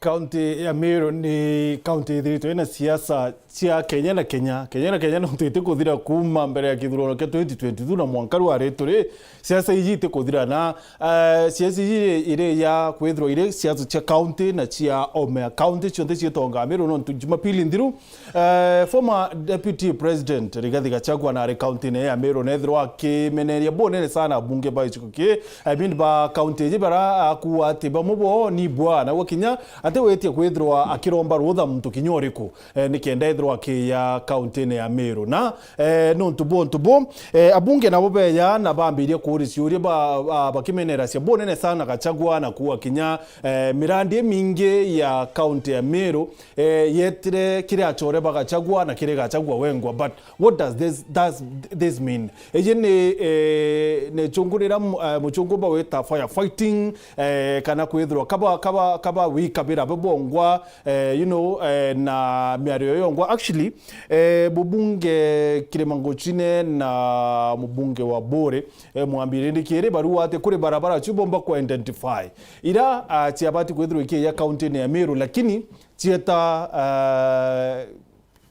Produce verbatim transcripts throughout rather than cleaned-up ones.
Kaunti ya Meru ni kaunti ithiritwe ina siasa cia Kenya na Kenya, Kenya na Kenya, nontu itikuthira kuuma mbere ya kithurano kia twenty twenty-two na mwanka riu ari turi, siasa iji itikuthira na, eh, siasa iji iri ya kwithirwa iri siasa cia kaunti na cia ome ya kaunti cionthe cietongaa Meru, nontu Jumapili nthiru, eh, former Deputy President Rigathi Gachagua nari kaunti-ini ya Meru, nethirwa akimeneria bunene sana abunge ba giciko ki, I mean, ba kaunti iji bara akuuga ati bamwe bo ni bwana, gwa kinya ati witie kwithirwa akiromba rutha muntu kinya uriku, eh, nikenda ethirwa akiya kaunti-ini ya Meru. Na, eh, nontu bwontu bu, eh, abunge nabo beya na bambiria kuuria ciuria ba, ba, bakimenera cia bunene sana Gachagua na kuuga kinya, eh, mirandi imingi ya kaunti ya Meru, eh, yetire kiri achore ba Gachagua na kiri Gachagua wengwa. But what does this, does this mean? Iji ni, eh, ni chungurira mu-, eh, muchungumba wita firefighting, eh, kana kwithirwa kaba, kaba, kaba wikabira be bongwa, eh, you know, eh, na miario yongwa. Actually, eh, mubunge Kirima Nguchine na mubunge wa Buri, eh, Mwambi Rindikiri barua ati kuri barabara chu bomba ku identify ira, ah, chiabati kwithirwa ikiya kaunti-ini ya Meru, lakini chieta, ah,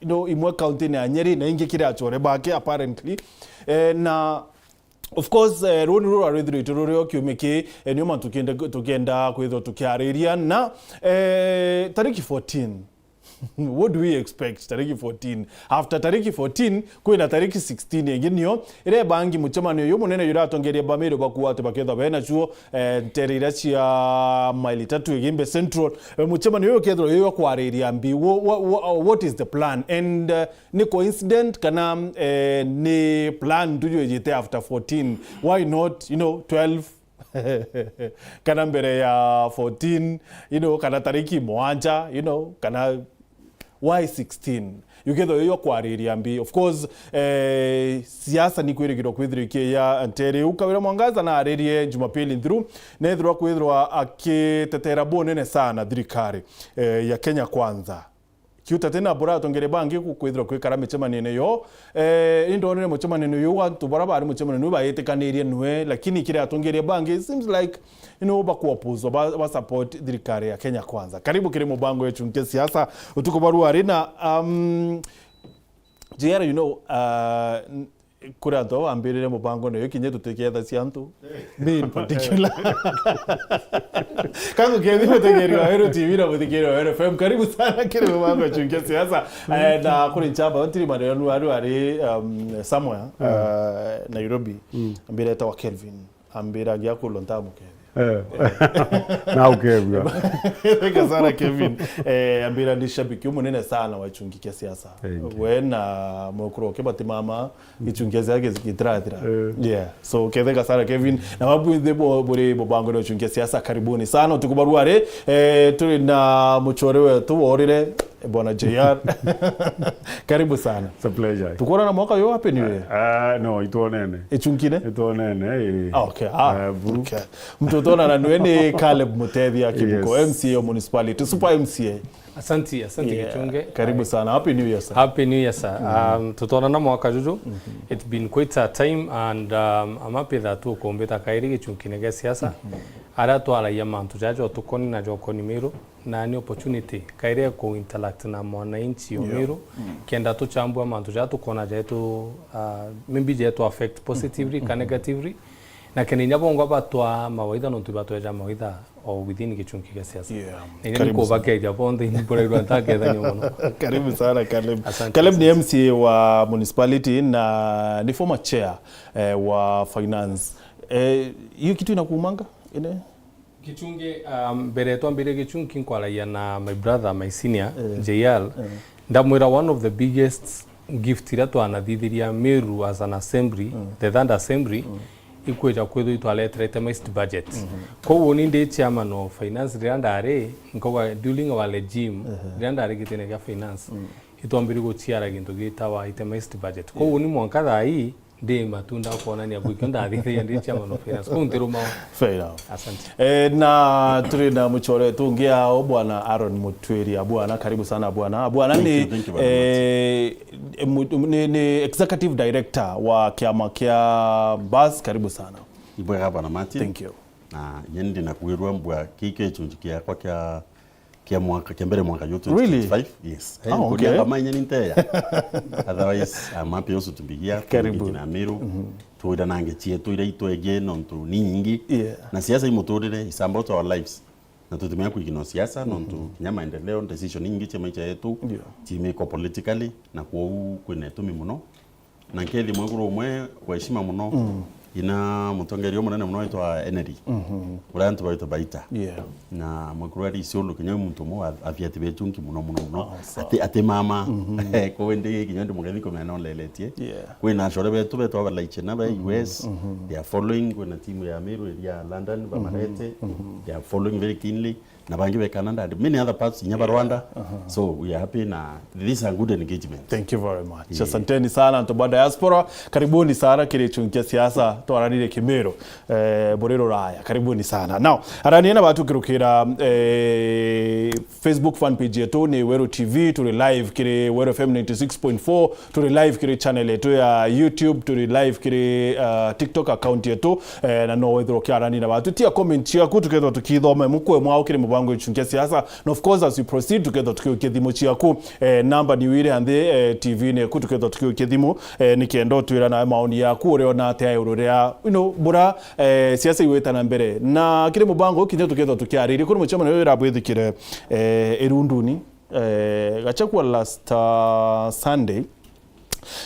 you know, imwe kaunti-ini ya Nyeri na ingi kiri achore bake apparently. Eh, na of course, eh, ruu niru rwarwithirite rurio kiumia ki, eh, nio mantu tukienda, tukienda kwithirwa tukiariria na, eh, tariki fourteen. What do we expect tariki fourteen? After tariki fourteen, kwina tariki sixteen ingi nio iria ibangi mucemanio uyu munene juratongeria ba Meru bakuuga ati bakethwa bena chuo, eh, ntere iria cia maili tatu Igimbe Central. Eh, mucemanio uyu ukethirwa wi wa kwariria mbi. Wha-, wha-, wha-, what is the plan? And, eh, ni coincident kana, eh, ni plan ntuju ijite after fourteen? Why not, you know, twelve? Kana mbere ya fourteen, you know, kana tariki mwanja, you know, kana why sixteen? Ukethirwa yo kwariria mbi. Of course, eh, siasa ni kwirigirwa kwithirwa ikiya ntere iu. Kawira Mwangaza naaririe Jumapili nthiru, nethirwa kwithirwa akitetera bunene sana thirikari, eh, ya Kenya Kwanza. Kiuta tena bura atongeria bangi ku-, kwithirwa kwikara micemanio-ini yo. Eh, indonire mucemanio uyu, antu bara bari mucemanio uyu bayitikanirie nwe, lakini kiri atongeria bangi, it seems like, you know, bakuopposwa, ba, ba support thirikari ya Kenya Kwanza. Karibu kiri mubango ya Chunkia Siasa, utuku bwa ruari na, um, J R, you know, uh, n-, kuri antu aba bambirire mubango niyo kinya tutiketha cia antu. Me in particular. Kangu kethi muthikiri wa Weru T V na muthikiri wa Weru F M, karibu sana kiri mubango wa Chunkia Siasa. Eh, na kuri nchamba, ntiri maneno nu aru ari, um, somewhere, uh, Nairobi. Ambira etawa Kelvin. Ambira ngia kulo ntamukethi. Eh. Na ukebua. Ketheka sana Kevin. Eh, ambira ni shabiki umunene sana wa Chunkia Siasa. Thank you. We na mukuru wake bati mama, Gichunkia Siasa gitirathira. Eh. Yeah. So, ketheka sana Kevin. Na wabu nthe bo-, buri mubango ni Chunkia Siasa, karibuni sana. Utuku bwa ruari, eh, turi na muchore wetu worire, Bwana J R. Karibu sana. It's a pleasure. Tukorana mwaka uyu, Happy New Year. Ah, no, itwonene. Ichunkine? Itwonene, eh. Ah, okay. Ah, eh, bu. Okay. Mtu utona na nwe ni Caleb Mutethi Akibuko, yes, M C A wa municipality, super M C A. Asanti, asanti, yeah, Gichunge. Karibu sana. Happy New Year, sir. Happy New Year, sir. Mm. Um, tutwarana mwaka juju. Mm-hmm. It's been quite a time and, um, I'm happy that tukumbita kairi gichunkine gia siasa. Mm-hmm. Aria twaragia mantu jaja utukoni na jokoni Meru, na ni opportunity kairi ya ku interact na mwananchi o Meru, mm, kenda tuchambua mantu jaja tukona jetu, uh, maybe jetu affect positively, mm-hmm, ka negatively. Na kenda inya bongwa batwa mawaitha nontu batweja mawaitha o within gichunki gia siasa. Yeah. Na inya ni kubakeria bonthe, ni burairwa ntakethania mono. Karibu sana, Caleb. Asante, asante. Caleb ni M C A wa municipality na ni former chair, eh, wa finance. Eh, hiyo kitu inakuumanga? Ine? Gichungi, um, mbere twambire gichungi nkwaragia na my brother, my senior, eh, J R. Eh. Ndamwira one of the biggest gift iria twanathithiria Meru as an assembly, mm, the third assembly, mm, ikwija kwithwa itwaretera itemized budget. Mm-hmm. Koguo ni ndi chairman of finance riria ndari, nkauga during our regime, uh-huh, riria ndari gitine gia finance, mm, itwambiri guchiara gintu gitawa itemized budget. Koguo, yeah, ni mwanka thaa ii, ndi matunda kuonania gwikio ndathithagia ndi chairman of finance. Kuu ntirumao. Fair enough. Asante. Eh, na turi na muchore tungi ao, Bwana Aaron Mutwiri. Bwana, karibu sana, Bwana. Bwana, thank you, thank you very much, eh, mu-, ni, ni executive director wa kiama kia Bus. Karibu sana. Ibwega, Bwana Martin. Thank you. Na nyeni ndinakuirwa mbwa kiki gichunji kiakwa kia kia mwaka, kia mbere mwaka juu Really? twenty twenty-five. Yes. Ah, Eh, okay. Kuria ngama inya ni nteya. Otherwise, I'm happy also to be here. Karibu. Kiji na Miru. Twiranange cietu iria itwegii nontu ni nyingi. Yeah. Na siasa i muturire, it's about our lives. Na tutimenya kwigina siasa, nontu kinya maendeleo, decision nyingi cia maisha yetu, Yeah. cimikwa politically, na kwou kwina itumi muno. Na nkethi mwekuru umwe wa heshima muno, ina mutongeria umunene muno witwa Henry, uria antu baitwa Baita. Yeah. Na mwekuru ari Isiolo, kinya wi muntu umwe wa abiati bechunki muno, muno, muno. Oh, sawa. Ati, ati mama. Kowe ndi kinya ndi mugethi kumenya noleletie. Yeah. Kwina acore betu betwa Balaiche na be U S, they are following, kwina timu ya Miru iria London, bamarete, they are following very keenly. Na bangi be Canada and many other parts, inya ba Rwanda. So we are happy na this is a good engagement. Thank you very much. Yeah. Asanteni sana, antu ba diaspora. Karibuni sana kiri chunkia siasa, twaranire Kimiru, eh, buri ruraya. Karibuni sana. Now, arania na batukirukira, eh, Facebook fan page yetu ni Weru T V, turi live kiri Weru F M ninety six point four, turi live kiri channel yetu ya YouTube, turi live kiri, uh, TikTok account yetu, eh, na no withirwa ukiarania na batu. Tia comment ciaku, tukethwa tukithoma imwe kwa imwe au kiri mubango ichunkia siasa. Na of course, as we proceed, tukethwa tukiukia thimu ciaku. Eh, namba ni wire anthi, eh, T V ni ku, tukethwa tukiukia thimu, eh, nikenda utwira nawe maoni yaku, uria ona atia iguru ria, you know, bura, eh, siasa igwita na mbere. Na kiri mubango kinya tukethwa tukiariria, kuri mucemanio uyu irabwithikire, eh, Irunduni. Eh, Gachagua last, uh, Sunday,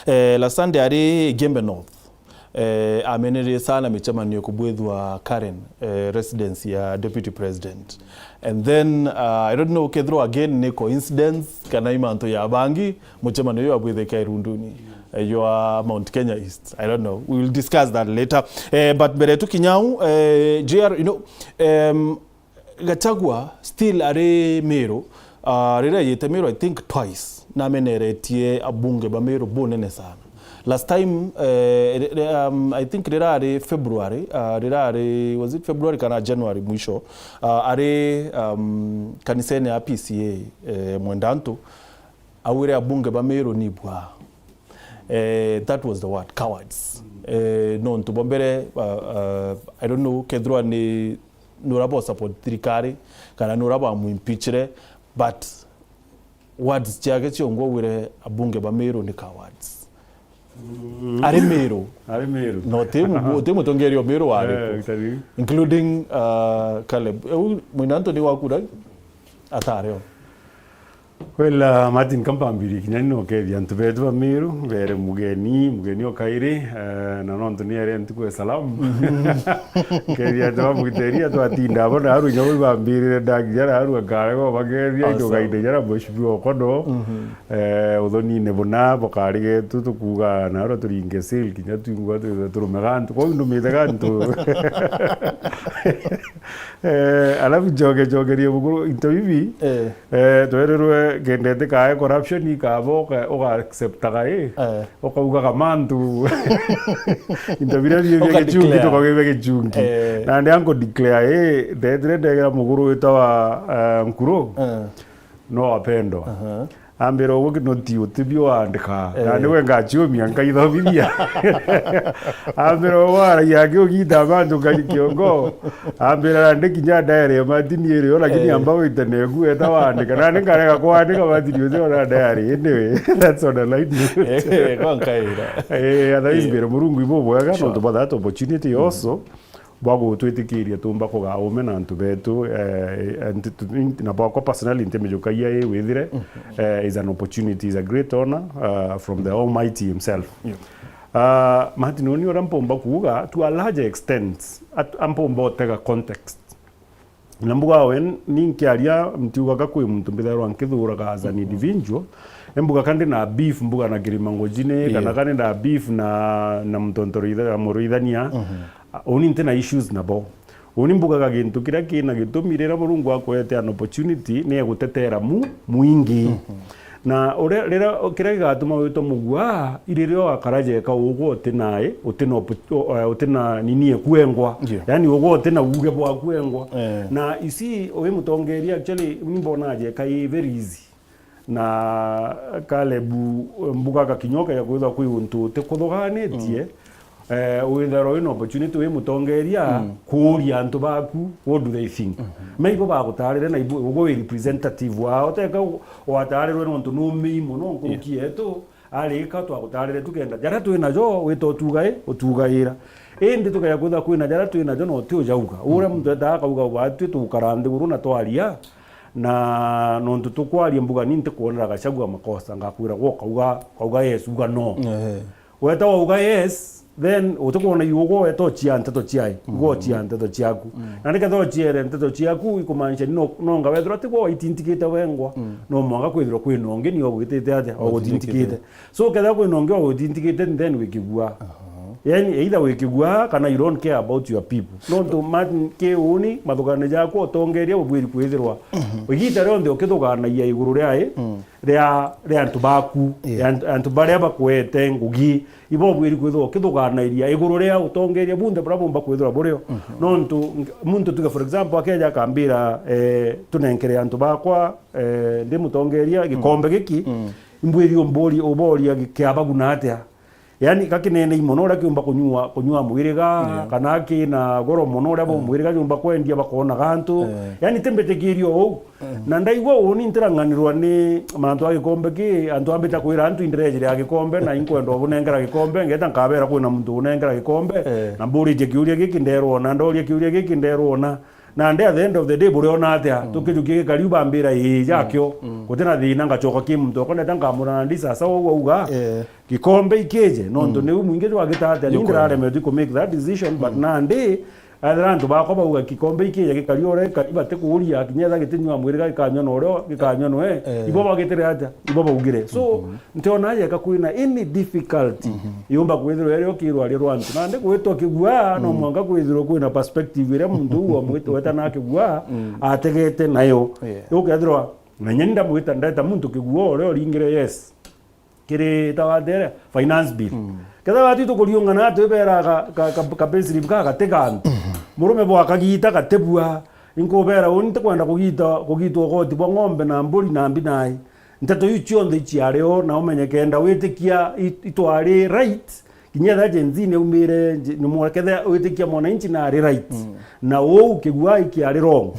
eh, last Sunday ari Igembe North. Eh, amenererie sana micemanio kubwithwa Karen, eh, residence ya deputy president. And then, uh, I don't know kethirwa again ni coincidence kana i mantu ya bangi, mucemanio uyu abwithika Irunduni, eh, your Mount Kenya East. I don't know. We will discuss that later. Eh, but mbere tukinyau, eh, J R, you know, um, Gachagua still ari Miru. Uh, riria yite Miru, I think twice, nameneretie abunge ba Miru bunene sana. Last time, eh, ri-, ri-, um, I think rirari February, uh, rirari, was it February kana January mwisho, uh, ari, um, kanisene ya P C A, eh, Mwendantu, augire abunge ba Miru ni bwa. Eh, that was the word, cowards. Eh, nontu bwa mbere, uh, uh, I don't know, kethirwa ni, ni ura bo support thirikari, kana ni ura bamuimpeachire, but words ciake ciongwa augire abunge ba Miru ni cowards. Ari Miru. Ari Miru. No, ti mu-, ti mutongeria o Miru wari Eh, ku. Gitari. Including, uh, Caleb. Eu, Mwinanto ni wakura? Atari o. Well, uh, Martin, kampambiri kinya ni nokethia antu betu ba Miru, bere mugeni, mugeni o kairi, eh, na nontu ni ere ntuku ya salamu. Nkethia antu ba Mugiteria twatinda abo na aru inya bau bambirire ndaginya na aru akare go bakethia Awesome. Indo gainde jara mheshimiwa Okodo. Eh, uthonine buna bukari getu tukuga na aru turinge sale kinya twingwa tu-, turume gantu. Kwou ndumite gantu. Eh, alafu njoke, njokerie bukuru into bibi. Eh. Eh, twerirwe kenda itikae corruption ikaba uka, uka acceptaga i. Eh. Ukaugaga mantu. Into biria bia Uka gichungi declare. Tukauga bia gichungi. Eh. Na ndi anku declare i, ndetire ndegera muguru witawa, eh, Nkuru. Eh. No wapendwa. Aha. Ambira uguo noti utibio wandika. Eh. Na niwe ngachiumia nkaithomithia. Ambira uguo aragia akiugita mantu ngari kiongo. Ambira, "Nandi kinya diary ya Martin iri yo, lakini Eh. amba wite negu eta wandika." Na ni nkarega kwandika Martin ucio na diary. Anyway, that's on a light note. Eh, kwa nkaira. Eh, otherwise Yeah. mbere Murungu ibo bwega, Sure. nontu bwa that opportunity also, bwa gutwitikiria tumba kugaa ume na antu betu, eh, and tu-, na bwakwa personally ntimijukagia i withire, eh, is an opportunity, is a great honor, uh, from the Almighty himself. Yeah. Uh, Martin, uni uria mpomba kuuga, to a larger extent, at-, ampomba utega context. Na mbuga we, ni nkiaria, ntiugaga kwi muntu mbithairwa nkithuraga as an individual. Embuga kandi na beef, mbuga na Kirima Ngojine, Yeah. kana kandi na beef na, na Mtonto Ruitha-, Muruithania. Uni nti na issues nabo. Uni mbugaga gintu kiria kina gitumi riria Murungu akwete an opportunity, ni egutetera mu, mwingi. Na uria, riria, kiria gigatuma witwa mugua, i riria ugakara jeka ugwe uti nae, uti na oppo-, o-, eh, uti na nini ekuengwa. Yeah. Yani ugwe uti na uge bwa kuengwa. Eh. Na isi, wi mutongeria, actually, ni mbona jeka i very easy. Na Caleb, mbugaga kinya ukeja kwithwa kwi untu utikuthuganitie, Mm. Eh, withirwa wina opportunity wi mutongeria, mm, kuuria antu baku, what do they think? Mm-hmm. Me ibo bagutarire na ibo, ugo wi representative wao, teka u-, watarirwe nontu numii mono nkuruki, yeah, yetu, arika twagutarire tukenda jaria twi najo, wita utugai, utugaira. Indi tukeja kwithirwa kwina jaria twi najo na uti ujauga. Uria, mm, muntu etaga akauga, "Batwi tugukara nthiguru na twaria, na nontu tukwaria mbuga ni ntikwonera Gachagua makosa, ngakwira gwe ukauga, ukauga yes, uga no." Ehe. Weta wauga yes, then utikwona iugo weta uchia nteto ciai, mm, igo uchia nteto ciaku. Mm. Na niketha uchiere nteto ciaku, ikumaanisha ni no, nonga wethirwa tigwo waitintikite wengwa, mm, no mwanka kwithirwa kwina ungi ni ogwitite atia, ogutintikite. Ogutintikite. So, kethira kwina ungi ogutintikite, then wikigua. Aha. Yani, either wikigua kana you don't care about your people. Nontu Martin, ki uni, mathugano jaku utongeria ubwiri kwithirwa, mhm, igita rionthe ukithuganagia iguru ria i, mm, ria, ria antu baku, yeah, ria antu, antu baria bakwete ngugi, ibo ubwiri kwithirwa ukithuganairia iguru ria utongeria bunthe buria bumba kwithirwa burio. Mhm. Nontu ng-, muntu tuge, for example, akeja akambira, eh, tunenkere antu bakwa, eh, ndi mutongeria gikombe giki, mm, imbwiri umburi-, uboria gi-, kiabaguna atia? Yani, gakinenei mono uria kiumba kunyua, kunyua mwiriga, yeah, kana kina goro mono uria bo, mm, mwiriga jumba kwendia bakona gantu. Eh. Yani, timbitikirio uu. Mm. Na ndaigua uni ntirang'anirwa ni mantu a gikombe ki, antu ambita kwira antu indirejire ya gikombe, na inkwenda ubunengera gikombe, ngeta nkabera kwina muntu unengera gikombe, eh, na mburitie kiuria giki nderwo na, ndoria kiuria giki nderwo na. Nandi at the end of the day, buriona atia? Mm. Tukijukia gikari u bambira, "Ii, jakio." Mm. Gutina thina, ngacoka ki muntu okwa, neta nkamura nandi sasa uu auga, eh, gikombe ikije, nontu, mm, niu mwingi jwagita atia, ni ndiraremetwe ku make that decision, but, mm, nandi, ethira antu bakwa bauga gikombe ikije gikari uria gikari, batikuuria, kinya etha gitinyua mwiriga gikanyua na urio gikanyua nwe, eh, ibo bagitire atia? Ibo baugire. So, mhm. Ntiona yeka kwina any difficulty, mhm, yumba kwithirwa irio kirwa ri rwantu. Nandi gwitwa kigua, no, mm, mwanka kwithirwa kwina perspective iria muntu uu amwite-, weta na kigua, mm, ategete nayo. Yeah. Ukethirwa, na nyeni ndamwita, ndeta muntu kigua uria uringire, yes. Kiri tawatere, finance bill. Mm. Ketha watu tukuriungana twibera ka, ka, ka, ka payslip ka gati gantu. Mhm. Murume bwa kagita gatibua. Inkubera uni ntikwenda kugita, kugitwa ugoti bwa ng'ombe na mburi na mbi nai. Nteto iu cionthe iciari o, na umenye kenda witikia i-, itwari right, kinya etha Gen Z niaumire, nji-, nimwore ketha witikia mwananchi nari right. Mm. Na uu kigua ikiari wrong.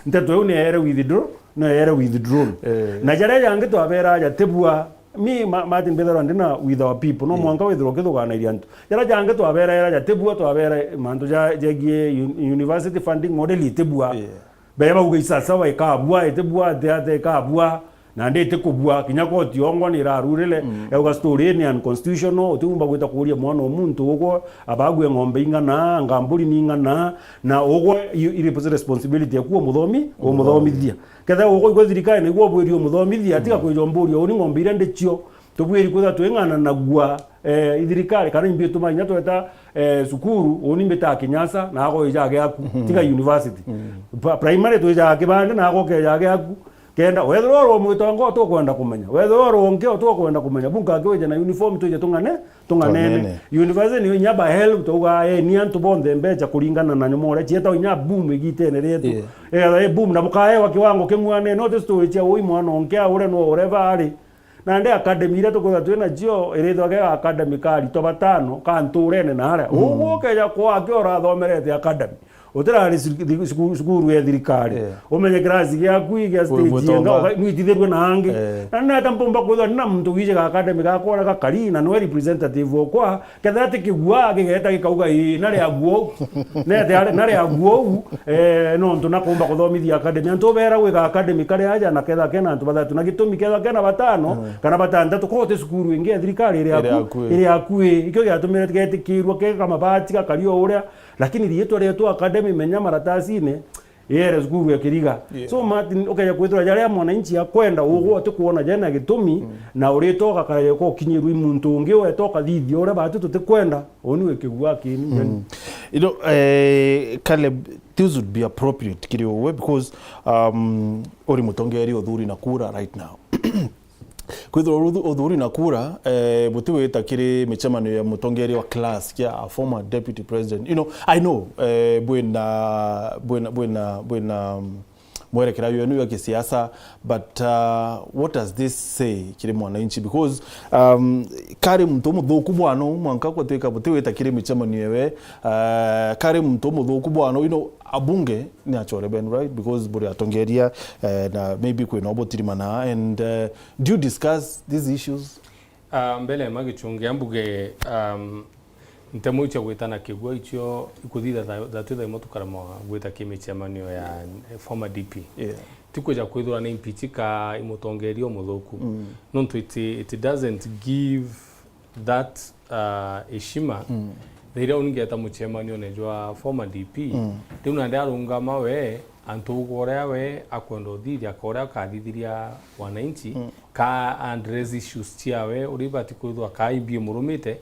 Nteto iu niere withdraw, niere withdrawn. Eh. Na jaria jangi twabera aja tibua, mi ma-, Martin mbithirwa ndina with our people, no, yeah, mwanka withirwa ukithuganairia antu. Jaria jangi twabera era ja tibua, twabera mantu ja, jegie un-, university funding model itibua. Yeah. Bee bauga isasawa ikabua, itibua, ati ati ikabua, nandi itikubua, kinya koti yongwa ni irarurire, mm, yauga story ni unconstitutional, utiumba gwita kuuria mwana o muntu ugwo, abague ng'ombe ing'ana, anga mburi ni ing'ana, na ugwo i, i responsibility yaku umuthomi, umuthomithia. Ketha ugwo igwe thirikari niguo ubwirie umuthomithia, atiga, mm, kwija umburia, uni ng'ombe iria ndicio, tubwiri kwithirwa twing'ananagua, eh, ithirikari, kana imbi ituma inya tweta, eh, cukuru, uni mbitaa kinyasa, na ago ija giaku, mhm, tiga university. Mm. Pa-, primary twijaga kibande, na ago keja giaku. Kenda, wethirwa uri mwitongo, tukwenda kumenya. Wethirwa uri ungi, tukwenda kumenya. Bunka aki wije na uniform, twije tung'ane, tung'anene. Tung'anene. University niyo inya ba help, twauga, eh, ni antu bonthe mbecha kuringana na nyuma uria cietagwa inya boom igitene rietu. Yeah. Eh, eh, boom, na bukaewa kiwango kimwanene, no ti story cia ui mwana ungi, uria no whatever ari. Nandi academy iria tukwithirwa twi nacio, irithagwa academy ka aritwa batano, ka nturene na aria. Mm. Ugwo ukeja kwake urathomerete academy. Utirari cik-, cik-, cukuru, cukuru ya thirikari. Yeah. Umenye kirasi giaku i gia stage yenga, uka-, nwitithirue na angi. Yeah. Na neta mpumba kwithirwa ndina muntu wijaga academy gakwa uria gakari, na nwe representative okwa, Kethira ti kigua, gigeta gikauga, "Ii, nari aguo uu." Nete ari, nari aguo uu, eh, nontu nakumba kuthomithia academy. Antu beera gwika academy kari aja, na kethira kena antu bathatu. Na gitumi kethira kena batano, mm, kana batantatu, ko ti cukuru ingi ya thirikari iri, iri akui, akui, iri akui. Ikio giatumire getikirua, kega mabati, gakari o uria. Lakini riitwa rietu academy, menya maratasine, Yere cukuru ya Kiriga. Yeah. So, Martin, ukeja kwithirwa jaria mwananchi akwenda, ugwe utikuona jena gitumi, mm, na uritoka kare ko kinyirwi muntu ungi, wetoka thithia uria batu tutikwenda, uni wi kigua kini. Mm. You know, eh, Caleb, this would be appropriate kiri uwe because, um, uri mutongeria uthuri na kura right now. Kwithirwa uthu-, uthuri na kura, eh, butiwita kiri micemanio ya mutongeria wa class kia a former deputy president. You know, I know, eh, bwina, bwina, bwina, bwina, um, mwerekera yenu ya kisiasa, but, uh, what does this say kiri mwananchi? Because, um, kari muntu muthuku bwana, mwanka kwatuika butiwita kiri micemanio yewe, uh, kari muntu muthuku bwana, you know, abunge ni achore benu, right? Because buri atongeria, uh, na maybe kwina obutirimana, and, uh, do you discuss these issues? Ah, mbere ma Gichungi, ambuge, um, ntemo icio gwitana kigua icio ikuthitha tha-, thatu thaimo tukaremwa gwita kimicemanio ya, eh, former D P. Yeah. Ti kwija kwithirwa ni impeach ka imutongeria umuthuku. Mm. Nontu it, it doesn't give that, uh, heshima. Mm. Thiria uni ngeta mucemanione jwa former D P, mm, riu nandi arungama we, antu ugu uria we akwenda uthithia, ka uria akathithiria wananchi, mm, ka address issues ciawe uria ibati kwithwa ka imbi imurumite,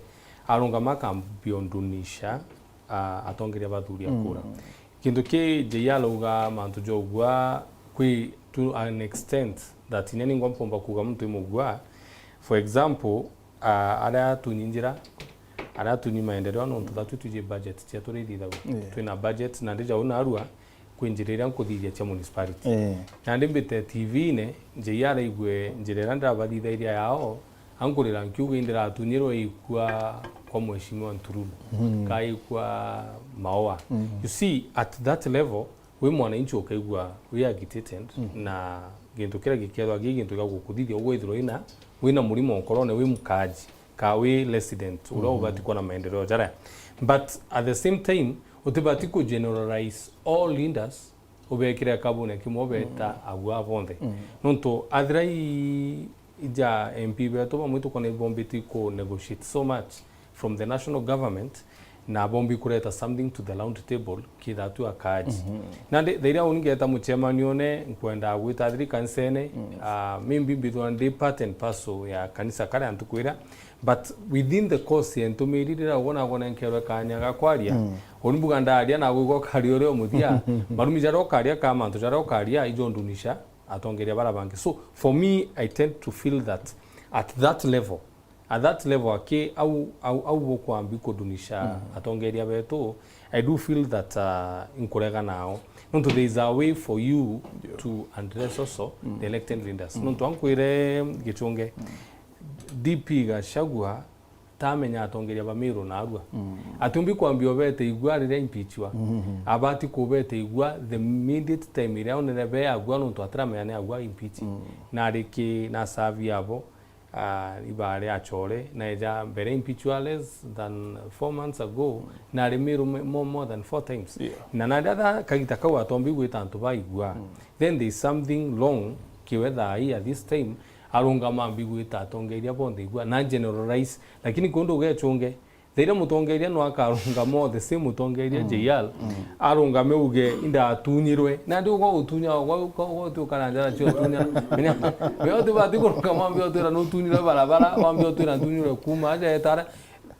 arungama akambia undunisha, ah, atongeria ba athuri a kura. Mm. Kintu ki J R arauga mantu ja ugwa kwi to an extent that inya ningwa mpomba kuuga muntu imugwa. For example, ah, aria atunyi njira, aria atunyi maendeleo, nontu thatu twiji budget cia turia ithithagwa. Yeah. Twina budget, na ndija u narua, kwi njira iria nkuthithia cia municipality. Eh. Nandi mbite T V-ine, J R aigue njira iria ndirabathithairia yao, ankurira nkiuga indiratunyirwe ikua kwa Mheshimiwa Ntururu, mm, ka ikua Maua. Mm. You see, at that level, wi mwananchi ukaigua wi agitated, mm, na gintu kiria gikethwa gi gintu gia gukuthithia ugwithirwa wina, wina murimo nkorone wi mukaaji. Ka wi resident uria, mhm, ubati kuona maendeleo jaria. But at the same time, utibati ku generalize all leaders, ubekire kabune kimwe, ubeta, mm, agua bonthe. Mm. Nontu athira i, ija M P betu bamwe tukona ibombiti ku negotiate so much from the national government, na bombi kureta something to the round table, kithatu akaaji. Mhm. Nandi, thairia uni ngeta mucemanione, nkwenda gwita thiri kanisene, mm, ah, maybe mbithwa ndi part and parcel ya kanisa karia ntuku iria, but within the course ya ntumiri riria ugona gonenkerwe kanya ga kwaria, mm, uni mbuga ndaria na gwigwa ukaria uria umuthia, marumi jaria ukaria ka mantu jaria ukaria, ijo ndunisha atongeria bara bangi. So, for me, I tend to feel that at that level, at that level, aki au, au, au bukwambi kudunisha, mm, atongeria betu, I do feel that, uh, inkurega nao. Nontu there is a way for you, yeah, to address also, mm, the elected leaders. Mm. Nontu ankwire Gichunge, mm, D P Gachagua tamenya atongeria ba Meru narua. Mm. Atiumbi kwambia ubete igua riria impeachwa. Mm-hmm. Abati kubete igua the immediate time iria onere be agua, nontu atiramenya ni agua impeach. Mm. Na riki na serve abo, ah, ibare achore, na eja mbere impeachwa less than four months ago, mm, na ari Meru me-, more, more than four times. Yeah. Na nandi atha kagita kau atombi gwita antu baigua. Mm. Then there is something wrong kiwe thaa hii at this time, arungama ambi gwita atongeria bonthe igua, na generalize. Lakini kundu ugechunge, Thaira mutongeria no akarungama o the same mutongeria, mm, J R, mm, arungame uge, "Indatunyirwe." Nandi uga utunya, uga, uga, uga uti ukara njara cio tunya. Menya, menya uti bati kurungama ambe utwira nutunyirwe barabara, wambe utwira ntunyirwe kuma aja etara.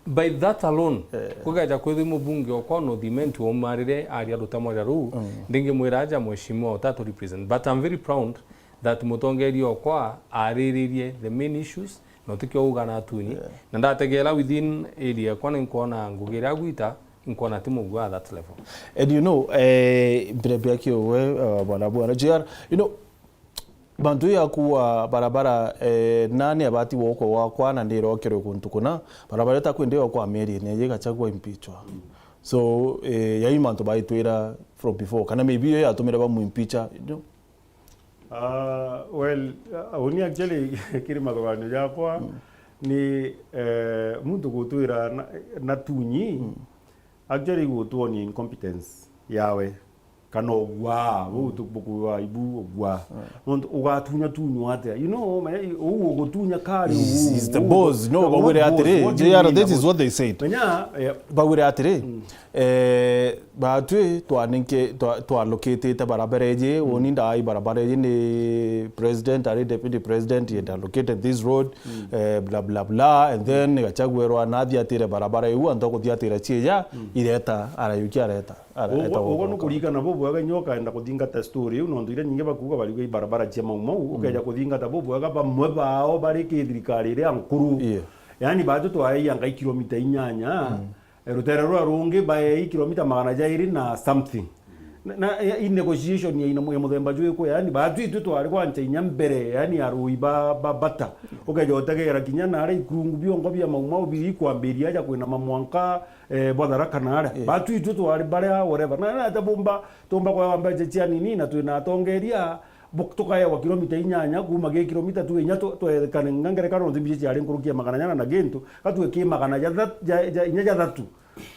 By that alone, eh, kugeja kwithwa mubunge okwa no thimenti omarire aria rutamwa ria ruu, mm, ndingimwira aja mheshimiwa utatu represent. But I'm very proud that mutongeria okwa ariririe the main issues, na utikio uga na atunyi. Yeah. Na ndategera within area ekwa ni nkwona ngugi iria agwita, nkwona ti mugu at that level. And you know, eh, mbere mbere kio we, uh, bwana, bwana J R, you know, bantu ya kuwa barabara, eh, nani abati woko wakwa na ndiro kiro kuntu kuna, barabara ta kwende okwa meri ne ye Gachagua impeachwa. So, eh, yai mantu baitwira from before, kana maybe yo yatumire bamu impeacha, you know? Ah, well, ah, uni actually kiri mathuganio jakwa, mm, ni, eh, muntu gutwira na, na tunyi, mm, actually gutwonia incompetence yawe, kana ugwa, mm, bu tu-, bukuwa ibu ugwa. Mm. Nontu ugatunya tunyo atia? You know, manya, uu ugutunya kari He's, uu, he's the uu, boss. No, uu bagwire boss, atiri, what do you J R, mean this is about what they said. Menya, eh, bagwire atiri, mm. Eh, batwi twaninke-, twa-, twalokitite barabara iji, mm, uni ndai barabara iji ni president, ari deputy president, he had allocated this road, mm, eh, bla, bla, bla, and then Gachagua erwa nathiatire barabara iu, antu akuthiatira ciija, mm, ireta, arayukia areta, ara-, ugo, eta ugo goko. Nukurikana bubwega inya ukaenda kuthingata story iu, nontu iria nyingi bakuuga bariuga i barabara cia mau mau, mm, ukeja kuthingata bubwega bamwe bao bari ki thirikari iria nkuru. Yeah. Yaani, batu twaeia ngai kilomita inyanya, mm. Eh, rutere ruria rungi baei kilomita magana jairi na something. Na, na, ya, i negotiation ya ina, ya muthemba jwiku, yani, baatu itwe twari gwancha inya mbere, yani, arui ba, ba bata. Ukeja utegera kinya nare ikurungu biongo bia maumau biri ikwambiria aja kwina mamwanka, eh, bwa Tharaka nare. Yeah. Baatu itwe twari baria whatever. Na, na ata bumba, tumba kwa mbecha cia nini, na twina atongeria, bu-, tukaewa kilomita inyanya, kuma gi kilomita tu inya tu-, twekane nga ngerekano nthi mbici ciari nkuruki ya magana nyana na gintu, gatue ki magana ja that-, ja, ja, inya ja thatu.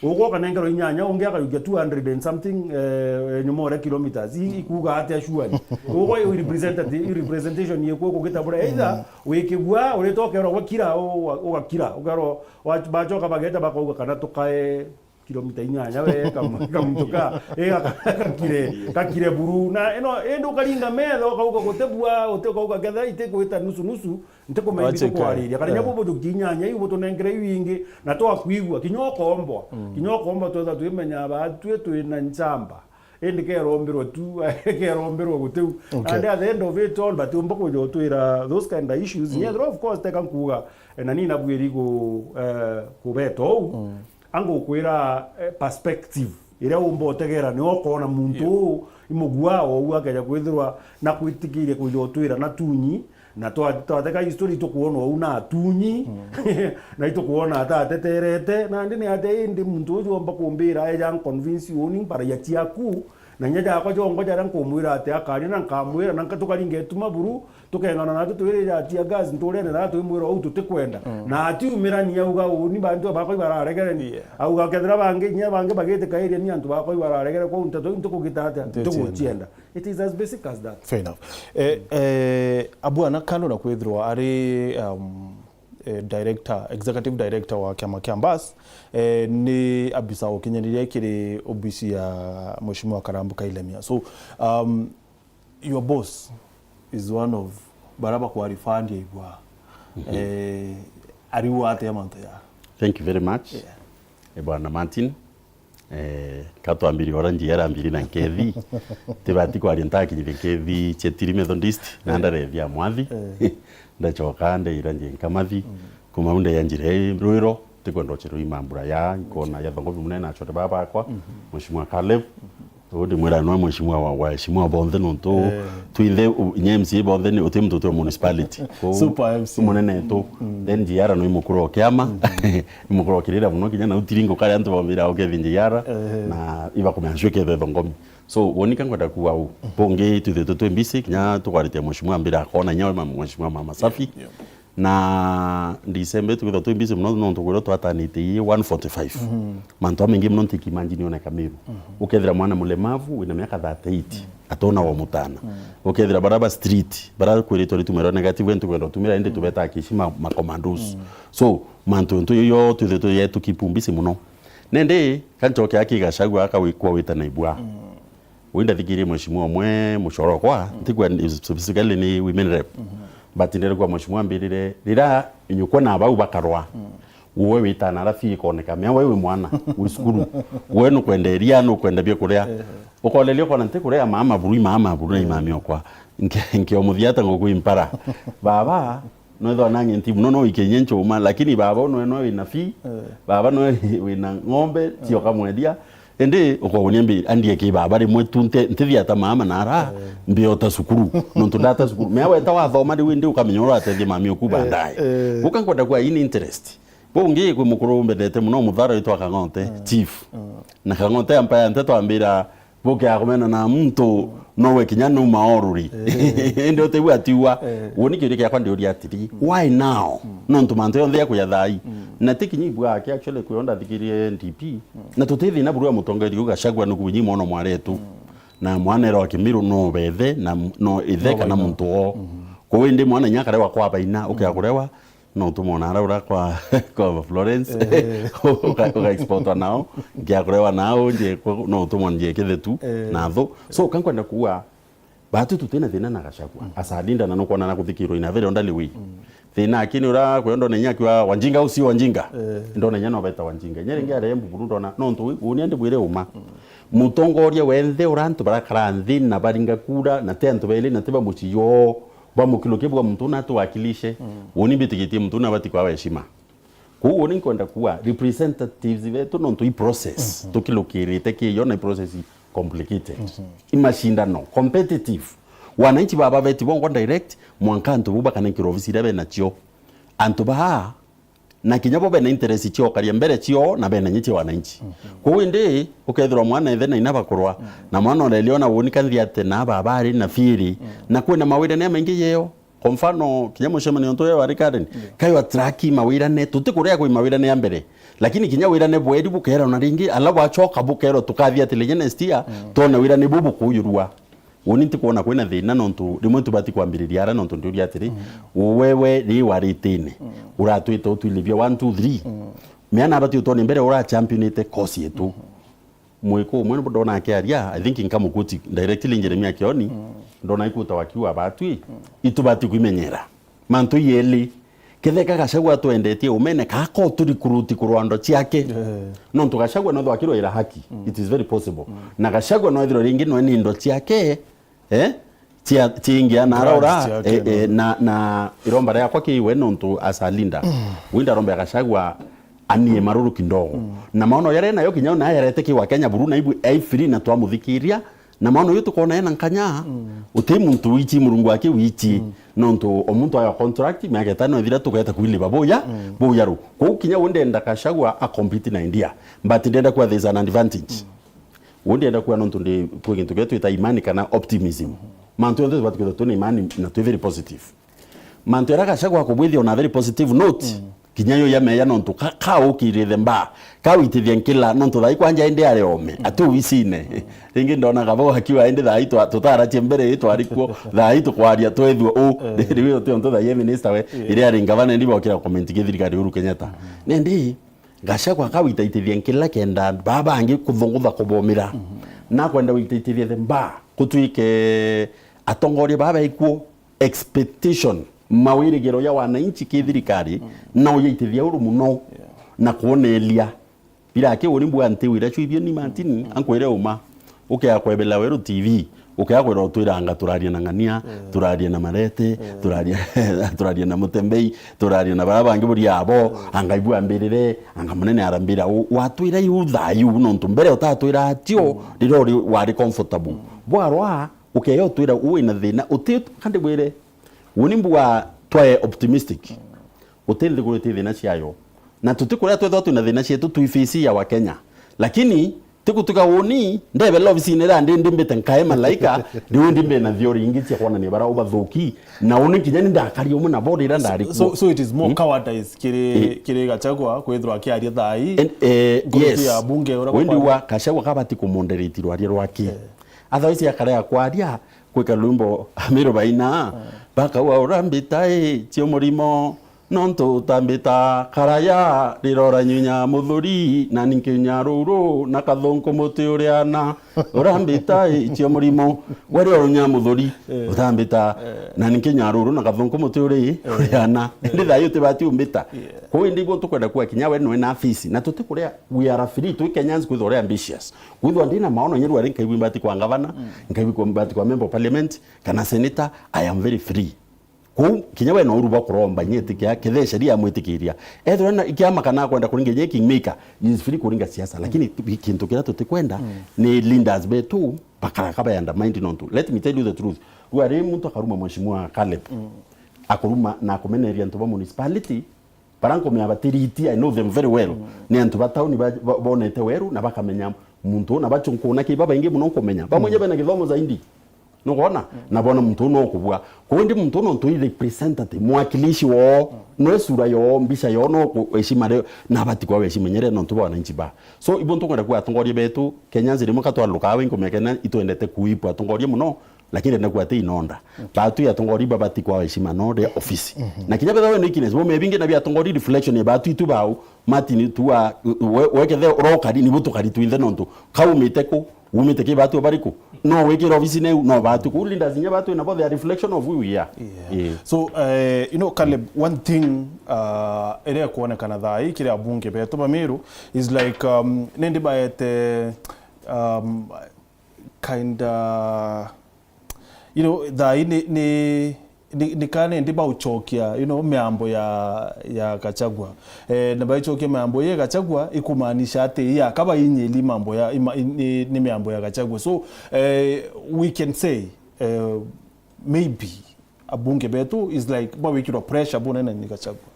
Ugwe ukanengerwa inyanya, ungi akajukia two hundred and something, eh, nyuma uria kilometers. I, ikuuga atia shuani? Ugwe i representative, i representation yeku ukugitabura. Either wikigua, urita ukerwa gwe kira, u-, ugakira. Ukerwa, wa-, bachoka bageta bakauga kana tukae kilomita inyanya we, kam-, kamuntu ka, eh, gaka-, gakire, gakire buru. Na ino, indi ukaringa metho, ukauga gutibua, uti-, ukauga ketha itikwita nusu nusu, Ntikumenya Wacha ikae. Bitukwariria. Kana inya Eh. bubujukia inyanya iu butunenkere iu ingi, na twakwigua, kinya ukombwa. Mm. Kinya ukombwa twetha twimenya batue twina nchamba. Indi kerombirwe tu, kerombirwe gutiu. Okay. And at the end of it all, batiumba kuja utwira those kind of issues. Mm. Yes, of course, teka nkuuga, eh, na ni nabwiri ku-, eh, kubeta uu. Mm. Angukwira, eh, perspective iria umba utegera, ni ukoona muntu Yeah. uu imugua ou akeja kwithirwa na kwitikiria kuja utwira na tunyi, na twa-, twateka history itukwona ou na tunyi, Mm. na itukwona ata ateterete, nandi ni atia indi muntu uju omba kumbira eja nconvince uni mbaraia ciaku, na inya jakwa jongo jaria nkumwira ati akaria na nkamwira, na nka-, tukaringa ituma buru, tukeng'ana natu twirira tear gas nturene na twimwira ou tutikwenda. Mm. Na atiumirania auga uni bantu bakwa ibararegere ni. Yeah. Auga kethira bangi, inya bangi bagitikairia ni antu bakwa ibararegere, kwou nteto iu ntikugita atia? Ntiucienda. Ntigucienda. It is as basic as that. Fair enough. Eh, eh, Abwana, kando na kwithirwa ari, um, eh, director, executive director wa kiama kia Mbas, eh, ni abisa ukinyaniria kiri obisi ya Mheshimiwa Karambu Kailemia. So, um, your boss is one of bara bakwa refund ya ibwa. Mhm. Eh, ariu atia mantu ya? Thank you very much. Yeah. Eh, Bwana Martin, eh, katwambirie ora njia arambiri na nkethi. Tibati kwaria ntakinyire nkethi Chetiri Methodist, na Eh. ndarethia mwathi. Eh. Ndachoka ndeira njia nkamathi. Mm. Kuma unde ya njira i rwiro, tikwenda uchirwa imambura ya, nkona ya thongo bimune na achore baba bakwa, Mhm. Mheshimiwa Caleb. Undi mwira no mheshimiwa wa, wa mheshimiwa bonthe nontu Eh. twinthe u-, inya M C A bonthe ni uti muntu uti wa municipality. Kwou Super M C A. Munene tu. Mm. Then G R no imukuru wa kiama, Mm. imukuru wa kirira muno kinya na utiringo kare antu bombira ukethi G R Eh. na iba kumenya shwe kethe thongomi. So woni ka ngwenda kuwa u. Bonge twithe tu twi busy kinya tukwaritia mheshimiwa mbira akona inya we mama, mheshimiwa Mama Safi. Yeah, yeah. Na December twithwa twi busy muno nontu kwirwa twatanite ii one forty-five. Mhm. Mantu jamaingi muno ntikimanjini oneka Meru. Mhm. Ukethira mwana mulemavu wina miaka thirty-eight, Mhm. atona wa mutana. Mhm. Ukethira bara ba street, bara kwiritwa ritumero negative, ntukwenda utumira indi Mhm. tubeta akishi ma, ma commandos. Mhm. So, mantu ntu yo twithitwe yetu keep busy muno. Nende, kanchoke aki Gachagua akawikwa wita na ibwa. Mhm. Ui ndathikirie mheshimiwa umwe muchorokwa, Mm. ntikwenda specifically ni women rep. Mhm. But nderekwa mheshimiwa ambirire, rira inyukwa na bau bakarwa, Mm. uwe witana ara fee ikoneka, mea we wi mwana, wi cukuru, we nukwenda iria, nukwenda bia kuria. Ehe. Ukoleria ukona nti kuria mama buru, mama buru na Mm. imami okwa. Nke, nke omuthia ata ngukwimpara. Baba, Nwethwa nangi nti muno no ikenye nchuma, lakini baba uno eno wina fee, Eh. baba no wina ng'ombe, Eh. tio kamwendia. Indi ukogonia mbi, andie ki baba rimwe tu nte, ntithi ata mama nara, Eh. mbiota cukuru. Nontu ndata cukuru. Mea weta wathoma riu indi ukamenya uratethia mami uku Eh, baadaye. eh. Guka nkwenda kwa in interest. Bungi kwi mukuru umbendete muno muthara witwa Kang'ote, Eh. chief. Eh. Na Kang'ote ampa ya nteto ambira, buke ya kumena na muntu, no we kinya numa oruri. Eh. Indi utigua atiua. Eh. Woni kiuria kiakwa ndiuria atiri, Mm. why now? Mm. Nontu mantu yonthe ya kuya thai. Mm. Na ti kinya ibua ake actually kuyo ndathikirie N D P. Mm. Na tuti thina buru ya mutongeria uyu Gachagua ni kunyi mwana mwaretu. Mm. Na mwana era wa Kimiru no bethe, na m-, no ithe No kana baina. muntu o. Mm. Kwa indi mwana inya akarewa kwa baina, ukia Mm. kurewa, no utumwa na ara ura kwa, kwa Florence. Eh. Uka, uka export nao, ngia kurewa nao, nje, no utumwa nje kithe tu, Eh. na thu. So, kankwenda kuwa, batu tutina thina na Gachagua. Mm. Asalinda na nukwona na kuthikirwo in a very orderly way. Mm. Thina akini ura, kwa ndona inya akiwa Wanjinga au si Wanjinga. Eh. Ndona inya no beta Wanjinga. Inya ringi arembu buru ndona, no ntu, uni andi bwire uma. Mm. Mutongoria wenthe ura antu barakara nthi na baringa kura, na te antu beli, na te ba muciyo. Bwa mukilo ki bwa muntu una atuwakilishe. Mm. Woni mbitigitie muntu una abati kwawa heshima. Kwou woni nkwenda kuwa representatives betu nontu i process. Mhm. Tukilukirite kiyo na i process complicated. I mashindano competitive. Wananchi baba beti bongwa direct, mwanka antu bau bakanenkirwa ofisi iria benacio. Antu baa na kinya bo bena interest cio karia mbere cio na bena nyi cia wananchi. Kwou indi ukethirwa mwana ithe na ina bakurwa, na mwana ureliona woni kanthi ati na baba ari na fiiri, na kwina mawirane jamaingi yeo. Kwa mfano, kinya mucemanio ntu yeo ari Karen, kayo atraki mawirane, tutikuria kwi mawirane ya mbere. Lakini kinya wirane bweri bukerwa na ringi, ala bwacoka bukerwa tukathi ati next year, twone wirane bu bukuyurua. Uni ntikwona kwina thina nontu rimwe ntubati kwambiriria ara nontu ndiuria atiri, wewe ri waritine, uratwita utwilibia one, two, three. Miana abati utwone mbere ura championite cause yetu. Mwiko umwe ndona akiaria, I think nkamukuti directly Jeremia Kioni, ndona ikuta wakiuga batwi, itubati kwimenyera. Mantu yeli, ketheka Gachagua atwendetie umene, ka ko turi kuruti kurwa ndo ciake. Nontu Gachagua no thwakirwa ira haki. It is very possible. Na Gachagua no ethirwa ringi no ni ndo ciake, eh? Cia, ciingia na araura, eh, eh, na, na iromba riakwa kiwe nontu as a leader. Winda romba ya Gachagua anie maruru kidogo. Na maono yare nayo kinya na yarete ki wa Kenya buru na ibu ai free na twamuthikiria. Na maono yu tukona ena nkanya, uti muntu wichi, Murungu wake wichi. Nontu o muntu ayo contract, miaka itano ithira tugeta kwiliba buya, buya ru. Kwou kinya we ndenda Gachagua a compete na India. But ndenda kwa there's an advantage. We ndenda kwa nontu ndi kwi gintu kia twita imani kana optimism. Mantu yonthe tubati kwithirwa twina imani na twi very positive. Mantu era Gachagua akubwithia on a very positive note. Kinya yo yameya nontu ka, ka ukirire mba, ka witithia nkila nontu thai kwanja indi ari ome, ati ubicine. Ringi ndona gabo akiwa indi thai twa, tutaratie mbere ii twari kuo, thai tukwaria twethua u. Riu uti ontu thai e minister we, iri ari ngavana indi bokira comment ki thirikari Uhuru Kenyatta. Nendi, Gachagua ka witaitithia nkila kenda baba bangi kuthungutha kubomira. Na kwenda witaitithia the mba, kutwike atongoria baba ikuo, expectation, mawirigiro ya wananchi ki thirikari, na uyaitithia uru muno, na kuonelia. Biraki uni mbua nti wira chwibio ni mantini, ankwire uma, ukea kwebela weru T V, ukea kwira utwiranga turaria na ng'ania, turaria na marete, turaria, turaria na mutembei, turaria na bara bangi buri abo, anga ibu ambirire, anga munene arambira, u-, watwira iu thayu, nontu mbere utatwira atio, riro uri wari comfortable. Bwarwa, Ukeya utwira u wina thina, uti kandi bwire, uni mbua twae optimistic. Uti nthiguru iti thina ciayo. Na tutikuria twethwa twina thina cietu twi face ya wa Kenya. Lakini, tikutuka uni, ndebela obisine ra ndi, ndi mbite nkae malaika, riu ndi mbena theory ingi cia kwonania bara ubathuki, na uni kinya ni ndakari umwe na bo rira ndari kuo. So, so it is more cowardice kiri, kiri Gachagua kwithirwa akiaria thai. And, eh, yes. Nguruki ya bunge ura Wendi kwa wa Gachagua kabati kumoderate rwaria rwake. Otherwise akarea kwaria, kwika rwimbo Amiru baina, bakauga, "Urambita i cio murimo, nontu utambita karaya, rirora nyunya muthuri, na ninkinya ruru, na kathunku muti uriana. Urambita i cio murimo, we rirora nyunya muthuri, utambita, na ninkinya ruru, na kathunku muti uri, uriana." Indi thayu utibati umbita. Kwou indi igwo tukwenda kuga kinya we nwe na afisi, na tutikuria, we are free, twi Kenyans kwithwa uri ambitious. Kwithwa ndina maono nyeru ari nkaigua mbati kwa ngavana, nkaigua mbati kwa member of parliament, kana senator, I am very free. Kwou, kinya we no uruba kuromba, nyetikia, kethe sheria amwitikiria. Ethirwa na kiama kana akwenda kuringa nye kingmaker, he is free kuringa siasa. Lakini tu-, kintu kiria tutikwenda, ni leaders betu, bakaraka bayanda mind nontu. Let me tell you the truth. Rwari muntu akaruma Mheshimiwa Caleb. Akuruma na akumeneria antu ba municipality, Bara nkumenya batiriti, I know them very well. Ni antu ba tauni ba, ba, bonete weru na bakamenya muntu uu, na bacunkuna ki babaingi muno nkumenya. Bamwe inya bena githomo zaidi. Nukwona? Na bona muntu uu no kubua. Kwou indi muntu uu nontu i representative, mwakilishi woo, no sura yoo, mbica yoo, no ku-, heshima reo, na abati kwa heshima nyere nontu ba wananchi ba. So, ibo ntukwenda kuga atongoria betu, Kenyans rimwe ka twarurukaga wi nkumenya Kenya itwendete kuipwa atongoria muno, Lakini ndenda kuga ati inonda. Batu ya atongoria babati kwa heshima no ria ofisi. Na kinya betha we no ikinesi, bo mebingi na bia atongoria reflection ya batu itu bau, Martin tu wa, we, we kethe urokari, nibu tukari twinthe nontu. Ka umite ku, umite ki batu bariku? No wikira ofisi neu, no batu. Ku leaders nya batu na bo they are reflection of who we are. Yeah. Yeah. So, eh, you know, Caleb, one thing, uh, iria kuonekana thaa hii kiri abunge betu ba Meru is like, um, nindi baete, um, kinda, you know, thaa ii ni, ni, ni, ni kana ndi baucokia, you know, miambo ya, ya Gachagua. Eh, na baicokia miambo ya Gachagua, ikumaanisha ati ya kaba inyeli mambo ya, ima, ni, ni miambo ya Gachagua. So, eh, we can say, eh, maybe abunge betu is like, bawikirwa pressure bunene ni Gachagua.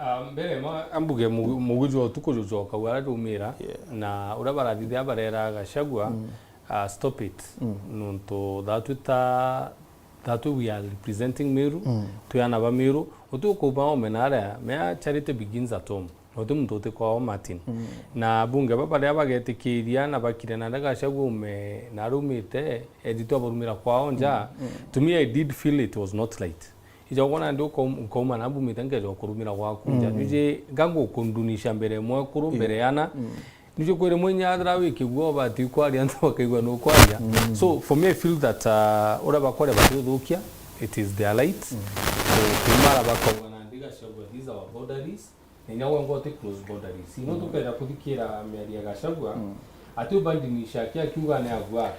Ah, mbere ma ambuge mugu-, muguju wa utuku jujoka uria rumira, Yeah. na uria barathithia barera Gachagua, Mm. ah, stop it. Mm. Nontu that we ta, that we are representing Meru, Mm. twi ana ba Meru, uti ukuuma ome na aria, mea charity begins at home. Uti muntu uti kwao, Martin. Mm. Na abunge baba baria bagetikiria na bakire na ndaga cia gume na arumite, ethitwe abarumira kwao nja. Mm, mm. To me, I did feel it was not right. Ija kwona ndi ukaum-, ukauma na mbumite nkeja kurumira gwaku nja. Mm. Juji, nga ngukundunisha mbere mwekuru, Yeah. mbere ana. Mm. Niju kwire mwenye athira wikigua ubati kwaria antu bakaigua nukwaria. Mm. So, for me, I feel that, uh, uria bakwaria batiuthukia, it is their right. Mm. So, kumara bakauga na ndiga cia, these our boundaries. Na inya gwe ngwa uti close boundaries. Ino Mm. tukeja kuthikira miario ya Gachagua, Mm. ati ubandi ni shaki akiuga ni agwa.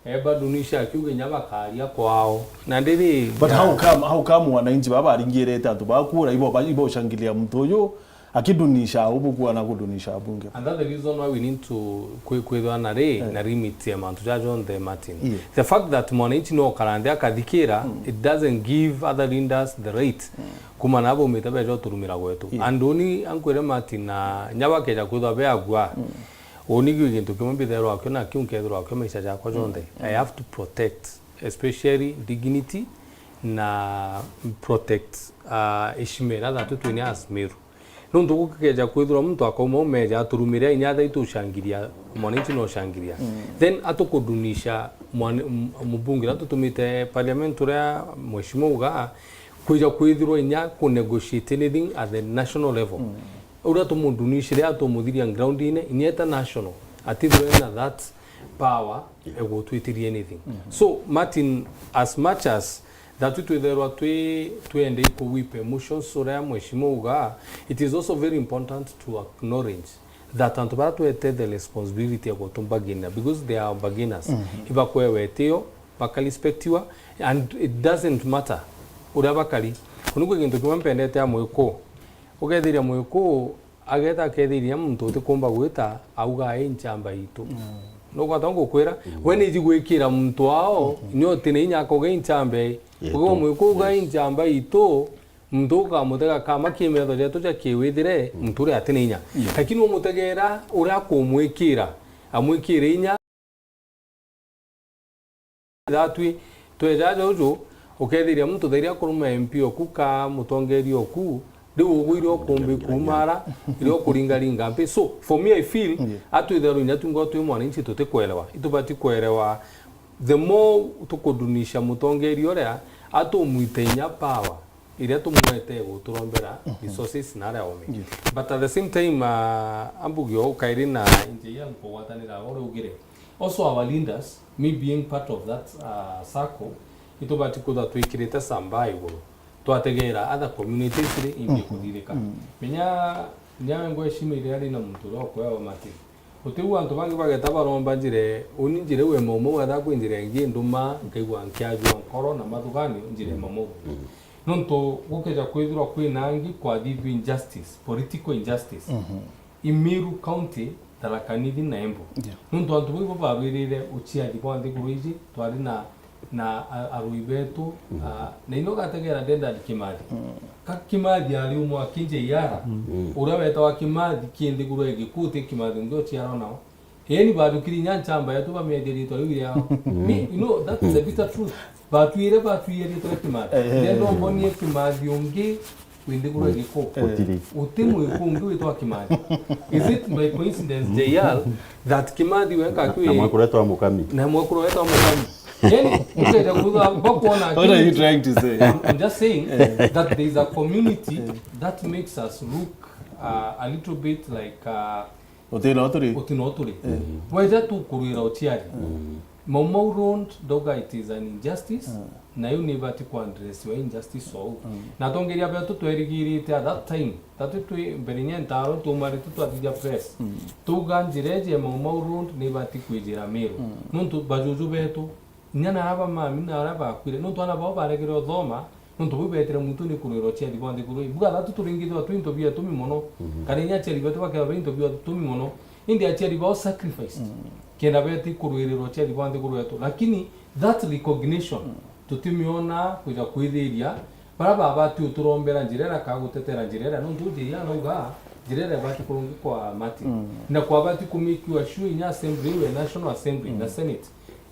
E, bado ni shaki uge inya bakaria kwao. Na ndiri But how come, how come wananchi baba baringirite antu bakura, ibo ba-, ibo shangilia mtu uyu akidunisha ubu kuana kudunisha abunge? And that's the reason why we need to kwi-, kwithwa na ri, Eh. na limit ya mantu ja jonthe, Martin. Yeah. The fact that mwananchi no karande akathikira, Mm. it doesn't give other leaders the right Mm. kuma na baumite beja uturumira gwetu. Yeah. And uni ankwire, Martin, na nya bakeja kwithwa be agwa. Mm. Uni gwi gintu kimwe mbitherwa kio na kiu nkethirwa kio maisha jakwa jonthe. Mm. I have to protect, especially dignity na protect, uh, heshima iria thatu twine as Meru. Nontu gukikeja kwithirwa muntu akauma umeja aturumire inya thaa itushangiria, mwananchi no shangiria. Mm. Then atukudunisha mwan-, m-, mubunge uria tutumite parliament uria mheshimiwa uga, kwija kwithirwa inya ku negotiate anything at the national level. Mm. Uria tumudunishire atumuthiria ground-ine, inya eta national, atithirwe na that power Yeah. egutwitiria anything. Mm-hmm. So, Martin, as much as that twitherwa twi, twende ku whip emotions uria mheshimiwa uga, it is also very important to acknowledge that antu baria twete the responsibility ya gutu bargainer, because they are bargainers. Mm-hmm. Ibakwewa itio, bakarespectiwa, and it doesn't matter uria bakari. Kunu kwi gintu kimwe mpendete a Mwiku. Ukethiria Mwiku ageta akethiria muntu utikumba gwita, auga ai nchamba itu. Mm. Nukwata ngukwira, Mm. we niji gwikira muntu wao, Mm-hmm. ni uti na inya akauga i nchamba i. Yetu. Uga Mwiku uga i Yes. nchamba itu, muntu ukamutega kama kimetho jetu ja kiwithire, Mm. muntu uria ati na inya. Yeah. Lakini umutegera uria akumwikira, amwikire inya. Thatwi, tweja aja uju, ukethiria muntu thairia akuruma M P oku ka mutongeria oku, riu ugwire ukumbi kuumara, iria ukuringaringa mpi. So, for me, I feel, Yeah. atwitherwa inya twingwa twi mwananchi tutikwelewa. Itubati kwelewa, the more tukudunisha mutongeria uria, atumwite inya power iria tumwete guturombera Mhm. resources na aria omi. Yeah. But at the same time, uh, ambugi o ukairi na injia nkugwatanira uria ugire. Also our leaders, me being part of that, uh, circle, itubati kwithwa twikirite samba iguru. Twategera other communities ri imbie Mhm. kuthithika. Mm. Menya, nyawe ngweshima iria ri na muntu uria ukwewa mati. Utiu antu bangi bageta baromba njire, uni njire we maumau etha kwi njire ingi nduma, nkaigua nkiajua nkoro na mathuganio njire Mm. maumau. Mm. Nontu gukeja kwithirwa kwina angi kwathithua injustice, political injustice. Mhm. I Meru County, Tharaka Nithi na Embu. Yeah. Nontu antu bau ibo babirire uciathi bwa nthiguru iji, twari na na a-, arui betu, Mhm. ah, na ino gategera Dedan Kimathi. Mm. Ka Kimathi ari umwe wa K J R, Mm. uria wetawa Kimathi ki nthiguru ya Gikuyu, ti Kimathi ungi uciarwa nao. Eni bathukiri inya nchamba yetu bamiethia ritwa riu riao. Mm. Me, you know, that is a bitter truth. Batwire, batwire ritwa ria Kimathi. Eh. Ndenda umbonie Kimathi ungi wi nthiguru ya Gikuyu. Eh. Gutiri. Uti Mwiku ungi witwa Kimathi. Is it by coincidence, J R, that Kimathi weka Na, kwi na mwekuru wetwa Mukami. Na mwekuru wetwa Mukami. Yaani, ukeja kuuga, bakuona What are you trying to say? I'm, I'm just saying that there is a community that makes us look, uh, a little bit like, uh, Uti no turi. Uti no turi. Eh. Weja tukurwira uciari. Mm. Maumau Road, ndoga it is an injustice, Mm. na iu ni ibati ku addressiwa injustice ou. Mm. Na atongeria betu twerigirite at that time, tatu twi mbere nya ntaro tumarite twathithia press. Mm. Tuga njira iji ya Maumau Road ni ibati kwijira Meru. Mm. Nontu bajuju betu, inya na aria ba mami na aria bakwire, nontu ana bao baregere uthoma, Nontu bau beetire muntu ni kurwira uciari bwa nthiguru ii. Buga thatu turingithwa twi into bia tumi mono. Mhm. Kana inya aciari betu bakethwa be into bia tumi mono. Indi aciari bao sacrificed. Mm. Kenda beti kurwirira uciari bwa nthiguru yetu. Lakini that recognition, mm, tutimiona kwija kwithiria, bara babati uturombera njira iria kana gutetera njira iria, nontu J R arauga njira iria ibati kurungikwa Martin. Mm. Na kwabati ku make sure inya assembly iwe, National Assembly, mm, na Senate,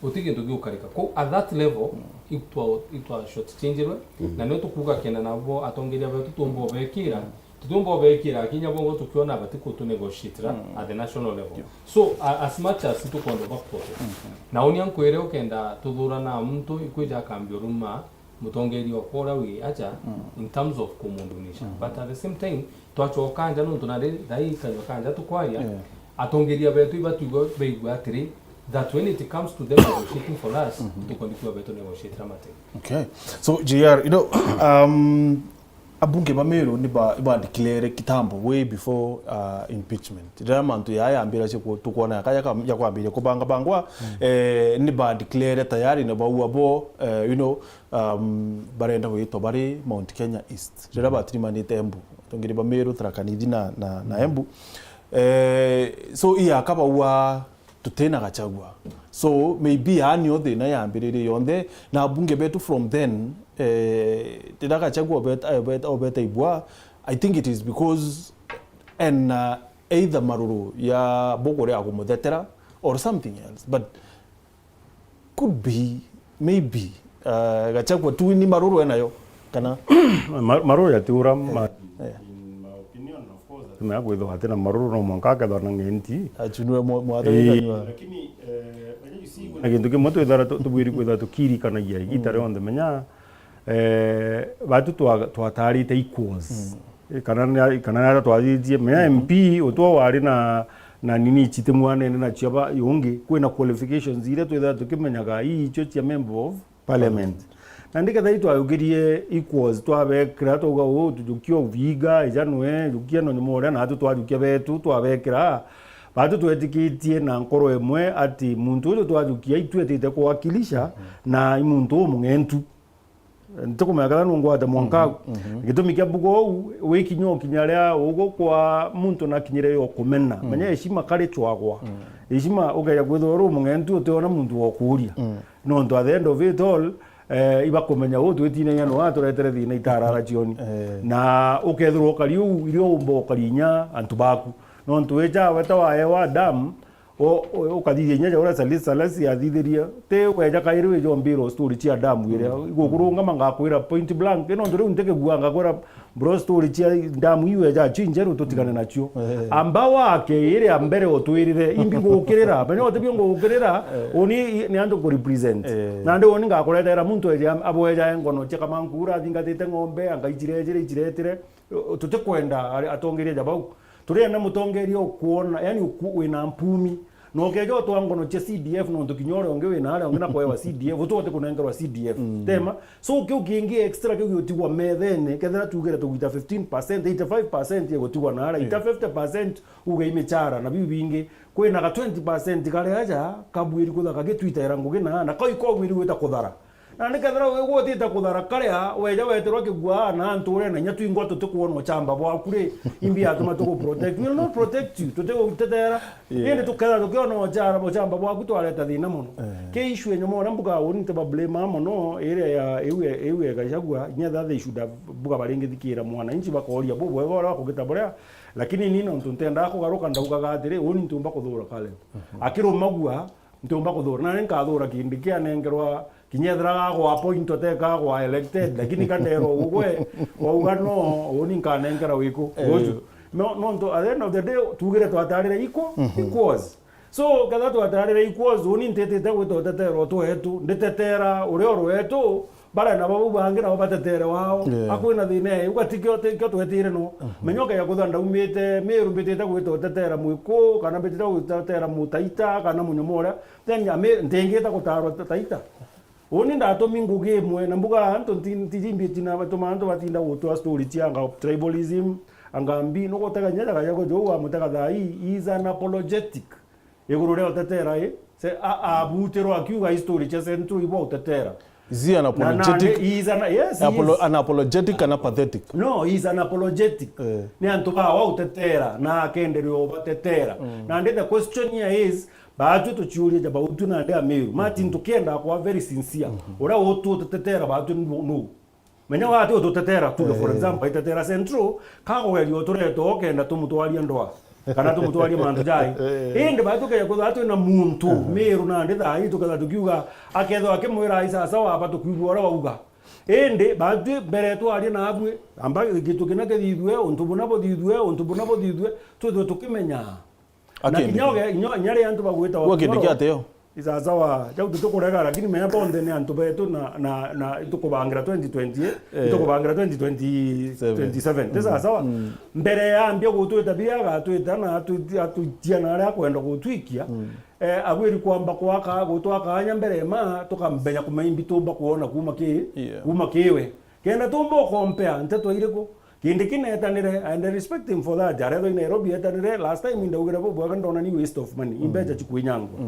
uti gintu giukarika. Kou at that level, mm, itwa, itwa shortchangirwe, mm, na nio tukuuga kenda nabo atongeria betu tuumba ubekira, mm, tutiumba ubekira, lakini abo ngo tukiona bati kutu negotiatira, mm, at the national level. Yeah. So, a-, as much as tukwenda bakuprotect, mm-hmm, na unia nkwire ukenda tuthurana muntu ikwija akambia uruma mutongeria okwa uria wi aja, mm, in terms of kumundunisha. Mm-hmm. But at the same time, twachoka nja nontu nari thai kanyua kanja tukwaria, yeah, atongeria betu ibatuigwe beigwe atiri, that when it comes to them negotiating for us, mm-hmm, tukondi kuwa betu negotiatira Martin. Okay. So, J R, you know, um, abunge ba Meru ni ba, ba declare kitambo way before, uh, impeachment. Riria mantu yaya yambira cia ku-, tukwona ya kaya kam-, ya kwambiria kubanga bangwa, mm, eh, ni ba declare tayari na bau abo, eh, you know, um, barenda gwitwa bari Mount Kenya East. Riria batirimanite Embu. Atongeria ba Meru, Tharaka Nithi na, na, na, mm, Embu. Eh, so, iyaka baua tutina Gachagua. So, maybe aa nio thina yambiririe yonthe, na abunge betu from then, eh, riria Gachagua obet-, obet-, obeta ibua, I think it is because ena either maruru ya buguria ya kumuthetera or something else. But could be, maybe, uh, Gachagua tu ni maruru enayo, kana? Ma-, maruru yatiura, eh, ma-, eh, in my opinion, of course, atumia kwithwa atina maruru, no mwanka akethwa na ng'enti. Achunue mwa-, mwathani. Eh, kanyua. Lakini, eh, you see, kuna gintu kimwe twithara tu-, tubwiri kwithwa tukiririkanagia igita, mm, rionthe. Menya, eh, batu twa-, twatarite equals. Mm. Eh, kana ni, kana ni aria twathithie. Menya, mhm, M P utwa wari na, na nini ici ti mwanene na ciaba yungi, kwina qualifications iria twithira tukimenyaga ii icio cia member of parliament. Na ndikethira itwayukirie equals, twabekira twauga uu tujukia Obinga, ija nwe, jukia no nyuma uria, na atu twajukia betu, twabekira, batu twetikitie na nkoro imwe ati muntu uju twajukia itwetite kuwakilisha, mhm, na i muntu umung'entu. Ntikumenya kana nungwate mwanka au. Mhm, mhm. Gitumi kia mbuga uu, wikinya ukinya ria ugukwa muntu nakinyire yo kumena. Mhm. Menya heshima kari chwagwa. Mhm. Heshima ukeja kwithirwa uri umung'entu utiona muntu wa ukuria. Mhm. Nontu at the end of it all, eh, ibakumenya uu twitinagia no aturetere thina itarara cioni. Eh. Na ukethirwa ukari uu, irio umba ukari inya antu baku. Nontu wija weta waewa damu, O, o, ukathithia inya ja uria Salisi Salasi athithirie, ti weja kairi wija umbira story cia damu iria. Mm. Igukurungama ngakwira point blank, ino ntu riu ntikigua ngakwira, bro, story cia damu iu weja cio injeru tutigane nacio. Eh. Amba wake iria mbere utwirire, imbi ngukirira, menya utibio ngukirira, eh, uni i-, ni antu ku represent. Eh. Nandi uni ngakuretera muntu eja, abweja ngono cia Kamankura, athingatite ng'ombe, anga icirejire, iciretire. Tutikwenda ari-, atongeria ja bau. Turienda mutongeria ukwona, yani uku-, wina mpumi. Na ukeja utwa ngono cia C D F, nontu kinya uria ungi wina aria ungi na kwewa C D F, utu uti kunengerwa C D F. Mm. Tema. So, kiu kingi extra kiu gigutigwa methene, kethira tugire tugita fifteen percent, eighty-five percent igutigwa na aria, ita fifty percent uge imichara, na biu bingi. Kwina ga twenty percent kari aja, kabwiri kutha kagitwitera ngugi na, na kau ikobwiri gwita kuthara. Na nikethira wi-, gwitite kuthara karia, weja weterwa kigua na antu uria na inya twingwa tutikwona uchamba bwaku ri, imbi yatuma tugu protect. We will not protect you, tutigutetera. Yeah. Indi tukethira tukiona uchara, uchamba bwaku twareta thina mono. Eh. Ki issue ya nyuma uria mbuga uni ntiba blame mono, iria ya, iu ya, iu ya Gachagua, inya that they should have, mbuga baringithikira mwananchi bakoria bubwega uria bakugita buria, lakini ni nontu ntendaa kugaruka ndaugaga atiri, uni ntiumba kuthura kale. Mhm. Akirumagua, ntiumba kuthura. Nani nkathura kindi kianengerwa, kinya ethira gagwa appointwa te kagwa elected, lakini kanderwa ugwe, wauga no, uni nkanengera wiku. Eh. Uju. No, nontu at the end of the day, tugire twatarire equal, mhm, equals. So, ketha twatarire equals, uni ntitite gwita utetera utu wetu, nditetera uria uru wetu, Bara na bau bangi nabo batetere wao. Yeah. Akwina thina ee, uga tikio, tikio twetire no. Mhm. Menya ukeja kwithwa ndaumite Meru, mbitite gwita utetera Mwiku, kana mbitite gutetera Mutaita, kana Munyuma uria. Then ame-, ntingita gutarwa ta-, Taita. Uni ndatumi ngugi imwe, na mbuga antu nti-, ntijimbi tina batuma antu batinda gutwa story cia anga tribalism, anga mbi, nugutega inya jaga jako jou wamutega thaa ii, he is unapologetic. Iguru ria utetera i, se, a, abutirwa akiuga history cia Central ibwa utetera. Is he unapologetic? He is an, yes, he Apolo-, is. Unapologetic kana pathetic? No, he is unapologetic. Eh. Ni antu bawa utetera na akenderea ubatetera. Na ndi the question here is, baatwi tuciuria ja bautwi na ndi Amiru. Martin, tukienda kwa very sincere. Uria utu utetera baatwi nu, nu. Menya wati ututetera tu, for example, itetera Central, kakugeria utureta ukenda tumutwaria ndoa. Kana tumutwarie mantu jai. Indi baatwi tukeja kwithirwa twina muntu Miru na ndi thaa ii tukethirwa tukiuga, akethirwa akimwira, "Ai sasa waba tukwigua uria wauga." Indi baatwi mbere twaria naabui, amba gintu kina kithithue, untu buna buthithue, untu buna buthithue, twithwe tukimenyaa. Na kinya uge, inya, inya ria antu bagwita wa Gwe kindi kioro. Kia ateo? Isasawa, jau titukurega, lakini menya bonthe ni antu betu na, na, na itukubangira twenty twenty, eh, itukubangira twenty twenty, twenty seven. Ti sasawa? Mbere ya ambia gutwita biria agatwita na atu-, atuitia na aria akwenda gutwikia, eh, abwiri kwamba kwaka, gutwaka anya mbere ma, tukamenya kumaimbi tumba kuona kuma ki, yeah, kuma kiwe. Kenda tumba ukompea nteto iriku? Kindi kinetanire, and I respect him for that. Arethwa i Nairobi etanire, last time indaugire bubwega ndona ni waste of money. Imbecha chikuinyangwa.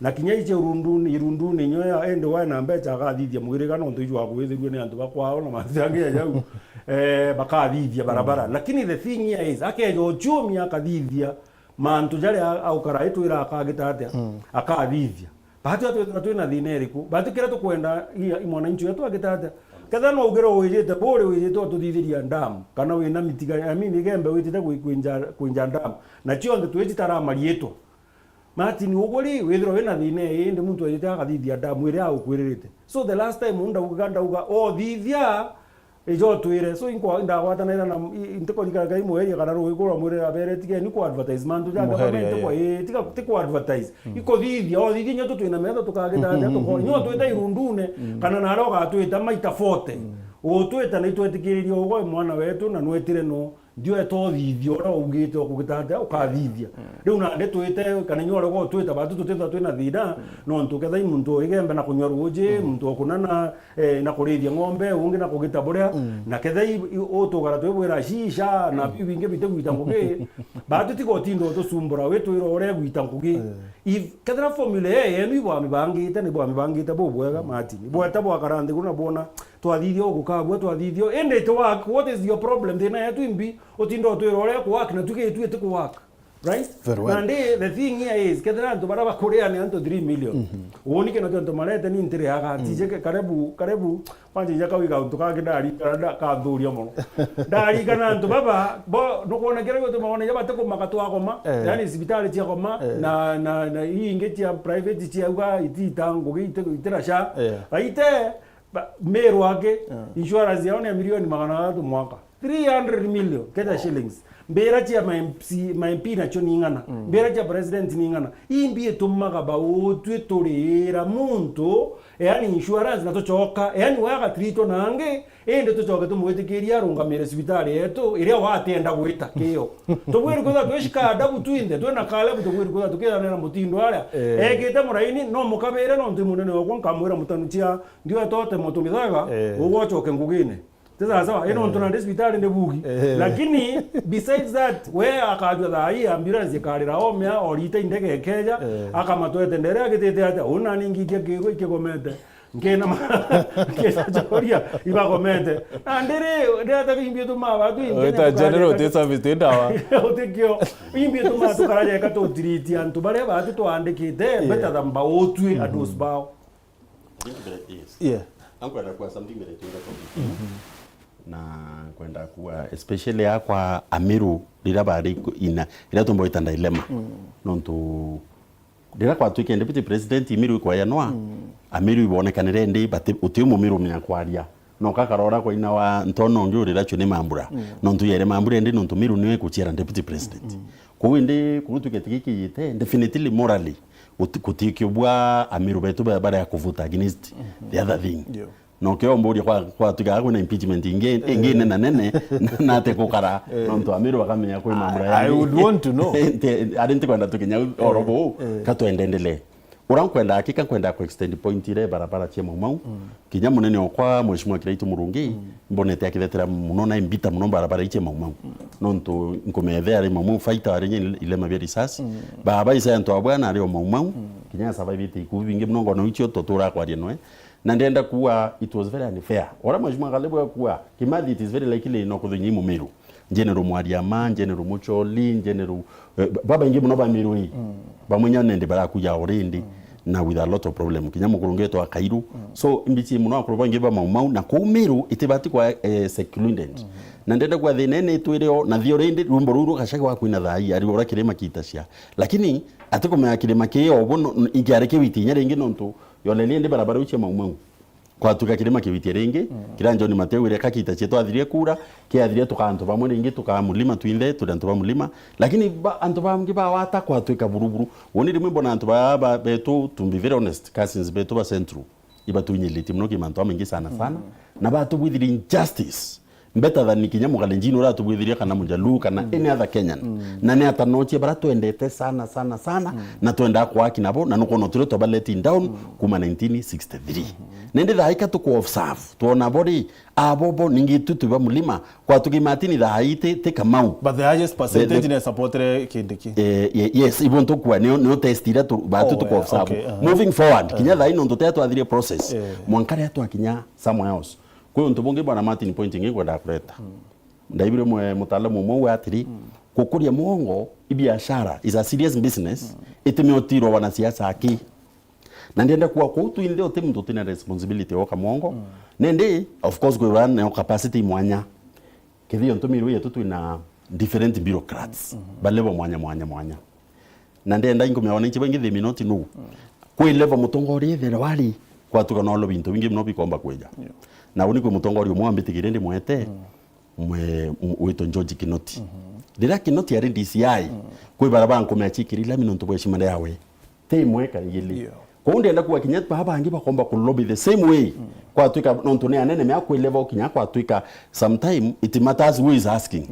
Na kinya iche urunduni, irunduni nyo ya endi wae na mbecha akathithia mwiriga nontu ijwa kwithirwe ni antu bakwao na mantu jangi ya jau. Eh, bakathithia barabara. Lakini the thing here is, akeja uchumi akathithia mantu jaria aukara itwira akagita atia? Akathithia. Baatwi twithirwa twina thina iriku? Baatwi kiria tukwenda i, i mwananchi wetu agita atia? Kethira no ugire wijite, buri wijite ututhithiria dam, kana wina mitiga, I mean, igembe witite kwi-, kwinja, kwinja dam. Na cionthe twicitara mariitwa. Martin, ugwe ri, withirwa wina thina ii, indi muntu ejite akathithia dam iria aukwiririte. So the last time ndauga, ndauga, othithia, ijo twire. So inkwa-, indagwatanaira na, i-, ntikurikana kai muheria kana rugi kurwa mwirira bere, tigeni ku advertise mantu ja government, yeah, tikwa-, ii, tiga, ti ku advertise. Ikuthithia, othithia nyo tu twina metho tukagita atia tukona. Nyo twita irundune, kana nare ugatwita maita forty. Utwita na itwetikiririe ugwe mwana wetu na nwetire no. Ndio etothithia uria ugite ukugita atia ukathithia. Riu nandi twite kana nyo uria utwita batu tutithwa twina thina, nontu kethira i muntu igembe na kunywa ruji, muntu okunana, eh, na kurithia ng'ombe, ungi na kugita buria, na kethira i, i, utugara twibwira shisha, na biu bingi bitigwita ngugi, batu tiga utinda utusumbura, witwira uria gwita ngugi. If, kethira formula ii yenu ibwamibangite, ni bwamibangite bubwega, Martin. Ibweta bwakara nthi kuna bwona, twathithia uku kabua, twathithia u-, indi it work, what is your problem? Thina yetu imbi, utinda utwira uria ku work, na tuge itu iti ku work. Right? Very well. Nandi the thing here is, kethira antu baria bakuria ni antu three million. Woni kina antu marete ni ntiriaga, tije ke-, karibu, karibu, kwanja ija kawi gauntu kangi ndarikana, nda-, kanthuria mono. Ndarikana antu baba, bo, nukwona kiria gituma ona ija batikumaka twakoma, yani cibitari ciakoma, na, na, na ii ingi cia private ciauga itita ngugi iti-, itira sha. Baite, ba-, Meru aki, insurance yao ni ya milioni magana athatu mwaka. Three hundred million Kenya shillings. Mbira cia ma M C, ma M P nacio ni ing'ana. Mbira cia president ni ing'ana. Imbi itumaga bautwi turiira muntu, yani insurance na tucoka, yani we agatreatwo nangi, indi tucoke tumwitikirie arungamire cibitari yetu, iria watienda gwita kio. Tubwiri kwithirwa twicika adabu twinthe, twina kalebu tubwiri kwithirwa tukiranira mutindo aria. Ekite muraini, no mukabire nontu i munene wakwa nkamwira mutanu cia, ndio etote moto mithaga, ugwe ucoke ngugine. Ti sawa sawa, ino ntu nandi cibitari ni bugi. Lakini besides that, we akajua thaa hii ambulance ikarira omea, orita indege ikeja, akamatwete ndere agitite atia, uu nani ngikia kirwa ikigomete. Nkina ma-, nkina choria ibagomete. Na ndiri, ndete imbi tu maba tu, wita general, uti service, ti ndawa. Utikio. Imbi tu ma tukarajeka tutiritie antu baria batu twandikite, better than bautwi, adosi bao. Yes. Yeah. Ankwenda kuwa something that I think about. Na nkwenda kuwa especially akwa Amiru riria bari ku-, ina, riria tumboita dilemma. Nontu riria kwatwikire deputy president Amiru ikwayanwa, Amiru ibonekanire ndi bati, uti umumirumia kwaria. No kakarora kwa ina wa ntona ungi urira chuni Mambura. Nontu yere Mambura ndi nontu Miru niwe kuchiera deputy president. Kou indi kugutwika tikikiyite, definitely morally, Guti-, gutikio bwa Amiru betu ba-, baria kuvuta against the other thing. Yeah. No kio mburia kwa, kwa twiga kwina impeachment ingi, ingi nene nene, na, na ate gukara, nontu Amiru akamenya kwi mambura I, I would want to know. Nti, ari ntikwenda tukinya oro buu, ka twendendelee. Ura nkwenda akika, nkwenda ku extend point ire barabara cia Mau Mau. Kinya munene okwa Mheshimiwa Kiraitu Murungi, mbonete akithetera muno na imbita muno barabara iche Mau Mau. Nontu nkumethea ari Mau Mau fighter ari nye ilema bia risasi. Baba ise antu abwa na ari o Mau Mau. Kinya survive ite ikubi bingi muno ngono icio tutura kwaria noe. Na ndenda kuuga it was very unfair. Ora Mheshimiwa Kalebu akuuga, Kimathi, it is very likely no kuthinya i Mumiru. General Mwariama, General Mucholi, General, eh, babaingi muno ba Miru ii. Bamwe nya nende barakuja already, na with a lot of problem. Kinya mukurungi wetwa Kairu. So, imbichi muno akuru baingi ba Mau Mau, na kuu Miru itibati kwa, eh, secluded. Na ndenda kuuga thina ii ni itwire o, na thi already, rwimbo ruu rwa Gachagua akwina thaa ii, ari ura kirima kiitacia. Lakini, atikumenya kirima kii o bo no, ingiari kiwiti inya ringi nontu, yoleli indi barabara iu cia Mau Mau. Kwatuika kirima kiwitie ringi, kira John Mateu ire kakita cietu athirie kura, kiathirie tuka antu bamwe ringi, tuka mulima twinthe, turi antu ba mulima. Lakini ba, antu bangi bawata kwatuika buruburu. Woni rimwe mbona antu ba, ba, betu, to be very honest, cousins betu ba Central, ibatunyilitie muno ki mantu amaingi sana sana. Na batubwithirie injustice. Better than kinya Mukalenjin uria atubwithirie kana Mujaluo kana any other Kenyan. Na ni atanochie bara twendete sana, sana, sana, na twendaa kwaki nabo, na nukwona turi twaba letting down kuma nineteen sixty-three. Nindi thaa ika tuku observe, twona bo ri, abo bo ningi tu twi ba mulima, kwa tuki Martin thaa ii ti, ti Kamau. But the highest percentage ni supportere Kindiki. Eh, ye-, yes, ibo ntukua, nio, nio test iria tu, batu Oh, tuku yeah, observe. Okay, uh-huh. Moving forward, kinya thaa ii nontu tia twathirie process, mwanka ria twakinya somewhere else. Kwi untu bungi bwana Martin point ingi ngwendaa kureta. Ndaibire mwe mutaalamu umwe uwe atiri, gukuria mwongo i biashara is a serious business, itimiutirwa wanasiasa aki. Na ndienda kuuga kuu twinthe uti muntu utina responsibility ya uka mwongo. Nindi, of course, kwi bana neo capacity mwanya. Kethio ntumirwe yetu twina different bureaucrats, ba level mwanya, mwanya, mwanya. Na ndenda inkumenya wananchi baingi they may not know. Kwi level mutongoria ethirwa ari, kwatuka no bintu bingi muno bikomba kwija. Na uni kwi mutongoria umwe wambitigire ndimwete, mwe, m-, witwa George Kinoti. Riria Kinoti ari D C I, kwi barabara nkumenya chikiri lami nontu bwa heshima yawe. Ti imwe kana igiri. Kou ndenda kuuga kinya baa bangi bakomba ku lobby the same way. Kwatuika nontu ni anene mea kwi level kinya kwatuika sometime it matters who is asking.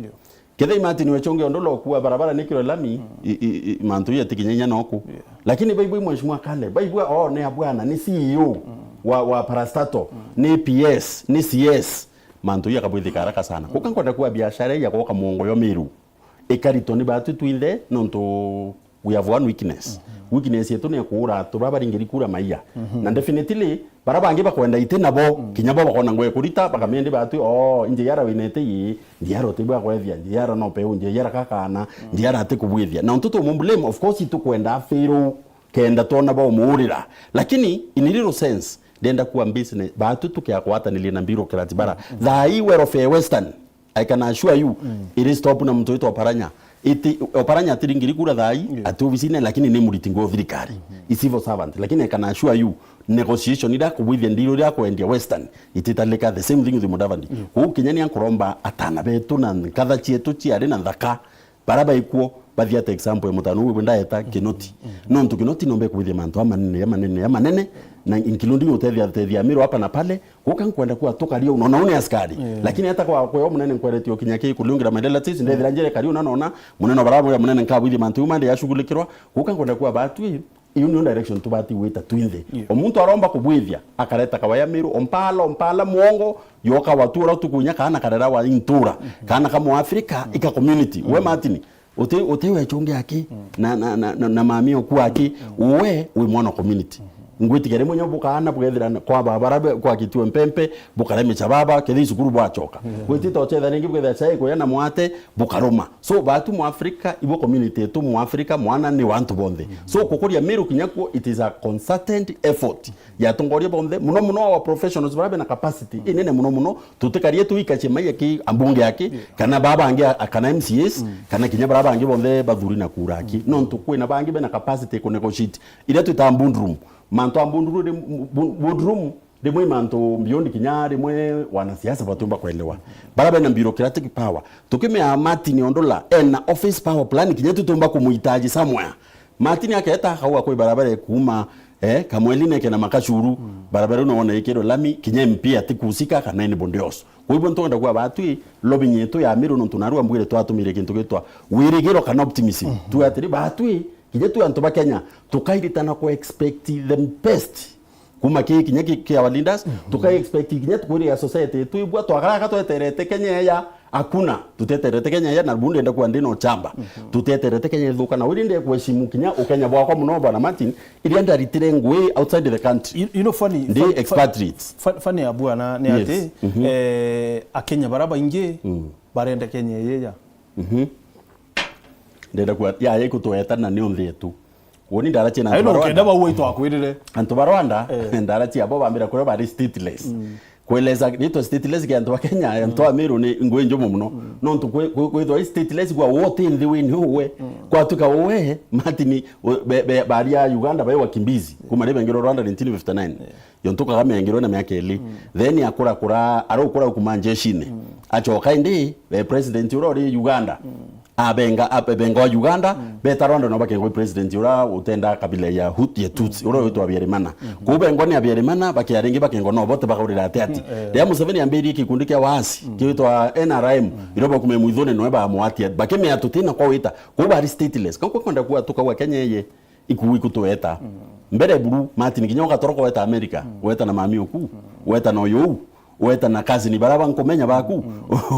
Kethira i Martin Wechunge ondu lokua barabara ni kiro lami, i, i, i, mantu ya tikinya inya noku. Lakini baibui Mheshimiwa Kale, baibua, oh, ni abwana, ni C E O wa, wa Parastatal, ni P S, ni C S. Mantu ya kabwithika haraka sana. Kuka nkwenda kuuga biashara ya gwoka mwongo yo Miru ikaritwa ni batu twinthe, nontu we have one weakness. Weakness yetu ni ya kuura antu baba baringiri kura maiya. Na definitely, bara bangi bakwenda iti nabo, kinya bo bakona ngwe kurita, bakamendi batu, oh, njiara winete ii, njiara utibwa kwethia, njiara no peu, njiara kakana, njiara ati kubwithia. Na untu tumu blame, of course, itukwenda afiru, kenda twona baumuurira. Lakini, in real sense, ndenda kuwa business, batu tukia kwataniria na bureaucrats bara. Thaa ii welfare Western, I can assure you, iri stop na muntu witwa Oparanya. Iti, Oparanya atiringiri kura thaa ii, ati obisine, lakini ni muriti ngoo thirikari. I civil servant. Lakini I can assure you, negotiation iria kubwithia ndiro iria kwendia Western, ititalika the same thing with Mudavadi. Kou kinya ni ankuromba atana betu na nkatha cietu ciari na nthaka, bara baikuo, bathia ta example ya mutano uwe ndaeta Kinoti. Nontu Kinoti nombe kubwithia mantu amanene, amanene, amanene, na including utethia, tethia Miru hapa na pale, Guka nkwenda kuga tukaria uno, na uni askari. Lakini hata kwa kweo munene nkweretie ukinya ki kuliungira my relatives, ndethira njere kari una nona, munene barabwira munene nkabwithia mantu uma ndi yashughulikirwa. Guka nkwenda kuga batwi, iu niyo direction tubati gwita twinthe. O muntu aromba kubwithia, akareta kawaya Miru, ompala, ompala mwongo, yoka watu ura tukunya kana karera wa intura, kana ka Mwafrika, ika community. We Martin, Uti, uti wechunge aki na, na, na, na, na mami oku aki, we wi mwana community. Ngwitikia rimwe nyo bukaana bukethira kwa baba bara be-, kwa kitiwe mpempe, bukaremecha baba, kethi cukuru bwachoka. Gwitita uchetha ringi bukethira chai kuya na mwate, bukaruma. So, batu mu Africa, ibo community yetu mu Africa, mwana ni wantu bonthe. So, kukuria Miru kinya kuo, it is a concerted effort ya atongoria bonthe, muno muno our professionals bara bena capacity inene muno muno, tutikarie tuikache mai aki, ambunge aki, kana baba bangi a-, kana M C As, kana kinya bara bangi bonthe bathuri na kura aki. Nontu kwina bangi bena capacity ku negotiate. Iria twita boardroom. Mantu a boardroom, ri-, bo-, boardroom, rimwe mantu beyond kinya rimwe wanasiasa batiumba kuelewa. Bara bena bureaucratic power. Tukimea Martin Ondula, ena office power plan, kinya tutiumba kumuhitaji somewhere. Martin aketa akauga kwi barabara ikuuma, eh, Kamweli neke na Makachuru, barabara ino wona ikirwe lami, kinya M P atikusika kana anybody else. Kwa hivyo ntonda kuga batwi, lobbying yetu ya Miru nontu narua mbwire twatumire kintu gitwa wirigiro kana optimism. Tuga atiri, batwi, kinya twi antu ba Kenya, tukairitana ku expect the best. Kuma ki kinya ki, ki our leaders, tuka expect kinya kwiri ya society twibua twakaraka tweterete Kenya ya, hakuna, tuteterete Kenya ya, na bu ndenda kuwa ndina uchamba. Tuteterete Kenya ithuka, na wiri ndi kuheshimu kinya ukenya bwakwa muno, bwana Martin, iria ndaritire ngui outside the country. You, you know, funny, ndi fun-, fun-, expatriates. Fun-, funny ya bwana ni Yes. ati, eh, Akenya bara baingi barenda Kenya yeya. Ndenda kuwa ya, ya ikutweta na ni unthi yetu. Woni ndaracia na Ai, antu no, ba ukenda Rwanda. Bau itwakwirire. Antu ba Rwanda, ndaracia abo bambira kuria bari stateless. Kueleza ritwa stateless kia antu ba Kenya, antu a Meru ni ngui njumu muno. Nontu kwi-, kwi-, kwithwa i stateless kwa wote nthi wini uwe. Kwatuka uwe, Martin, u-, be-, be-, baria Uganda bai wakimbizi. Kuma ribengerwa Rwanda nineteen fifty-nine. Yo ntu Kagame aingirwe na miaka ili. Then akura kura, arukura kuma njeshine. Acoka indi, be president uria uri Uganda. Abenga, abenga wa Uganda, beta Rwanda no bakengwa president uria utenda kabila ya Hut-, ya Tutsi, uria witwa Habyarimana. Kuu bengwa ni Habyarimana, bakia ringi bakengwa no bote bakaurira ati ati. Ria Museveni ambiririe gikundi kia waasi, kiwitwa N R M, irio bakume mwithone noe bamwatia, bakimea tutina kwa wita, kuu bari stateless. Kau kwenda kuwa tukauga Kenya eye, iku ikutweta. Mbere buru, Martin, kinya ugatoroka weta America, weta na mami uku, weta na uyu u, weta na cousin bara bankumenya baku,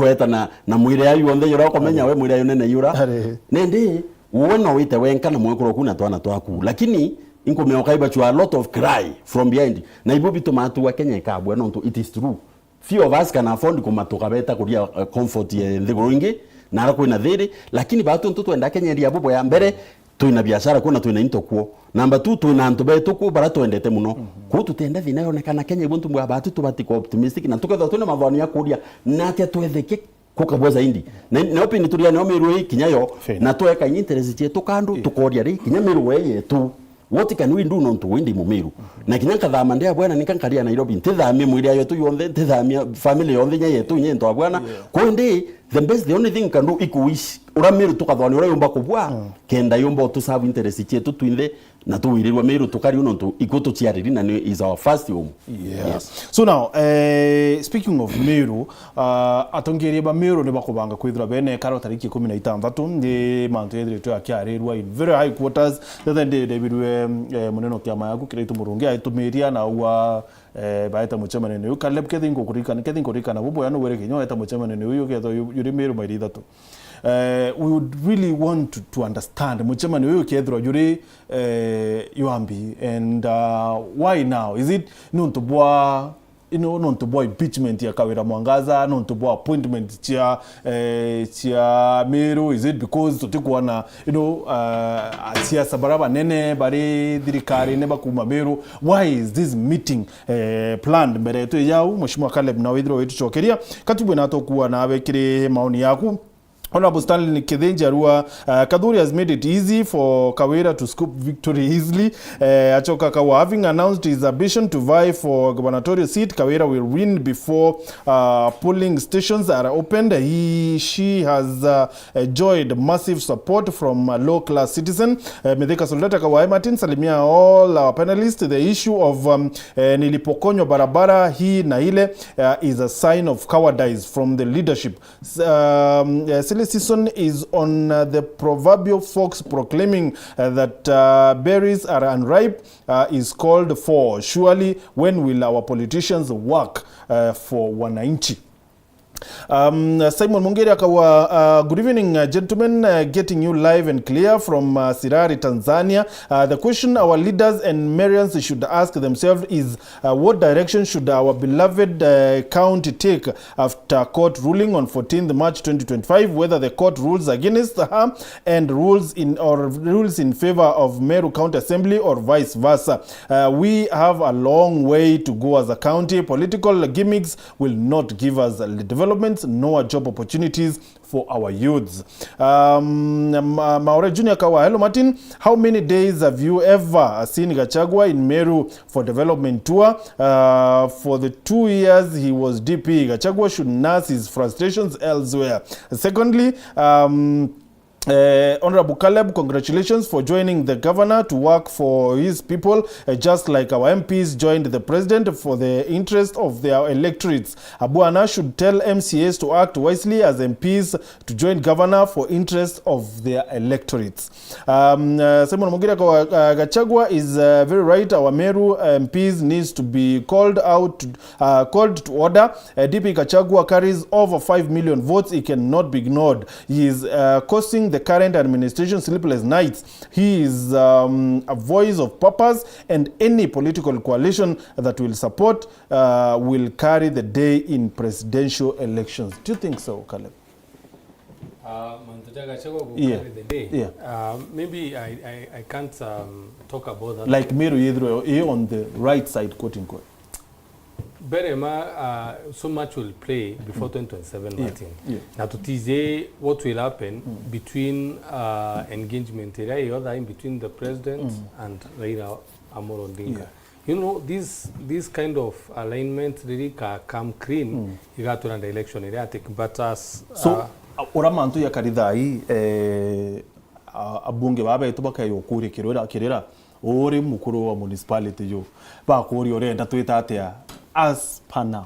weta na, na mwiri ayu onthe yura ukumenya we mwiri ayu nene yura. Ari. Nindi, we no wite wenka na mwekuru oku na twana twaku. Lakini, inkumenya ukaigua a lot of cry from behind. Na ibu bitu matu wa Kenya ikabua nontu it is true. Few of us can afford kumatuka beta kuria, uh, comfort ya nthiguru ingi, na ara kwina thiri, lakini batu ntu twenda Kenya iri ya bubo ya mbere, twina biashara kuo na twina into kuo. Number two, twina antu betu kuo bara twendete muno. Kuu tutenda thina yonekana Kenya, ibu ntu mbwa batu tubati kwa optimistic, na tukethwa twina mathwani ya kuria, na atia twetheke kukabwa zaidi. Na, na opini turia neo Meru ii kinya yo, na tweka interest cietu kandu, tukoria ri, kinya Meru we yetu. What can we do nontu we ndi Mumiru? Na kinya nkathama ndi a bwana, nika nkaria Nairobi, ntithamie mwiri ayo tu yonthe, ntithamia family yonthe nya yetu, nya into a bwana. Kuu ndi, the best, the only thing you can do, ikuwish. Ura Meru tukathwani ura yumba kubwa, kenda yumba utuserve interest cietu twinthe, na tuwirirwa Meru tukari u nontu iku tuciariri na ni is our first home. Yes. So now, eh, speaking of Meru, ah, atongeria ba Meru ni bakubanga kwithirwa bene karo tariki ikumi na itantatu, ni mantu yethiritwe akiarirwa in very high quarters. Tethe ndi ndebirwe, eh, munene o kiama yaku Kiraitu Murungi aitumiria na aua, eh, baeta mucemanio uyu. Caleb, kethi ngukuririkana, kethi nkuririkana bubu ya nugwere kinya eta mucemanio uyu, ketho yu-, yuri Meru mairi ithatu. Eh, we would really want to, to understand mucemanio uyu kethirwa yuri, eh, yuambi, and, uh, why now? Is it nontu bwa, you know, nontu bwa impeachment ya Kawira Mwangaza, nontu bwa appointment cia, eh, cia Meru? Is it because tutikuona, you know, uh, asiasa bara banene bari thirikari ni bakuma Meru? Why is this meeting, eh, planned mbere yetu yau? Mheshimiwa Caleb, na withirwa witucokeria, katubu na tukua na wekire maoni yaku. Honorable Stanley Kithinji arua, uh, Kathuri has made it easy for Kawira to scoop victory easily. Uh, acoka kawa, having announced his ambition to vie for gubernatorial seat, Kawira will win before, uh, polling stations are opened. He, she has, uh, enjoyed massive support from a low-class citizen. Uh, Mithika Soldata kawa, Martin, salimia all our panelists. The issue of, um, uh, nilipokonywa barabara hii na ile, uh, is a sign of cowardice from the leadership. S-, um, uh, silly season is on, uh, the proverbial fox proclaiming, uh, that, uh, berries are unripe, uh, is called for. Surely, when will our politicians work, uh, for wananchi? Um, Simon Mungiri akawa, uh, good evening, uh, gentlemen, uh, getting you live and clear from, uh, Sirari, Tanzania. Uh, the question our leaders and Marians should ask themselves is, uh, what direction should our beloved, uh, county take after court ruling on fourteenth March twenty twenty-five, whether the court rules against her and rules in, or rules in favor of Meru County Assembly or vice versa. Uh, we have a long way to go as a county. Political gimmicks will not give us developments nor job opportunities for our youths. Um, Ma-, Maore Junior kawa, hello Martin, how many days have you ever seen Gachagua in Meru for development tour? Uh, for the two years he was D P, Gachagua should nurse his frustrations elsewhere. Secondly, um, Uh, Honorable Caleb, congratulations for joining the governor to work for his people, uh, just like our M Ps joined the president for the interest of their electorates. Abwana should tell M C As to act wisely as M Ps to join governor for interest of their electorates. Um, uh, Simon Mugira kwa, uh, Gachagua is, uh, very right. Our Meru M Ps needs to be called out, uh, called to order. Uh, D P Gachagua carries over five million votes. He cannot be ignored. He is, uh, causing the current administration sleepless nights. He is, um, a voice of purpose, and any political coalition that will support, uh, will carry the day in presidential elections. Do you think so, Caleb? Uh, mantu ja Gachagua will Yeah. carry the day. Yeah. Uh, maybe I, I, I can't, um, talk about that. Like Meru yethirwe i on the right side, quote unquote. Mbere ma, uh, so much will play before twenty twenty-seven, Yeah. Martin. Yeah. Na tutije what will happen between, uh, engagement iria yotha in between the president and Raila Amolo Odinga. Yeah. You know, this, this kind of alignment really ca come clean, igatwira direction iria atik, but as, So, uh, a-, ura mantu ya karitha ii, eh, a-, abunge baba betu bakayukuria kirira, kirira, uri mukuru wa municipality ju, bakuria urenda twita atia as per now?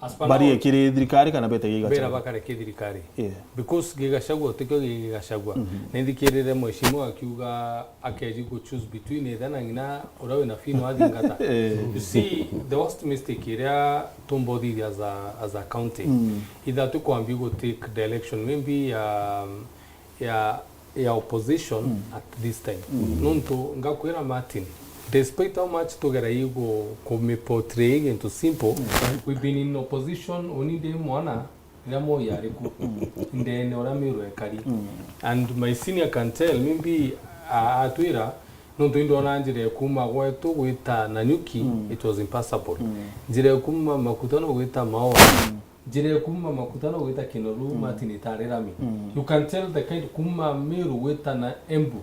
As per now, bari ekiri thirikari kana bete Bera gigacha? Bakare ki thirikari. Yeah. Because gigachagua tikio gigachagua. Nithikirire mheshimiwa akiuga akeji ku choose between ithe na ng'ina uria wina fino athingata. Eh. You see, the worst mistake iria tumbothithia as a, as a county, itha tukwambia gu take direction maybe ya, ya, ya opposition at this time. Nontu ngakwira Martin, despite how much tugerai gu, ku portray gintu simple, we've been in opposition, uni ndi mwana, riria Moi ari ku, ndene uria Meru ekari. And my senior can tell, maybe a-, atwira, nontu indona njira ya kuma gwetu gwita Nanyuki, it was impassable. Njira ya kuma Makutano gwita Maoa, njira ya kuma Makutano gwita Kinoru, Martin, itari rami. You can tell the kind, kuma Meru gwita na Embu,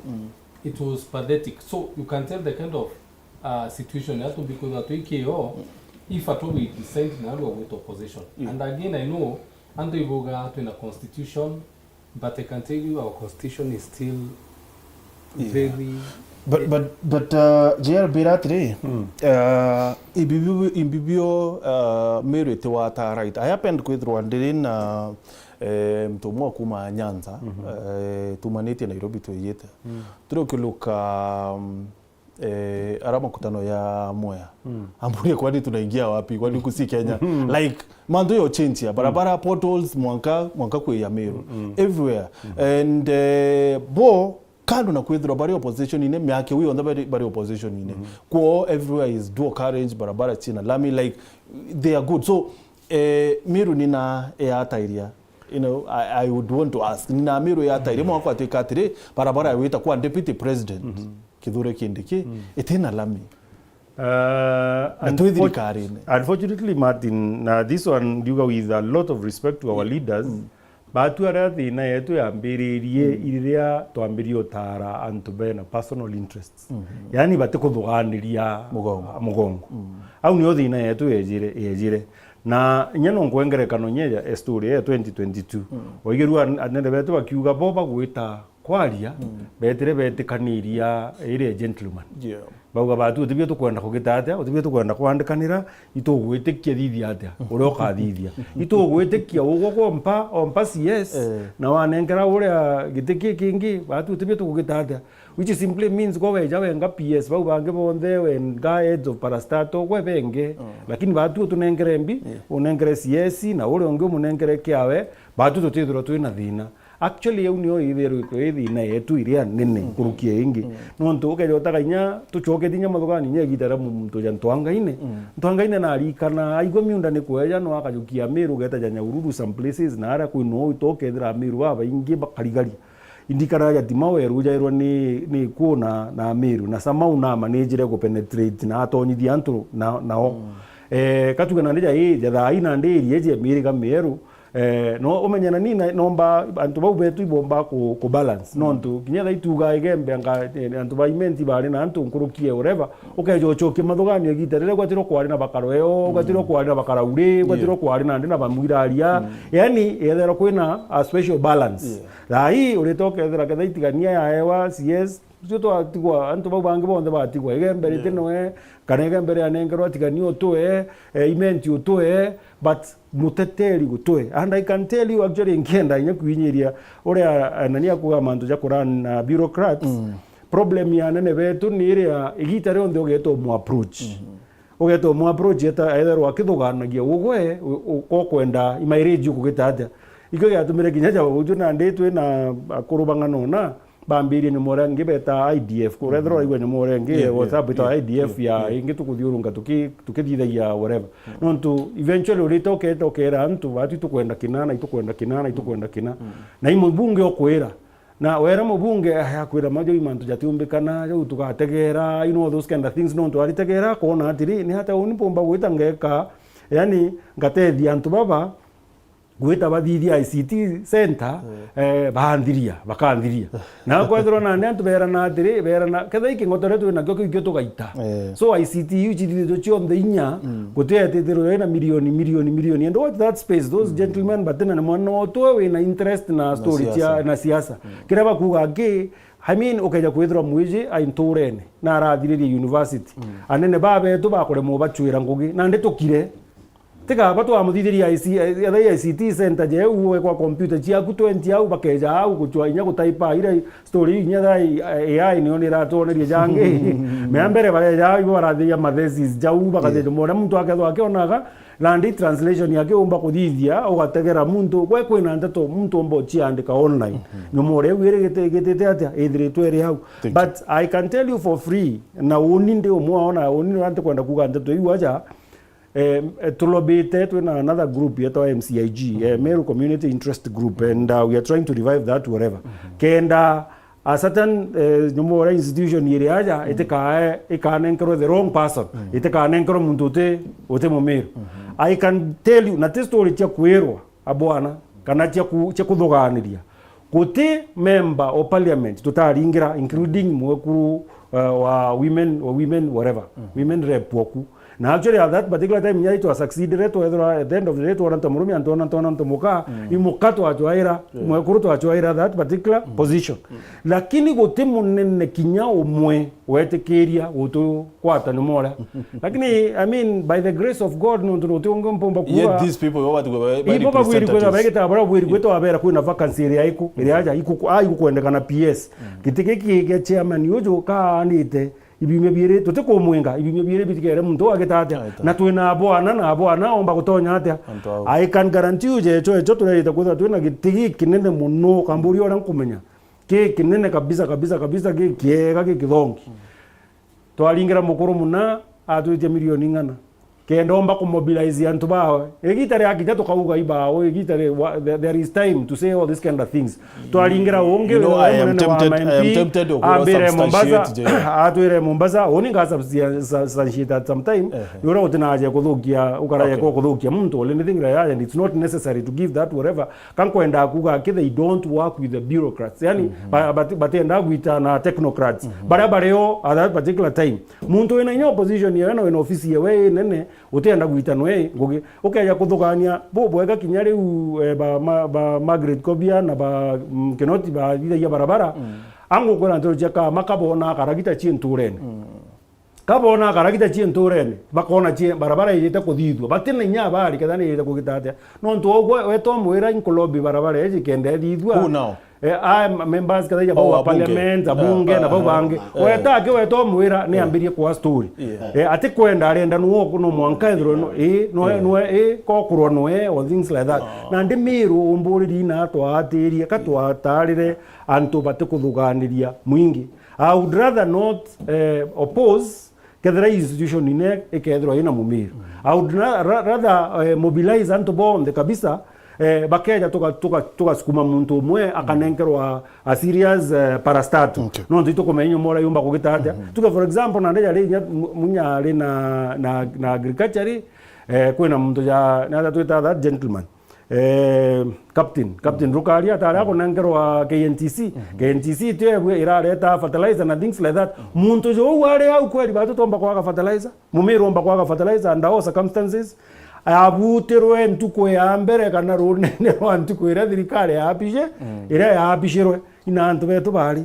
it was pathetic. So you can tell the kind of uh, situation ya tumbi kwithwa twi kio, if at all we decide na arua gwita opposition. And again, I know antu ibuga twina constitution, but I can tell you our constitution is still very But, but, but, uh, J R, mbira atiri, uh, imbibio, imbibio, uh, Meru itiwata right. I happened kwithirwa ndiri na, eh, mtu umwe kuma Nyanza, eh, tumanitie Nairobi twiyite. Turi ukiluka, um, eh, ara makutano ya Mwea. Amburia, "Kwani tunaingia wapi? Kwani huku si Kenya?" Like, mantu yo change ya barabara, potholes, mwanka, mwanka kwi ya Meru. Everywhere. And, eh, bo, kando na kwithirwa bari opposition ine, miaka iu yonthe bari, bari opposition ine. Kwoo, everywhere is dual carriage, barabara china lami, like, they are good. So, eh, Meru nina eatairia, you know, I, I would want to ask, nina Meru eatairia, mwanka atwika atiri, barabara ya gwita kwa deputy president. Kithure Kindiki, itina lami. Uh, Na twi unfortu-, thirikarine. Unfortunately, Martin, na this one, ndiuga with a lot of respect to our leaders, batu aria thina yetu yambiririe iriria twambirie utara antu bena personal interests. Yani, batikuthuganiria Mugongo. Mugongo. Au nio thina yetu yejire, yejire. Na inya no nkwe ngerekano inya ya story ya twenty twenty-two. Waigirua an-, anene betu bakiuga bo bagwita kwaria, betire betikaniria iria gentleman. Yeah. Bauga, "Batu, utibio tukwenda kugita atia, utibio tukwenda kwandikanira, itugwitikia thithia atia, uria ukathithia. Itugwitikia ugwe kwa ompa, ompa C S, Eh. na wanenkera uria giti ki kingi, batu, utibio tukugita atia." Which simply means kwa weja wenga P S, bau bangi bonthe wenga heads of parastatal, gwe benge. Lakini batu utunenkere mbi, Yeah. unenkere C S, na uria ungi umunenkere kiawe, batu tutithirwa twina thina. Actually, yau nio ithirwa i thina yetu iria nene nkuruki ya ingi. Nontu ukeja utaga inya, tucoketie inya mathuganio inya igita ria muntu ja Ntwangaine. Ntwangaine narikana, aigua miunda ni kweja, no akajukia Meru, ugeta ja Nyahururu some places, na aria kwi no ito ukethira Meru babaingi bakarigari. Indikana ja Timaweru jairwa ni, ni kuo na, na Meru, na somehow na managire ku penetrate na atonyithia antu na, nao. Eh, katuga nandi ja, eh, ja thaa ii nandi area eje miriga mieru, Eh, no umenye na nini, nomba antu bau betu ibomba ku, ku balance. Nontu kinya thaa ituga Igembe anga, eh, antu ba Imenti bari na antu nkuruki e whatever, ukeja ucokie mathuganio igita riria gwatirwo kwari na bakaro eo, gwatirwo kwari na bakarauri, gwatirwo kwari na ndi na bamwiraria. Yani, yethera kwina a special balance. Thaa hii urite ukethira ketha itigania ya ewa, C S, tucio twatigwa, antu bau bangi bonthe batigwa. Igembe riti noe, kana Igembe rianengerwa atigania utwe, eh, Imenti utwe, but muteteri gutwe. And I can tell you actually, nkienda inya kwinyiria uria, eh, nani akuga mantu ja kuran na bureaucrats, problem ya nene betu ni iria igita rionthe ugetwa mu approach. Ugetwa mu approach eta, etherwa akithuganagia ugwe, u-, u-, ukwenda imairage ukugita atia. Ikio giatumire kinya ja uju nandi twi na akuru bang'ana una, bambirie nyomore ingi beta I D F. Kurethirwa uraigua nyomore ingi, yeah, WhatsApp itawa I D F ya ingi tukuthiurunga tuki-, tukithithagia whatever. Nontu eventually urite uketa ukera antu, batu itukwenda kina, na itukwenda kina, na itukwenda kina. Na i mubunge ukwira. Na wera mubunge, eh, akwira, "Ma jau i mantu jatiumbikana, jau tugategera, you know, those kind of things." Nontu aritegera, akona atiri, ni atia uni mpumba gwita ngeka, yani, ngatethia antu baba, gwita bathithia I C T center, eh, baanthiria, bakanthiria. Na kwethirwa nandi antu berana atiri, berana, ketha iki ngotore twi nakio kiu kio tugaita. Eh. So I C T iu cithithitwe cionthe inya, guti etithirwe ina milioni, milioni, milioni. And what that space, those gentlemen, batina ni mwana otwe wina interest na story cia, na siasa. Kiria bakuga ki, I mean, ukeja kwithirwa mwiji ai nturene, na arathiririe university. Anene babetu bakuremwo bacwira ngugi, nandi tukire. Tiga ba twamuthithiria I C, eh, etha I C T center je, u wekwa computer ciaku twenty au, bakeja au gucwa inya gutaipa ira story inya tha A I nio niratwoneria jangi. Mea mbere bareja au, ibo barathiria mathesis jau, bakathithia mwana muntu akethwa akionaga, nandi translation yake umba kuthithia, ugategera muntu, gwe kwina ndeto, muntu umba uciandika online. Nyomore iu iri giti-, gitite atia, ithiritwe iri au. But I can tell you for free, na uni ndi umwe ona, uni ntikwenda kuga ndeto iu aja, Eh, eh, tulobite twina another group yetwa M C I G, eh, Meru Community Interest Group, and, uh, we are trying to revive that wherever. Kenda a certain, eh, nyomora institution iri aja, itikae, ikanenkerwe the wrong person, itikanenkerwe muntu uti, uti Mumiru. I can tell you, na ti story cia kwirwa, abwana, kana cia ku-, cia kuthuganiria. Guti member of parliament tutaringira, including mwekuru, uh, wa women, wa women whatever, women rep waku. Na actually at that particular time, nyai twa succeedire, twethirwa at the end of the day, twona nta murume, antona, ntona nta muka, i muka twachwaira, mwekuru twachwaira that particular position. Lakini guti munene kinya umwe wetikiria gutukwata ni mora. Lakini, I mean, by the grace of God, nontu ruti ungi mpumba kuuga. Yet these people, what we, ibo babwiri kwithwa begita bara bwiri kwithwa wabera kwina vacancy iria iku, iria aja iku, a, ikukwendekana P S. Giti giki gia chairman uju kaanite, ibiumia biiri, tutikumwinga, ibiumia biiri bitigere muntu agita atia. Na twina abwana, na abwana omba gutonya atia. I can guarantee you, jecho, echo turerite kwithwa twina giti gikinene muno, kamburia uria nkumenya. Ki kinene kabisa, kabisa, kabisa, ki kiega, ki kithongi. Twaringira mukuru muna, atwitie milioni ng'ana. Kenda omba kumobilize antu bawe. Igita ria kinya tukauga ibao, igita ri-, wa-, there, there is time to say all these kind of things. Twaringira ungi, you know, I am tempted, I am tempted to ambire Mombasa, atwire Mombasa, uni nga substan-, substantiate at some time. Yura utinaje kuthukia, ukaraje kuthukia muntu, or anything like that, and it's not necessary to give that whatever. Ka nkwenda kuga ki, they don't work with the bureaucrats. Yani, ba-, bati-, batienda gwita na technocrats. Baria bario at that particular time. Muntu wina inya opposition yewe na wina ofisi yewe inene, utienda gwita nwe ngugi. Ukeja kuthugania bubwega kinya riu, eh, ba, ma, ba Margaret Kobia na ba, mm, Kinoti bathithagia barabara. Angukwira nteto cia kama kabona karagita ci nturene. Kabona karagita ci nturene, bakona ci barabara ijite kuthithua. Batina inya abari ketha ni ijite kugita atia. Nontu ugwe wetwa mwira inkulobi barabara iji kenda ithithua. Who now? Eh, a members ketha ija bau ba parliament, abunge na bau bangi. Weta aki wetwa mwira ni ambirie kwa story. Eh, ati kwenda arenda nuo no mwanka ethirwe no, eh, no, no, eh, kokurwa no, eh, or things like that. Na ndi Miru umburiri na twatirie, ka twatarire antu batikuthuganiria mwingi. I would rather not, eh, oppose kethira institution ine ikethirwa ina Mumiru. I would ra-, ra-, rather, eh, mobilize antu bonthe kabisa, eh, bakeja tuga-, tuga-, tugasukuma muntu umwe akanenkerwa a serious, eh, parastatal. Okay. Nontu itukumenya inya mora yumba kugita atia. Tuge for example, nande jari inya mu-, munya ari na, na, na agriculture, eh, kwina muntu ja, na twita that gentleman. Eh, captain, captain Rukaria atari akunengerwa K N T C. K N T C tio ebwe irareta fertilizer na things like that. Muntu jo u ari au kweri batu tomba kwaga fertilizer. Mumiru omba kwaga fertilizer under all circumstances. Abutirwe ntuku ya mbere kana runene rwa ntuku iria thirikari yaabije, iria yaabijirwe, ina antu betu bari.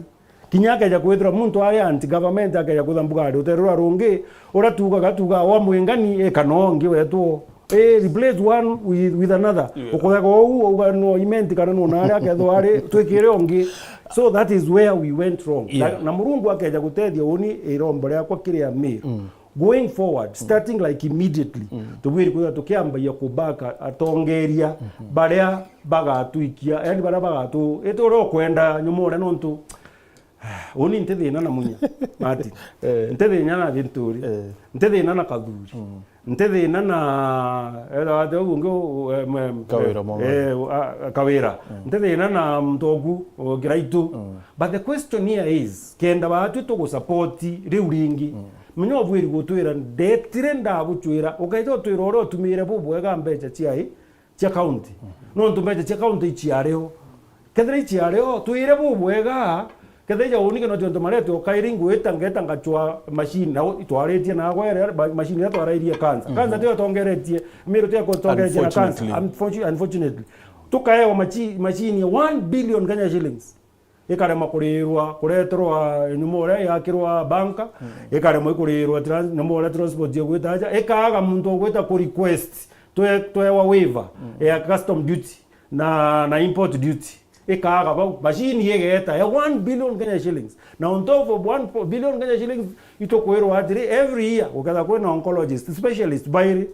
Kinya akeja kwithirwa muntu ari anti government, akeja kwitha mbuga ari uterura rungi, uria tuugaga, tuugaga wa mwingani, ika no ungi wetwo. Eh, replace one with, with another. Yeah. Ukuthaga uu, uga no imenti kana no nari akethwa ari twikire ungi. So that is where we went wrong. Yeah. Na, na Murungu akeja gutethia uni irombo riakwa kiri Amiru. Going forward, starting like immediately, tubwiri kwithirwa tukiambagia kubaka atongeria baria bagatwikia, yani baria bagatu, iti uria ukwenda nyuma uria nontu Uni nti thina na Munya, Martin. Eh. Nti thina na Ginturi. Eh. Nti thina na Kathuri. Nti thina na, ethwa ati uguo ungi u-, em, em, Kawira Mwangangi. Eh, a, a, Kawira. Nti thina na muntu ogu, o, Kiraitu. But the question here is, kenda baatwi tugusupport riu ringi, menya ubwiri gutwira, ndetire ndabuchwira, ukeja utwira uria utumire bubwega mbecha ciai, cia county. Nontu mbecha cia county iciario. Kethira iciario, twire bubwega, kethira ija unike no cionto maria tiokairi ngwita ngeta ngachwa machine, na itwaritie na agwere, ba-, machine iria twarairie cancer. Cancer tio itongeretie, Miru tio itongeretie na cancer. Unfortunately. Unfortu-, unfortunately. Tukaewa machi-, machine ya one billion Kenya shillings. Ikaremwa kurirwa, kureterwa nyuma uria yakirwa banka, ikaremwa ikurirwa trans-, nyuma uria transport igwita aja, ikaaga muntu ugwita ku request twe-, twewa waiver ya custom duty na, na import duty. Ikaaga bau, machine igeta ya one billion Kenya shillings. Na on top of one billion Kenya shillings, itukwirwa atiri, every year guketha kwina oncologist specialist bairi,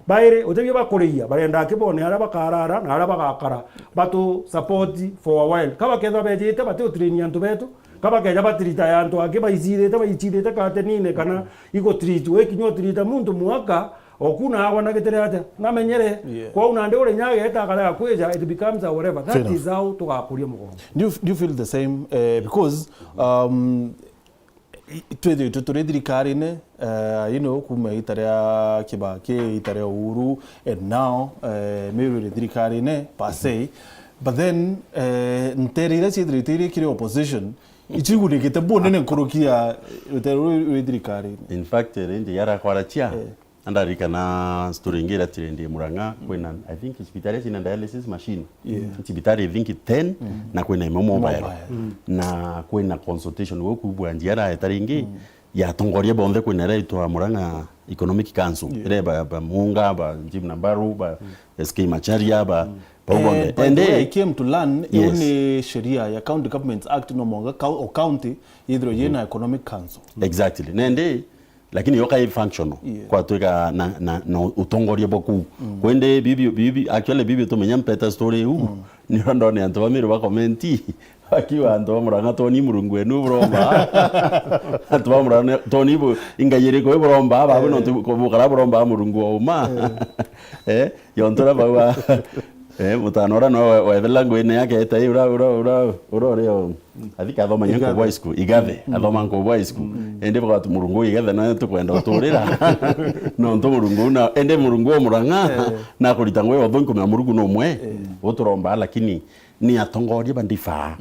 bairi, utebia bakuriia, barenda akibone aria bakarara na aria bagakara, batu support for a while. Ka bakethwa bejite bati utrain antu betu, ka bakeja batirita ya antu angi baicirite, baicirite katenine kana igutreat, wikinya utirita muntu mwaka, oku na agwa na gitire atia, namenyere. Yeah. Kwou nandi uri nyageta akare akwija, it becomes a whatever. That is how tugakuria mugongo. Do you, do you feel the same? Eh, because, um, I-, twithitwe turi thirikarine, eh, you know, kuma ita ria Kibaki, ita ria Uhuru, and now, eh, Miru iri thirikarine, per se. But then, eh, ntere iria ciithirite iri kiri opposition, icigunikite bunene nkuruki ya rutere ruri rwi thirikarine. In fact, rindi yara kwaracia, eh. Andarikana story ingi iria tirendie Murang'a, kwina, I think, cibitari cina dialysis machine. Yeah. Cibitari, I think, ten, na kwina imwe mobile. Mobile. Na kwina consultation gukubwa njiara eta ringi ya atongoria bonthe, kwina iria itwa Murang'a Economic Council. Yeah. Iria ba, ba Muunga, ba Jim Nambaru, ba S K Macharia, ba, ba bonthe. And by the way, I came to learn, yes, iu ni sheria ya County Governments Act, no mwanka kau-, o county yithirwe yina Economic Council. Exactly. Nende, lakini yo kai functional, yeah, kwatwika na, na, na utongoria bwa kuu. Kwende bibi, bibi, actually bibi tumenya mpeta story iu. Nio ndone antu ba Miru ba comment, akiwa antu ba Murang'a toni Murungu enu buromba. Antu ba Murang'a toni bu, ingai iriku iburomba, babu nontu bukara buromba Murungu wa uma. Eh, yontura bau ba, eh, mutano ura no wethela ngwine yake eta ura, ura, ura, ura, ura, ura, Athi kathoma nya Nkobo High School, Igathe, athoma Nkobo High School. Indi bwatu Murungu Igathe nayo tukwenda uturira. Nontu Murungu na, indi Murungu o Murang'a, na kurita ngwe otho nkumya Murungu no umwe. Uturomba, lakini ni atongoria ba ndifaa.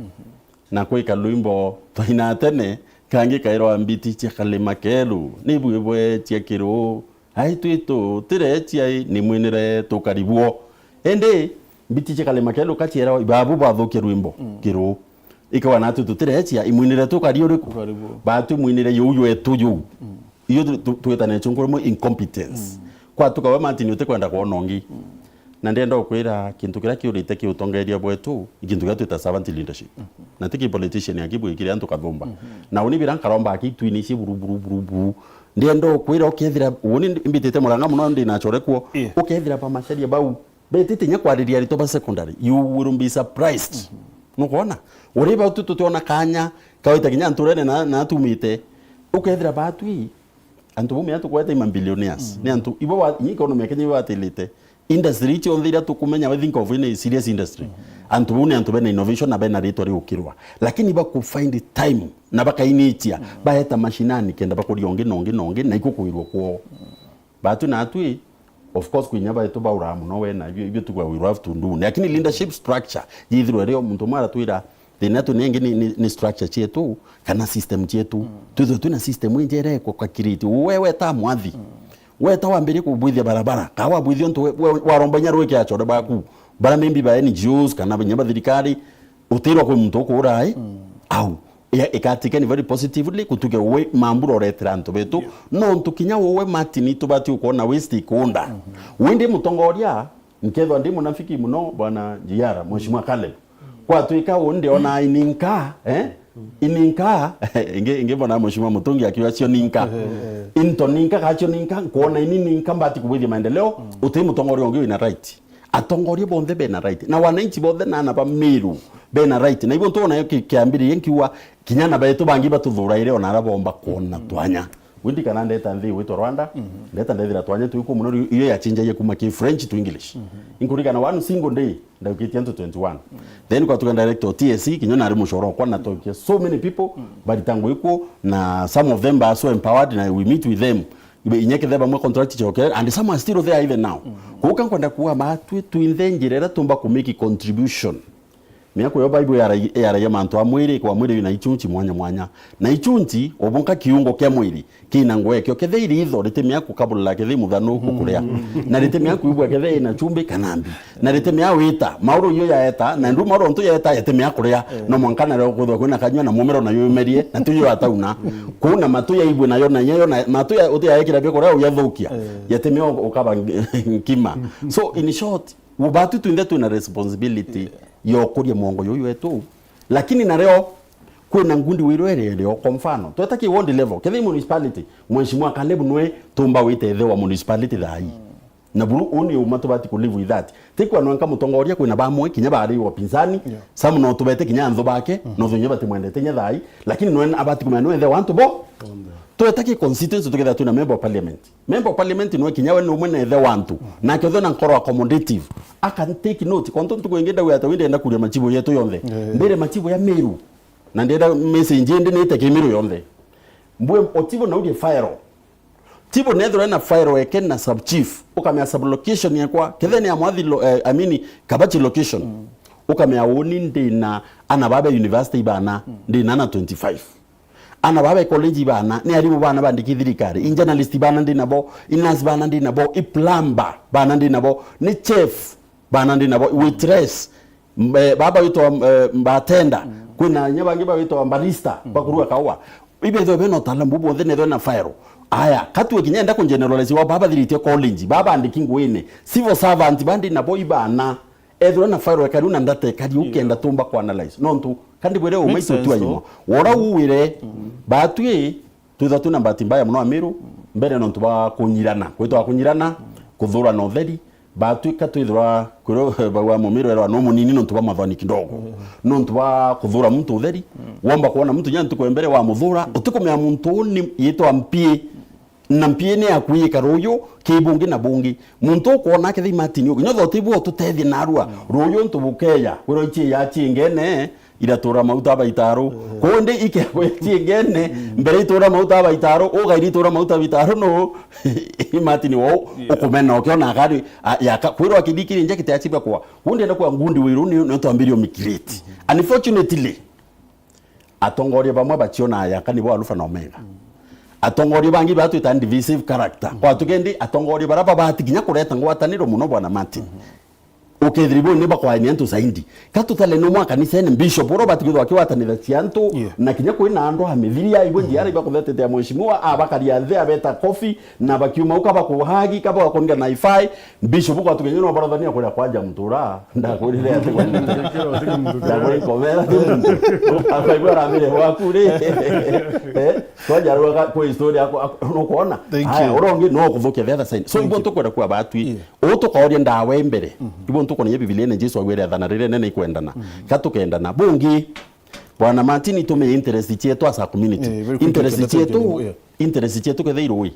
Na kwika lwimbo twaina tene, kangi kairwa mbiti cia kalima keru, ni bwibwe cia kiru. Ai twitu, tirecia i, ni mwinire tukari buo. Indi mbiti cia kalima keru kaciera ibabu bathukia rwimbo kiru. Ikawa natu tutirecia, imwinire tukari uriku? Tukari buo. Batu mwinire yu ywetu yu. Iyo tu-, tu-, twitane chungu rimwe incompetence. Kwa tukawe Martin utikwenda kwona ungi. Na ndenda ukwira kintu kiria kiurite ki utongeria bwetu, i kintu kiria twita servant leadership. Na ti ki politician aki bwikire antu kathumba. Na uni bira nkaromba aki twini ci buru, buru, buru, buru. Ndenda ukwira ukethira, uni mbitite Murang'a muno ndi na chore kuo. Yeah. Ukethira ba macharia bau betite nya kwariria aritwa ba secondary, you will be surprised. Nukwona? Uri bau tu tutiona kanya, kawita kinya nturene na, na tumite. Ukethira batwi, antu bau mea tukwete i mabillionaires. Ni antu, ibo wa, ni economy ya Kenya ibo batilite. Industry icio nthe iria tukumenya, we think of any serious industry. Antu bau ni antu bena innovation na bena ritwa riukirwa. Lakini ba ku find time na bakainichia, baeta mashinani kenda bakuria ungi na ungi na ungi na ikukwirwa kwoo. Batu na atwi, Of course, kwinya baitu bauraga muno we na ibio, ibio tugwa we have to do. Lakini leadership structure, yithirwe rio muntu umwe aratwira, thina yetu ni ingi ni, ni, ni structure cietu, kana system cietu. Twithwe twina system ingi irekwa kakiriti. We, weta mwathi. Weta wambirie kubwithia barabara. Ka wabwithia untu we, we, waromba inya rwike achore baku. Bara maybe ba N G Os, kana binya ba thirikari. Utirwa kwi muntu ukuura ai. Au. Ya, ikatikeni very positively, kutuge we mambura uretera antu betu. Nontu kinya we Martin, tubati ukwona we stakeholder. We ndi mutongoria, nkethwa ndi munafiki muno, bwana J R, Mheshimiwa Caleb. Kwatwika u ndiona ininka, eh? Ininka, ingi, ingi bona Mheshimiwa Mutungi akiuga cio ninka. Into ninka, gacio ninka, nkwona ini ninka, mbati kubwithia maendeleo, uti mutongoria ungi wina right. Atongoria bonthe bena right. Na wananchi bonthe na ana ba Meru bena right. Na ibo ntwona yo ki-, kiambiririe nkiuga kinya ana betu bangi batuthuraire ona ara bomba kwona twanya. Windi kana ndeta nthi witwa Rwanda, ndeta ndethira twanya twiku muno ri-, iyo yachinjagia kuma ki French to English. Inkurikana one single day, ndaukitie antu twenty-one. Then kwa tuka direct o T S C, kinya nari mucoro kwa na tokia so many people, barita ngwiku na some of them are so empowered na we meet with them. Ibe inya kethe bamwe contract choke, and some are still there even now. Kuuka nkwenda kuuga batwi twinthe njira iria tumba ku make contribution. Miaku yo Bible yara-, yaragia mantu a mwiri, kwa mwiri wina ichunchi mwanya mwanya. Na ichunchi, obonka kiungo kia mwiri, kina ngwekio, kethe iritho, riti miaku kabulila kethe muthanu kukuria. Na riti miaku ibwa kethe ina chumbi kana mbi. Na riti mia wita, mauru iyo yaeta, na ndu mauru ntu yaeta, yati mia kuria. No mwanka na rio kwithwa kwina kanyua na mumero na yumerie, na tuyo atauna. Kuna matu ya ibwe nayo, na yo na matu ya uti yaekira bia kuria uyathukia. Yati mia ukaba nkima. So in short, ubatu twinthe twina responsibility ya ukuria mwongo yuyu wetu. Lakini na rio, kwina ngundi wiru ere rio, kwa mfano, tweta ki ward level, kethe municipality, Mheshimiwa Caleb nwe tumba wite ithe wa municipality thai. Na buru uni uma tubati ku live with that. Ti kwa nwenka mutongoria kwina bamwe kinya bari wapinzani, some no tubete kinya anthu bake, no thunya batimwendete nya thai, lakini nwe abati kumenya nwe ithe wa antu bo. Tweta ki constituency tuketha twina member of parliament. Member of parliament nwe kinya we ni umwe na ithe wa antu. Nake uthe na nkoro accommodative. I can take note. Kontu ntuku ingi ndauga ata windi enda kuria machibu yetu yonthe. Mbere machibu ya Meru. Na ndenda message ndi nite ki Meru yonthe. Mbwe otibo naurie file. Tibo nethirwa na file eke na sub chief, ukamea sub location yakwa, kethe ni ya mwathi lo-, eh, I mean, Kabachi location. Ukamea uni ndi na ana babe university ibana, ndi na ana twenty-five. Ana babe college ibana, ni arimu bana bandiki thirikari, in journalist bana ndi nabo, in nurse bana ndi nabo, i plumber bana ndi nabo, ni chef bana ndi nabo, waitress, mbe-, baba witwa, eh, bartender, kwina nya bangi bawitwa barista, bakurua kaua. Ibethwe bena utaalamu bubu bonthe nethwe na file. Aya, katue kinya enda ku generalize wa baba thiritie college, baba andiki nguine, civil servant bandi nabo ibana, ethwe na file ekari na ndata ekari ukenda tumba ku analyze. Nontu, kandi bwire umaitu tu anyuma. Wora uwire, batwi, twithwa twina bahati mbaya muno Amiru, mbere nontu bwa kunyirana. Kwitwa kunyirana, kuthurana utheri, batwika twithirwa, kwiro, bauga Mumiru erwa no munini nontu bwa mathwani kidogo. Nontu bwa kuthura muntu utheri, womba kwona muntu nya ntuku ya mbere wa muthura, utikumenya muntu uu ni yitwa mpie, na mpie ni yaku yikara uyu, ki bungi na bungi. Muntu ukwona akethia imatini ugi, nyo thoti bu ututethie narua, ruyu ntu bukeya, kwirwa ichi ya chingene, iratura mauta baitaru. Kundi ikegwe chingene, mbere itura mauta baitaru, ugairi itura mauta baitaru no, imati ni wau, ukumena ukiona akari, a, yaka, kwirwa kithikiri nje kitiachiba kwa. Kundi enda kwa ngundi wiru ni, ni twambirie umikiriti. Unfortunately, atongoria bamwe bachiona yaka nibo Alpha na Omega. Atongoria bangi batwita divisive character. Kwa tugendi, atongoria bara babati kinya kureta ngwataniro muno, bwana Martin. Ukethiri bo ni bakwaania antu zaidi. Ka tutale no mwa kanisene, bishop uro bati kwithwa akiwatanitha cia antu, na kinya kwina andu a mithiria, ibo njiara ibakuthetete ya mheshimiwa, abakaria nthi, abeta kofi, na bakiuma uka bakuhagi, ka bagakuringa na ifai, bishop kwa tukenye no barathania kuria kwanja mutura, ndakwirire ati kwa mutura. Ndakwirire komera ti muntu. Akaigua aramire waku ri. Eh, twanja rwa kwa historia yako, nukwona? Aya, urongi no kuthukia the other side. So, ibo tukwenda kwa batwi. Uu tukooria ndawa imbere. Ibo ntukwona Bibiliene Jesu augire athana riria inene ikwendana. Ka tukendana. Bungi, Bwana Martin, itumenye interest cietu as a community. Eh, very quick, interest cietu, yeah. interest cietu kethira irui.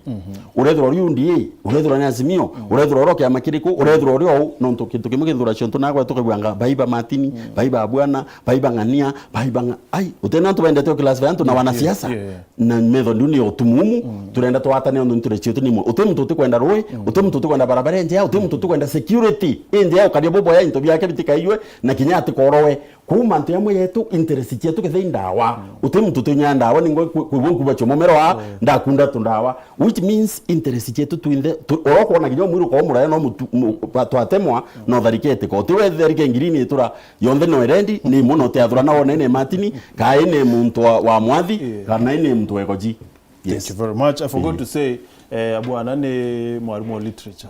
Urethirwa uri U D A, urethirwa ni Azimio, urethirwa uri o kiama kiriku, urethirwa uri ou, nontu kintu kimwe kithura ciontu nagwe tukaigua anga, baiba Martin, baiba Bwana, baiba Ng'ania, baiba Ng'a-, ai, uti ni antu bendete o classify antu na wanasiasa. Yeah, yeah. Na method iu ni utumumu, turenda twatane nontu interest cietu ni imwe. Uti muntu utikwenda rui, uti muntu utikwenda barabara injea, uti muntu utikwenda security injea, ukaria buboya into biake bitikaiywe, na kinya atikorowe. Kwou mantu jamwe jetu, interest cietu kethira i ndawa. Uti muntu utinyua ndawa, ningwa kwi-, kwigua nkuba cio mumera wa, ndakunda tundawa. Which means interest cietu twinthe, tu-, uria ukwona kinya mwiru kwa muraya no mutu-, mu-, ba-, twatemwa, no tharike itiko. Uti we tharike ngirini itura yonthe no irendi, ni imwe no utiathura na wone ni Martin, kaa ni muntu wa, wa mwathi, kana ni muntu wa ekoji. Thank you very much. I forgot to say, eh, bwana ni mwarimu wa literature.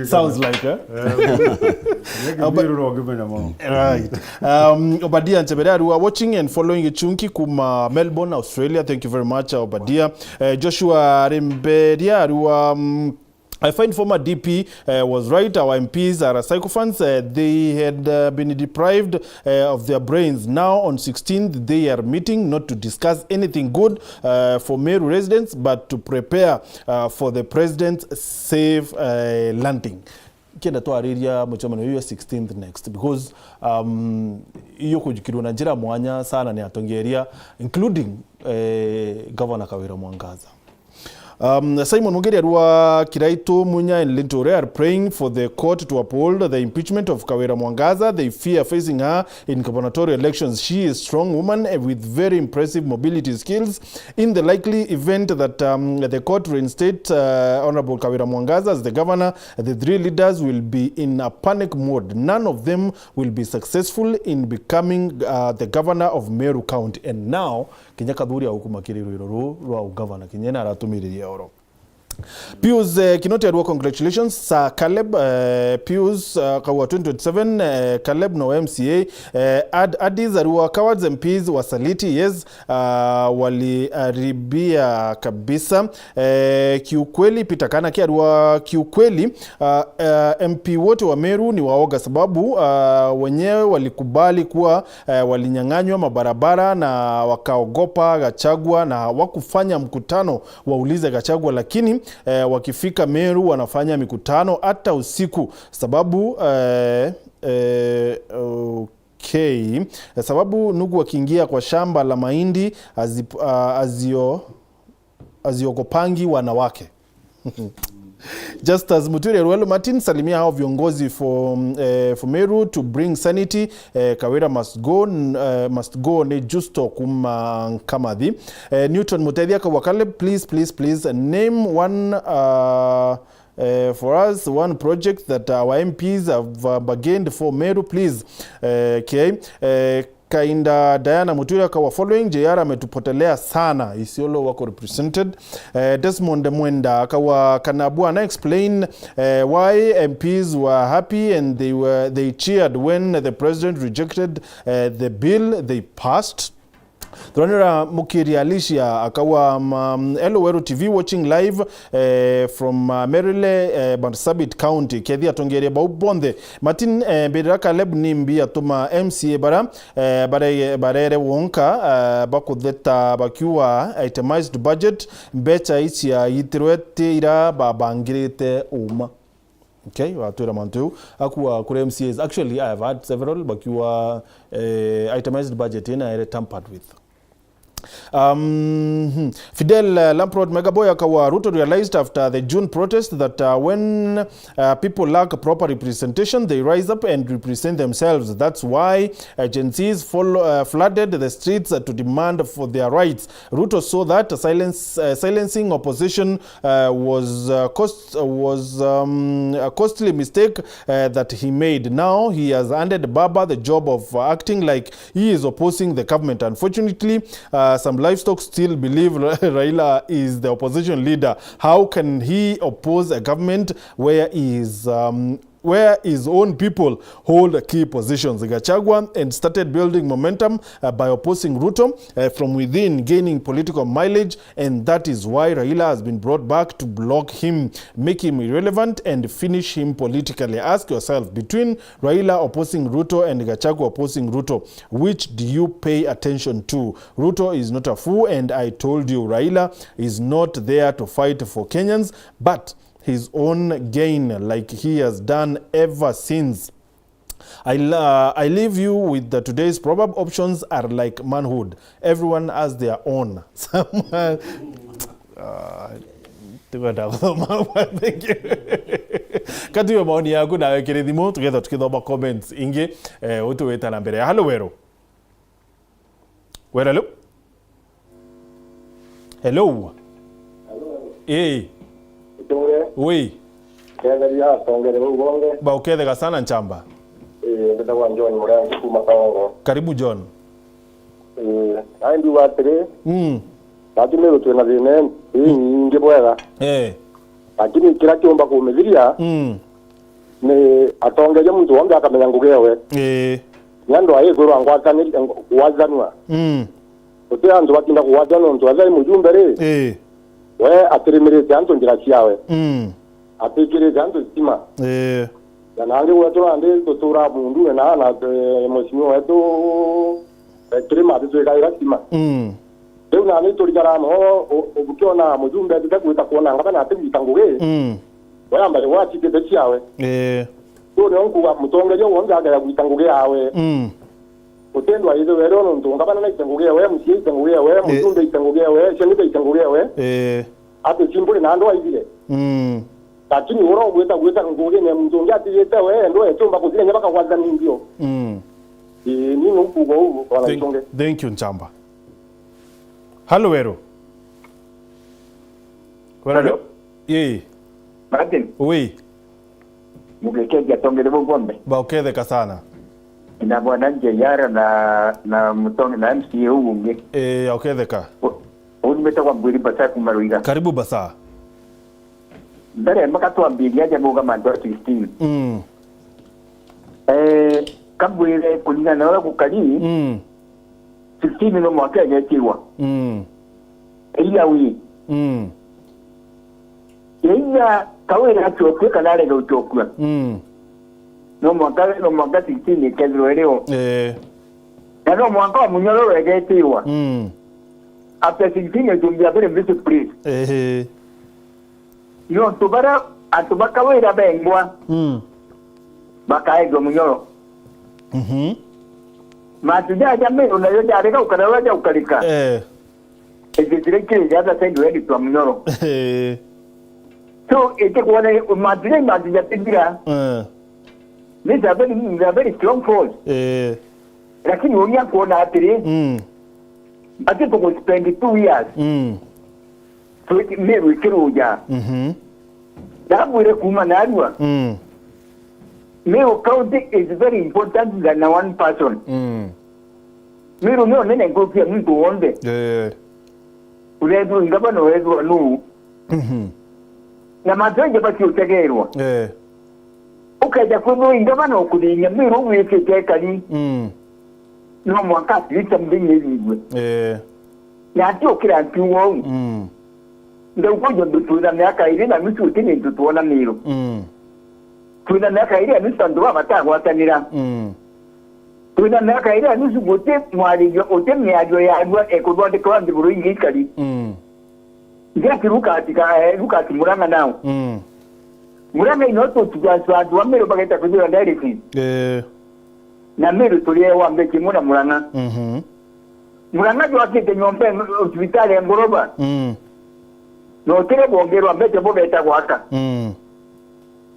Sounds like, eh? Right. Um, Obadia Nchebere ariwa watching and following Gichunki kuma Melbourne, Australia. Thank you very much, Obadia. Eh, Joshua Remberia ariwa, um, I find former D P, uh, was right. Our M Ps are sycophants. Uh, they had, uh, been deprived, uh, of their brains. Now on sixteenth, they are meeting not to discuss anything good, uh, for Meru residents, but to prepare, uh, for the president's safe, uh, landing. Kenda twariria mucemanio uyu sixteenth next, because, um, iyo kujukirwa na njira mwanya sana ni atongeria, including, eh, Governor Kawira Mwangaza. Um, Simon Mugeri arua Kiraitu, Munya and Linturi are praying for the court to uphold the impeachment of Kawira Mwangaza. They fear facing her in gubernatorial elections. She is a strong woman, eh, with very impressive mobility skills. In the likely event that, um, the court reinstate, uh, Honorable Kawira Mwangaza as the governor, the three leaders will be in a panic mode. None of them will be successful in becoming, uh, the governor of Meru County. And now, kinya Kathuri agukuma kiri rwiro ruu rwa ugavana, kinya ena aratumiriria oro. Pius, eh, Kinoti arua, congratulations, Sir Caleb. Eh, Pius, eh, kaua twenty twenty-seven, eh, Caleb no M C A. Eh, Ad-, Adis arua, cowards M Ps wasaliti, yes, ah, waliharibia kabisa. Eh, kiukweli, Peter Kanake arua, kiukweli, ah, eh, M P wote wa Meru ni waoga, sababu, ah, wenyewe walikubali kuwa, eh, walinyang'anywa mabarabara na wakaogopa Gachagua na hawakufanya mkutano waulize Gachagua, lakini, eh, wakifika Meru wanafanya mikutano hata usiku, sababu, eh, eh, okay, sababu nugu akiingia kwa shamba la mahindi azi-, ah, azio-, aziogopangi wanawake. Justus Muturi Ruelu Martin, salimia hao viongozi for, eh, for Meru to bring sanity. Eh, Kawira must go, n-, eh, must go ni Justo kuma Nkamathi. Eh, Newton Mutethia Kawakale, please, please, please name one, uh, eh, for us, one project that our M Ps have, uh, bargained for Meru, please. Eh, okay. Eh, Kainda Diana Muturi akawa following, J R ametupotelea sana. Isiolo wako represented. Eh, Desmond Mwenda akawa, kana bwana explain, eh, why M Ps were happy and they were, they cheered when the president rejected, eh, the bill they passed. Turanira Mukiri Alicia akawa, um, Hello Weru T V watching live, eh, from, uh, Merile, eh, Marsabit County. Kethi atongeria bau bonthe. Martin, eh, Mbirira Caleb nimbi atuma M C A bara, eh, bare-, barere wonka, eh, bakutheta bakiuga itemized budget, mbecha icia itirwe ti ira babangirite uma. Okay, watwira mantu eu. Akua kuri M C As. Actually, I have had several bakiuga, eh, itemized budget ina ere tampered with. Um, hmm. Fidel, uh, Lamprot Megaboy akawa, Ruto realized after the June protest that, uh, when, uh, people lack proper representation, they rise up and represent themselves. That's why, uh, Gen Zs follow, uh, flooded the streets, uh, to demand for their rights. Ruto saw that silence, uh, silencing opposition, uh, was, uh, cost, uh, was, um, a costly mistake, uh, that he made. Now he has handed Baba the job of, uh, acting like he is opposing the government. Unfortunately, uh, some livestock still believe Ra-, Raila is the opposition leader. How can he oppose a government where he is, um, where his own people hold key positions. Gachagua and started building momentum, uh, by opposing Ruto, uh, from within, gaining political mileage, and that is why Raila has been brought back to block him, make him irrelevant, and finish him politically. Ask yourself, between Raila opposing Ruto and Gachagua opposing Ruto, which do you pay attention to? Ruto is not a fool, and I told you, Raila is not there to fight for Kenyans, but his own gain, like he has done ever since. I, la- I leave you with the today's proverb: options are like manhood. Everyone has their own. Someone. Ah, tikwenda guthoma. Thank you. Katuwe maoni yaku nawe kiri thimu, tugetha tukithoma comments ingi, eh, utuwita na mbere. Hello, Weru. Weru, hello? Hello. Ii. Itunge. Wi. Ketheria atongere bau bonge. Ba ukethega sana nchamba. Ii, mbitagwa John Murangi kuma Kaongo. Karibu, John. Ii, ai ndiuga atiri, Mm. Lakini riu twina thina ii nyingi bwega. Eh. Lakini kiria kiumba kumithiria Mm. ni atongeria muntu wonthe akamenya ngugi ewe. Eh. Ni andu aikwirwa ngwataniri, ngwathanua. Mm. Guti antu batinda kugwatania nontu ethira i mujumbe ri, Eh. we atirimirite antu njira ciawe. Mm. Atikirite antu stima. Eh. Na nangi gwetu nandi tutura mundune na, na, eh, mheshimiwa wetu, eh, Kirima atitwikaira stima. Mm. Riu nandi turigara no, u-, u-, ukiona mujumbe atite gwita kuona ngabana atigwita ngugi, Mm. we ambaye gwacitite ciawe. Eh. Riu nio nkuga mutongeria wonthe agaya gwita ngugi yawe. Mm. Utendwa ithe were nontu ngabana naite ngugi ewe, M C A ite ngugi ewe, Eh. Mujumbe ite ngugi ewe, seneta ite ngugi ewe. Eh. Ati cimburi na andu aithire. Mm. Lakini ura ugwita gwita ngugi ni muntu ungi atigite we, ndo echumba kuthire nya bakagwatha ni mbio. Mm. Ii, ni nukuga ugu, bwana Thank, Ichunge. Thank you, Nchamba. Hello, Weru. Weru, Hello. Ii. Martin. Wi. Mugekeja tongere bau bonthe. Ba uketheka sana. Na bwana J R na, na mutonge na M C A uu ungi. Eh, ya uketheka. U-, uu ni mbitagwa Mbwiri Basa kuma Ruiga. Karibu Basa. Mbere, mpaka twambiria aja bauga mantu a sixteen. Mm. Eh, kambwire kuringana na uria gukari, Mm. sixteen no mwanka egetirwa. Mm. Either way. Mm. Either Kawira acokue kana arege gucokua. Mm. No mwanka, no mwanka sixteen ikethirwa irio. Eh. Na no mwanka wa Munyoro wegetiwa. Mm. After sixteen it will be a very busy place. Ehe. Nontu baria antu ba Kawira bengwa Mm. bakaethwa Munyoro. Mhm. Mantu jaja Meru nayo jarega ukara uria jaukarika. Eh. Ejejire kiri jatha side wendi twa Munyoro. Eh. So, ete kuona mantu ja mantu jatithira. Eh. These are very, they are very strong force. Eh. Lakini uria kuona atiri, Mm. ati tugu spend two years. Mm. Twiki-, Meru ikiruja. Mhm. Ndabwire kuma narua. Mm. Meru County is very important than one person. Mm. Meru ni unene nkuruki ya muntu wonthe. Eh. Urethirwa ingabana urethirwa nuu. Mhm. Na mantu maingi batiutegerwa. Eh. Ukeja kwithirwa ingabana ukuthinya Meru wikite ekari. Mm. No mwanka at least something ithithue. Eh. Na ati ukira nkiuga uu. Mm. Ndauga uju ndu twina miaka iri na nusu uti nintu twona Meru. Mm. Twina miaka iri na nusu antu baba batagwatanira. Mm. Twina miaka iri na nusu guti mwaririo, uti miario yarua ekuthondekerwa nthiguru ingi ikari. Mm. Ngiaki Lucas ka, eh, Lucas Murang'a nao. Mm. Murang'a ino tutugaswa antu a Meru bageta kwithirwa dialysis. Eh. Na Meru turi ewa mbechi imwe na Murang'a. Mhm. Murang'a jwakite nyomba eno, hospitali ya ngoroba. Mm. Na utire bwongerwa mbecha bo beta gwaka. Mm.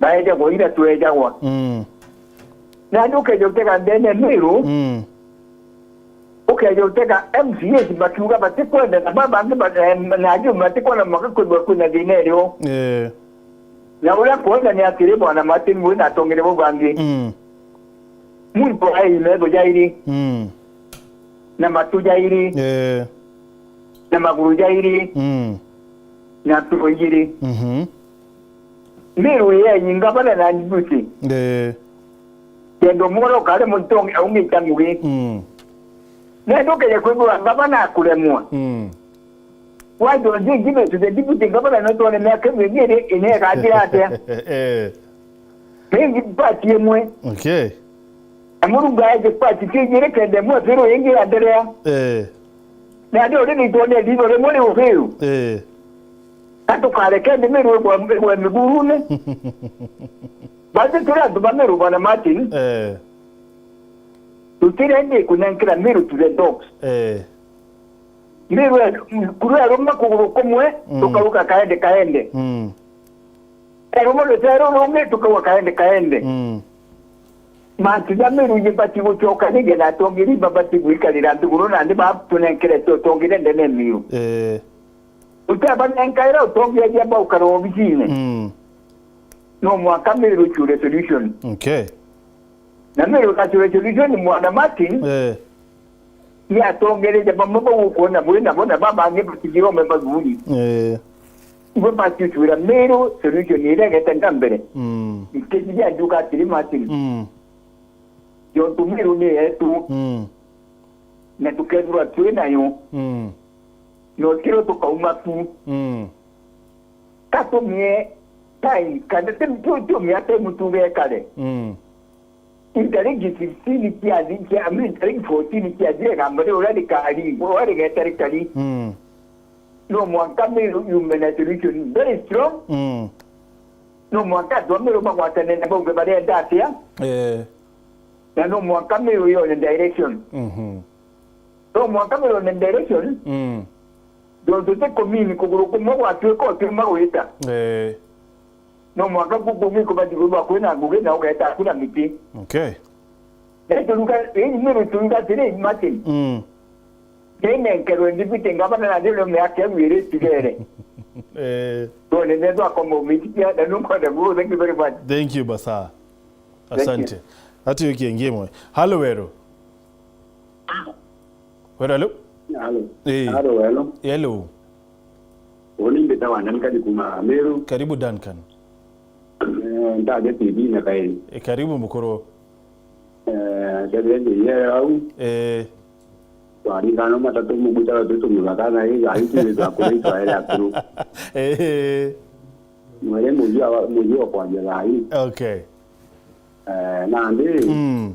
Baejagwa ira twejagwa. Mm. Nandi ukeja utega ndene Meru, Mm. ukeja utega M C As bakiuga batikwenda na baba bangi ba-, em, na angi batikwenda mwaka kwithwa kwina thina irio. Eh. Na uria kwenda ni atiri, bwana Martin, wi na atongere bau bangi. Mm. Muntu ai metho jairi, Mm. na matu jairi, Eh. na maguru jairi, Mm. na ntugo igiri. Mhm. Miru yenyi ngavana na deputy. Eh. Kenda umwe uria ukari muntu aungita ngugi. Mm. Nenda ukeja kwigua ngavana akuremwa. Mm. Why don't you give it to the deputy governor, no twone miaka iu ingi iri, ina igathira atia? Eh. Ringi party imwe. Okay. Na Murungu aeje party cia ijiri kenda imwe biru ingi yaendelea. Eh. Na ndio uri nitwone riitho rimwe ri ubiru. Eh. Na tukareke ndi miru igwe, igwe migurune. Basi turi antu ba miru, Bwana Martin. Eh. Tutire ndi kunenkera miru to the dogs. Eh. Miru e-, kuru eruma kuguru kumwe, mm, tukauga kaende kaende. Mm. Eruma ruteru rungi, tukauga kaende kaende. Mm. Mantu ja miru jibati gucokanige na atongeri babati gwikarira nthiguru nandi batunenkerete utongere ndene miru. Eh. Utabanenkaira utongeria baukara obisine. Mm. No mwanka miru icuure solution. Okay. Na miru icuure solution, Mwana Martin. Eh. Ni atongereria bamwe bau ukwona bwi nabo, na babangi batigirome bathuri. Eh. Ibo batiutuira miru solution iria igete na mbere. Mm. Nkethithia njuga atiri, Martin. Mm. Jontu miru ni yetu. Mm. Na tukethirwa twi nayo. Mm. No kiro tukauma tu. Mm. Katumie time, kana ti-, tu-, tumia time tuge kare. Mm. Intariki fifteen cia thi-, cia, I mean, intariki fourteen cia thire gamba riu uria rikari, uria rigeta rikari. Mm. No mwanka miru yume na solution very strong. Mm. No mwanka antu a miru bagwatane na bauge barenda atia. Eh. Na no mwanka miru yone direction. Mhm. No mwanka miru yone direction. Mm. Jontu ti kumini kuguru kumwe gwatuika utiuma gwita. Eh. No mwanka kuu kumi kubati kwithirwa kwina ngugi na ugeta akura miti. Okay. Na ituruga, ii miru ituruga atiri, Martin. Mm. Ninenkerwe deputy governor na ndire miaka iu iri itigere. Eh. Twone nethwa akomba umitikia, na nunkwenda kuuga, thank you very much. Thank you, Basa. Thank you. Asante. Ati wiki ingi imwe. Halo, Weru. Weru, hello? Halo. Eh. Halo, hello. Hello. Uni mbita wa Duncan kuma Meru. Karibu, Duncan. Eh, ndaje T V na kaeni. Eh, karibu, mukuru. Eh, tebende ye au. Eh. Twaringana matatu muguta wetu tumugaka na iga itu twakura itwaere akuru. Eh. Mwere mujua, mujua kwambia thaa hii. Okay. Eh, nandi, mm,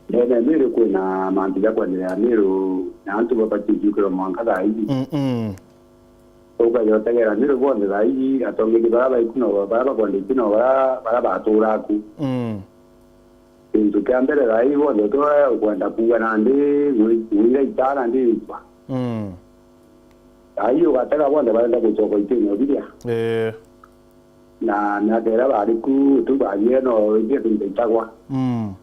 ndene Meru kwina mantu ja kwendelea Meru, na antu babati jukirwa mwanka thaa iji. Mm, mm. Ukaja utegera Meru bonthe thaa iji, atongeria baria baiku no baria bakwenda itu no baria, baria batura aku. Mm. Kintu kia mbere thaa iji bonthe uti uria ukwenda kuuga nandi gwi-, gwira itara ndi itwa. Mm. Thaa iji ugatega bonthe barenda gucoka itine biria. Eh. Na miaka iria bari ku, tu bathire no ithe tu ndaitagwa. Mm.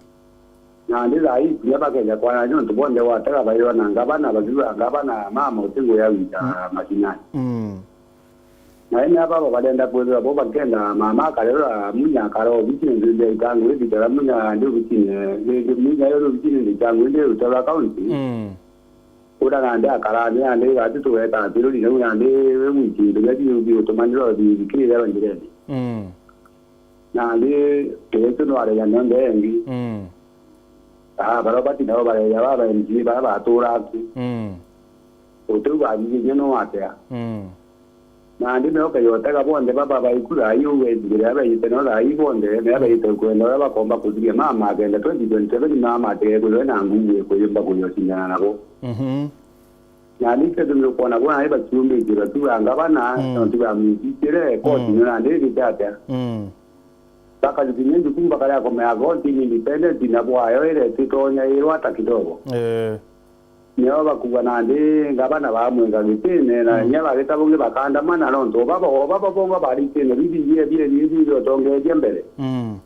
Nandi thaa ii kinya bakeja kwana nontu bonthe gwatega bairwa na ngavana, bakiuga ngavana mama uti ngugi ya gwita, mm, makinyani. Mm. Na ene aba bo barenda kwithirwa bo bakenda mama akarerwa munya akara obisine nthithia itangu ithitara munya ndi obisine, ndi munya yo obisine ndi itangu ndi rutaro county. Mm. Ura nandi akara ni nandi gati tugeta atiruri nau nandi we gwiki into bia biu biutumanira uthithikirire njirene. Mm. Nandi kiretu no areja mionthe engi. Mm. Ah, baria bati nabo bareja baba M C A baria batura aku. Mm. Utiu bathithia no atia. Mm. Nandi nio kayotega bonthe baba baiku thaa ii ugwetithire aria baite no thaa ii bonthe, na aria baite kwenda uria bakomba kuthiria mama akenda twenty twenty-seven mama atige kwithirwa na ngugi ya kuyumba kuyocindana nabo. Mhm. Nandi kethirwa ukwona bo nandi baciumbite bakiuga ngavana, mm, nontu bamwititire, koti, mm, nio nandi igite atia. Mm. Bakathikinya jukumu bakaria komea koti ni independent na bwayo ire titonya irwa ata kidogo. Eh. Nio bakuga nandi ngavana bamwinga gitine, na, mm, kinya bagita bungi bakandamana, nontu o baba, o baba bonga bari itine, bibi bie, bie, bie, bie, utongeria mbere. Mm.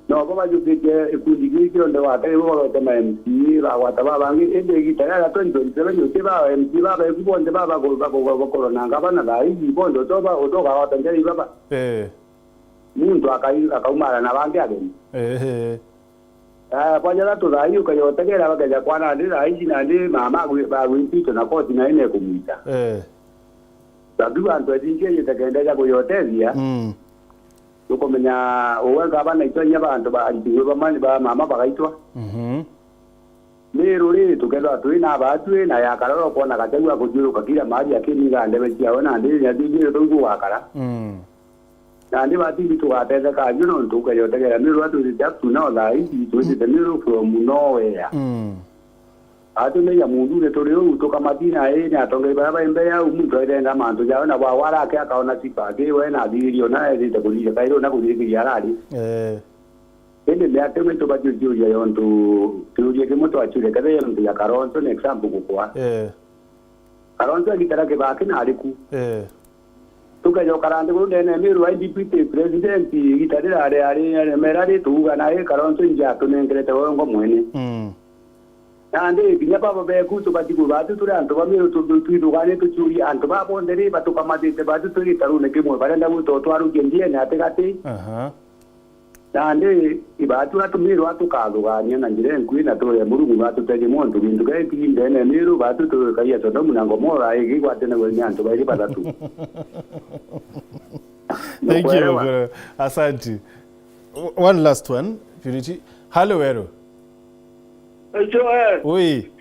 No bo bajukitie ikundi gii kionthe gwata, ibo bagwete ma M C A, bagwata babangi, indi igita ria twenty twenty-seven uti ba M C A babeku bonthe baba ko-, bako-, bakorwa na ngavana thaa iji, bonthe utoba, utogawata njara ibaba. Eh. Muntu akai-, akaumara na bangi ageni. Eh, eh. Ah, bwa jathatu thaa ii ukayotegera bakeja kwana ndi thaa iji nandi mama agwi-, bagwititwe na koti na ine kumwita. Eh. Bakiuga antu atingi ejite kenda ja kuyotethia. Mm. Tukumenya uwe ngavana itwa inya ba antu ba ariti ba mani ba mama bagaitwa. Mhm. Miru ri, tukethwa twi na abatwi na ya karoro kwona Gachagua kuthiuruka kila mahali akimiga ndebe ciawe, nandi nya tiji ri tongu gugakara. Mm. Nandi batindi tugatetheka ajo nontu ukeja utegera Miru atwitite up to now thaa ici, twitite Miru from nowhere. Mm. Atumeja mundune turi uu, tukamatina ii ni atongeri baria bai mbere au, muntu aithenga mantu jawe, na bwa warake akaona sifa aki we na athiririe ona ethite kuthiria kairi ona kuthirikiria arari. Eh. Indi miaka imwe tubati uciuria yontu kiuria kimwe twaciuria kethira muntu ya Kalonzo ni example gukwa. Eh. Kalonzo agitara Kibaki na ariku. Eh. Tukeja ukara nthiguru ndene ya Miru ai deputy president, igita rira ari, ari, ari mera ri tuuga na i Kalonzo inja atunengerete wongo mwene. Mm. Nandi kinya baba beku tubati kuuga ati turi antu ba Miru tu-, tu-, twithugani tuciuria antu ba bonthe ri batukamatite batu turi gitarune kimwe barenda gwita utwarukia ndiene atigati. Aha. Nandi ibatu atumirwa tukathugania na njira enkui na turia Murungu atuteje muntu gintu geki ndene Miru batu tukaia Sodomu na Gomora igigwatene ni antu bairi bathatu. Thank you, Nukwelewa? Mukuru. Asante. W-, one last one, Purity. Hello, Weru. Ejo, eh. Ui.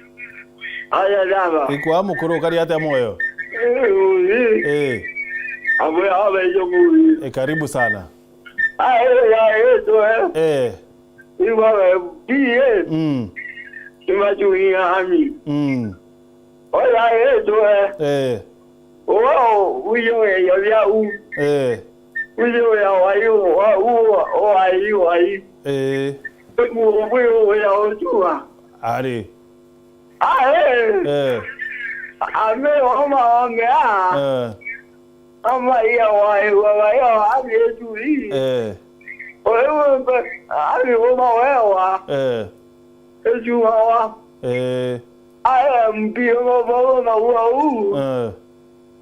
Aya, daba. Ikwa mukuru, ukari atia moyo? Eh, ui. Eh. Amwe abe jo mui. Eh, karibu sana. Ah, eh, ya, eh, jo, eh. Eh. Iwa, eh, bi, eh. Mm. Ima ju ya ami. Mm. Oya, eh, jo, eh. Eh. Wao, uyo ya, ya, u. Eh. Uyo ya, wa, yu, wa, u, wa, wa, yu, wa, yu. Eh. Mu, uyo ya, ojua. Ari. Ah, eh. Eh. Ame, oma, ome, ah. Eh. Ama, ya, wa, yu, wa, wa, ya, wa, ame, eju, i. Eh. Oyo, mbe, ami, oma, wewa. Eh. Eju, wa, wa. Eh. Aya, mpio, ma, ma, ma, wa, u. Eh.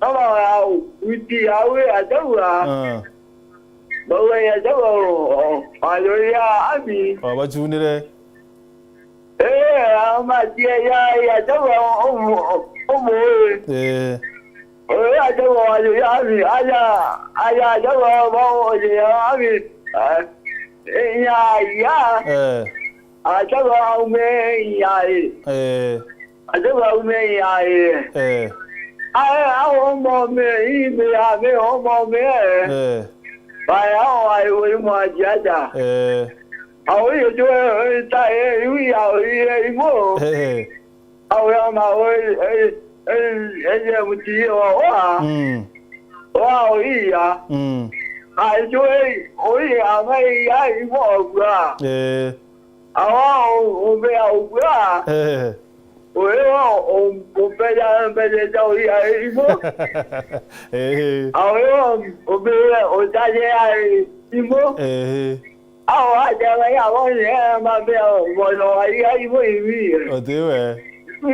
Ama ya wiki yawe ajaua. Ah. Baua ya jaua o, o, ayo ya ami. Wabachunire. Eh, ama tia ya, ya jaua o, o, o, o, moe. Eh. Oyo ajaua ayo ya ami, aya, aya ajaua ba, o, ya ami. Ah, eh, ya, ya. Eh. Ajaua aume ya, eh. Eh. Ajaua aume ya, eh. Eh. Ae, au omome, ime ya me omome, eh. Eh. Bae, au ai ui mwaji aja. Eh. Au yo jo, eh, ta, eh, ui au, eh, imo. Eh. Au ya ma, oi, eh, eh, eh, ye muti wa, wa. Mm. Wa, oi ya. Mm. Ai jo, eh, oi, ama ya, imo, bra. Eh. Awa, u-, umbea ubua. Eh. Uyo, u-, umbeja, mbejeja uya imo. Eh. Awa, umbea, ujaje ya imo. Eh. Awa, ajaga ya wone, eh, mambea, moyo wa ya imo iwi. Otiwe.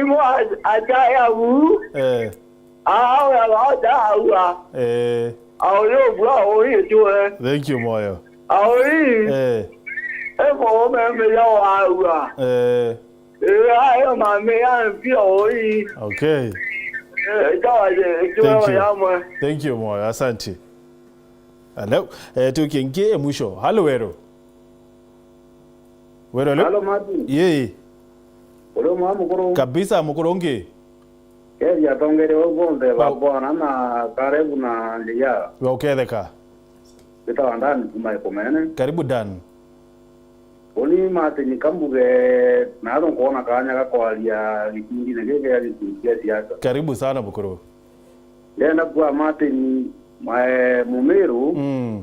Imo a-, aja ya u. Eh. Awe abaota aua. Eh. Aoyo bwa ori ejue. Thank you, moyo. Aori. Eh. Emo meme ya aua. Eh. Eh, ayo mame ya mpia ori. Okay. Eh, tawaje, Thank ejue you. Yamwe. Thank you, moyo. Asante. Hello. Eh, tukie ngi mwisho. Hello, Wero. Wero, hello. Hello, Martin. Yee. Uri mwa mukuru. Kabisa, mukuru ngi. Kethia atongeria bau bonthe ba Bwana na Karebu na Njia. We uketheka. Mbitawa Dan kuma Ikumene. Karibu, Dan. Uni Martin Kambuge, na aro nkwona kanya ga kwaria gikundine giki gia gikundi kia siasa. Karibu sana, mukuru. Ndenda kuuga Martin, mwa-, Mumiru, Mm.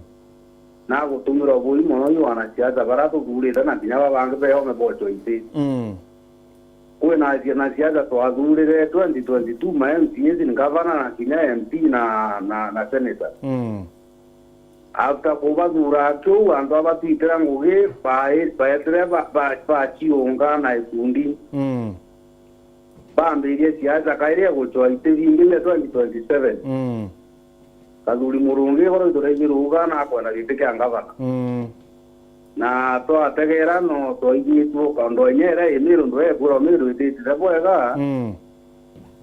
nagutumirwa bui mono i wanasiasa bara tuthurite na kinya ba bangi beome bocho iti. Mm. Kwina wanasiasa twathurire twenty twenty-two, ma M C As, ni gavana na kinya M P na, na, na senator. Mm. After kubathura kiu, antu abatwitira ngugi, bai-, baetire ba-, ba-, bachiunga na ikundi. Mm. Bambirie siasa kairi ya guchwa iti bingi bia twenty twenty-seven. Mm. Kathuri Murungi igoro ituregiruga na akwenda giti kia ngavana. Mm. Na twategera no twaigitue kaundu enyere Imiru ndwekwirwa Miru ititire bwega. Mm.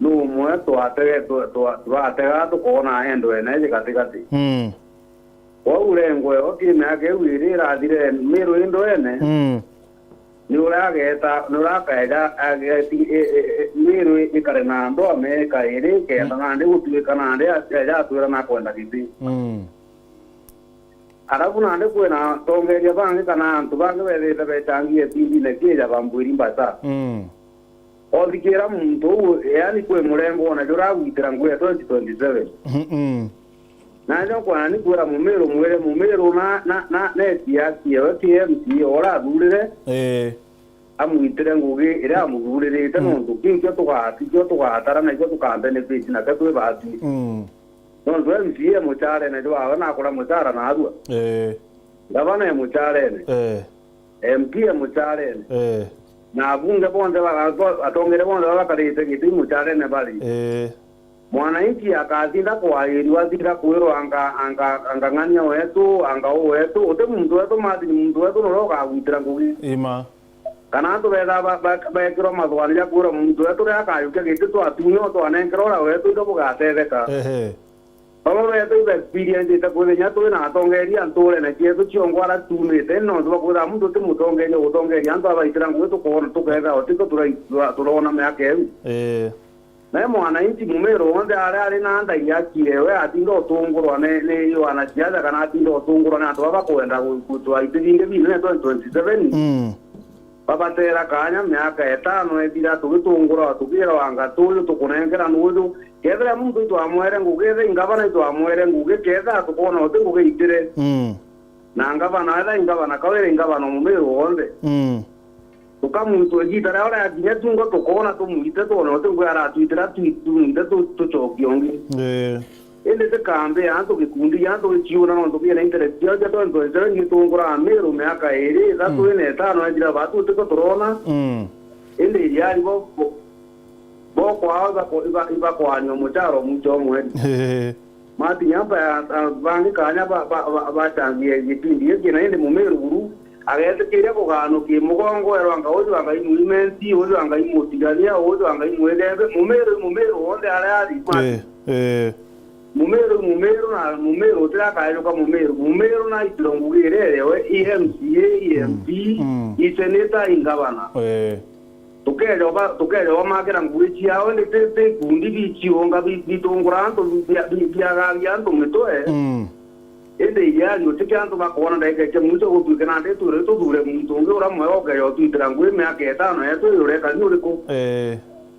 Ni umwe twatege-, twa-, twa-, twatega tukoona endwene iji gatigati. Mm. Kwou urengwe o ki miaka iu iri irathire, Miru i ndwene, Mm. ni uria ageta, ni uria akaeja, ageti-, e, e, e, Miru ikare na ndoa miaka iri, kenda Mm. nandi gutuika nandi a-, eja atwira nakwenda giti. Mm. Alafu nandi kwina atongeria bangi kana antu bangi bethite bechangie tindine kija bambwiri mbata. Mm. Othikira muntu uu, yani kwi murengo ona juria agwitira ngugi ya twenty twenty-seven. Mm-mm. Nandi ukwona ni kwira Mumiru mwire Mumiru na, na, na, na etiaki ewe ki M C A ura athurire, Eh. amwitire ngugi iria amuthuririte, Mm. nontu kiu kio tuga-, kio tugatara na ikio tukabenefit nakio twi batu. Mm. Nontu M C A e mucharene jwawe na akura muchara narua. Eh. Gavana e mucharene. Eh. M P e mucharene. Eh. Na abunge bonthe ba-, ba-, atongere bonthe baba bakarite giti mucharene bari. Eh. Mwananchi akatinda kwairua, atinda kwirwa anga, anga, anga ng'ania wetu, anga u wetu, uti muntu wetu, Martin, muntu wetu nuria ukagwitira ngugi. Ima. Kana antu betha ba-, ba-, bekirwa mathwani ja kwirwa muntu wetu riria akajukia giti twatunya, twanenkerwa uria wetu, indo bugatetheka. Ehe. Bamwe betu iba experience ita kwithenya twi na atongeria nturene cietu ciongo ara tumite, nontu bakwitha muntu ti mutongeria ugutongeria antu abaitira ngugi tukoona, tukethira utiko turai-, tura-, turona miaka iu. Eh. Nae mwananchi Mumiru wonthe aria ari na ndai akire, we atinda utungurwa ni, ni wanasiasa kana atinda utungurwa ni antu baba bakwenda gu-, gutwa iti bingi binene twenty twenty-seven. Mm. Babatera kanya miaka etano ethira tugitungura, tukirwa anga tuyu tukunenkera nuju. Kethira muntu itwamwere ngugi, etha ingavana itwamwere ngugi, ketha tukona uti ngugi itire. Mm. Na ngavana, etha ingavana, kawira ingavana Mumiru wonthe. Mm. Tukamwitwa igita ria uria akinya tungo tukona tumwite, twona uti ngugi aratwitira, twi-, tumwite tu-, tucokie ungi. Eh. Indi ti kambi ya antu, gikundi gia antu giciuna, nontu kiena interest ciao cia twenty twenty-seven gitungura Miru miaka iri, ithatu, Mm. ina, itano, ethira batu utiko turona. Mm. Indi iriari bo, bo, bo kwao ibako-, iba-, ibakwania muchara o mwicho o mweri. Matinya ba-, a-, bangi kanya ba-, ba-, ba-, bachangie gipindi giki, na indi Mumiru buru agetikiria kugaanwa kimugongo, erwa anga uju anga imwimenti, uju anga imutigania, uju anga imwithembe. Mumiru, Mumiru wonthe aria ari, Martin. Eh, eh. Mumiru, Mumiru na Mumiru, utira akaejuka Mumiru. Mumiru na itiro ngugi iria ewe, i M C A, i M P, Mm. i senator, i ngavana. Eh. Tukeeja uba-, tukeeja ubamakira ngugi ciao, indi ti, ti ikundi biciunga bi-, bitungura antu, bi-, bi-, biagagia antu mitwe. Mm. Indi iriari uti kia antu bakoona ndagika cia mwicho gutwike nandi twire tuthure muntu ungi uria mwega ukeeja utwitira ngugi miaka itano yetu, ii urekari uriku? Eh.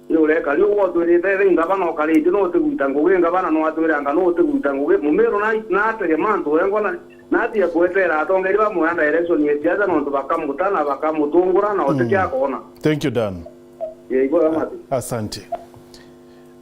Ii urekari ugwe utwirite, ethira ingavana ukarite no utigwita ngugi, ingavana no atwire anga no utigwita ngugi. Mumiru na, na ategema antu wengwa na, na atige kwetera atongeria bamwe a direction ya siasa nontu bakamuta na bakamutungura na uti Mm. kia akoona. Thank you, Dan. Ii, igwe mati. Asante.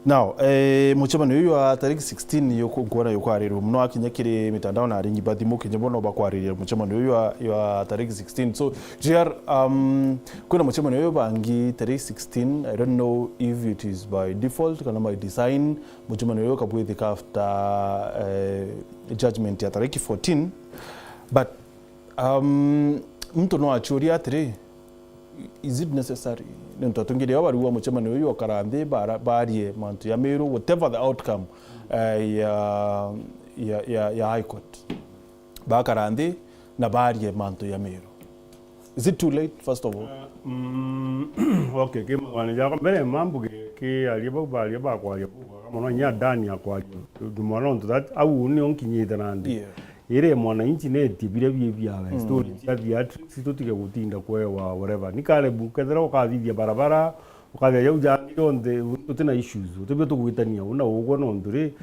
Now, eh, mucemanio uyu wa tariki sixteen yuku-, nkuona yukwarirwa muno akinya kiri mitandao na aringi ba thimu kinya bo no bakwariria mucemanio uyu wa, wa tariki sixteen. So, J R, um, kwina mucemanio uyu bangi tariki sixteen. I don't know if it is by default kana by design. Mucemanio uyu ukabwithika after, eh, judgment ya tariki fourteen. But, um, muntu no achuria atiri, is it necessary? Nontu atongeria aba bariuga mucemanio uyu ukara nthi bara-, barie mantu ya Miru, whatever the outcome, eh, ya, ya, ya, ya High Court. Bakara nthi na barie mantu ya Miru. Is it too late, first of all? Uh, mm, okay, ki mugwani jakwa mbere mambuge ki aria bau baria bakwaria bau bwega mono, nya Dan akwaria. Jumwa nontu that, au nio nkinyite nandi. Yeah. Iri mwananchi netie biria bi biawe, Mm. story cia theatrics, tutige gutinda kwewa whatever. Ni Caleb, kethira ukathithia barabara, ukathia jau jangi jonthe, uti na issues, uti bio tugwitania, una ugwe nontu ri,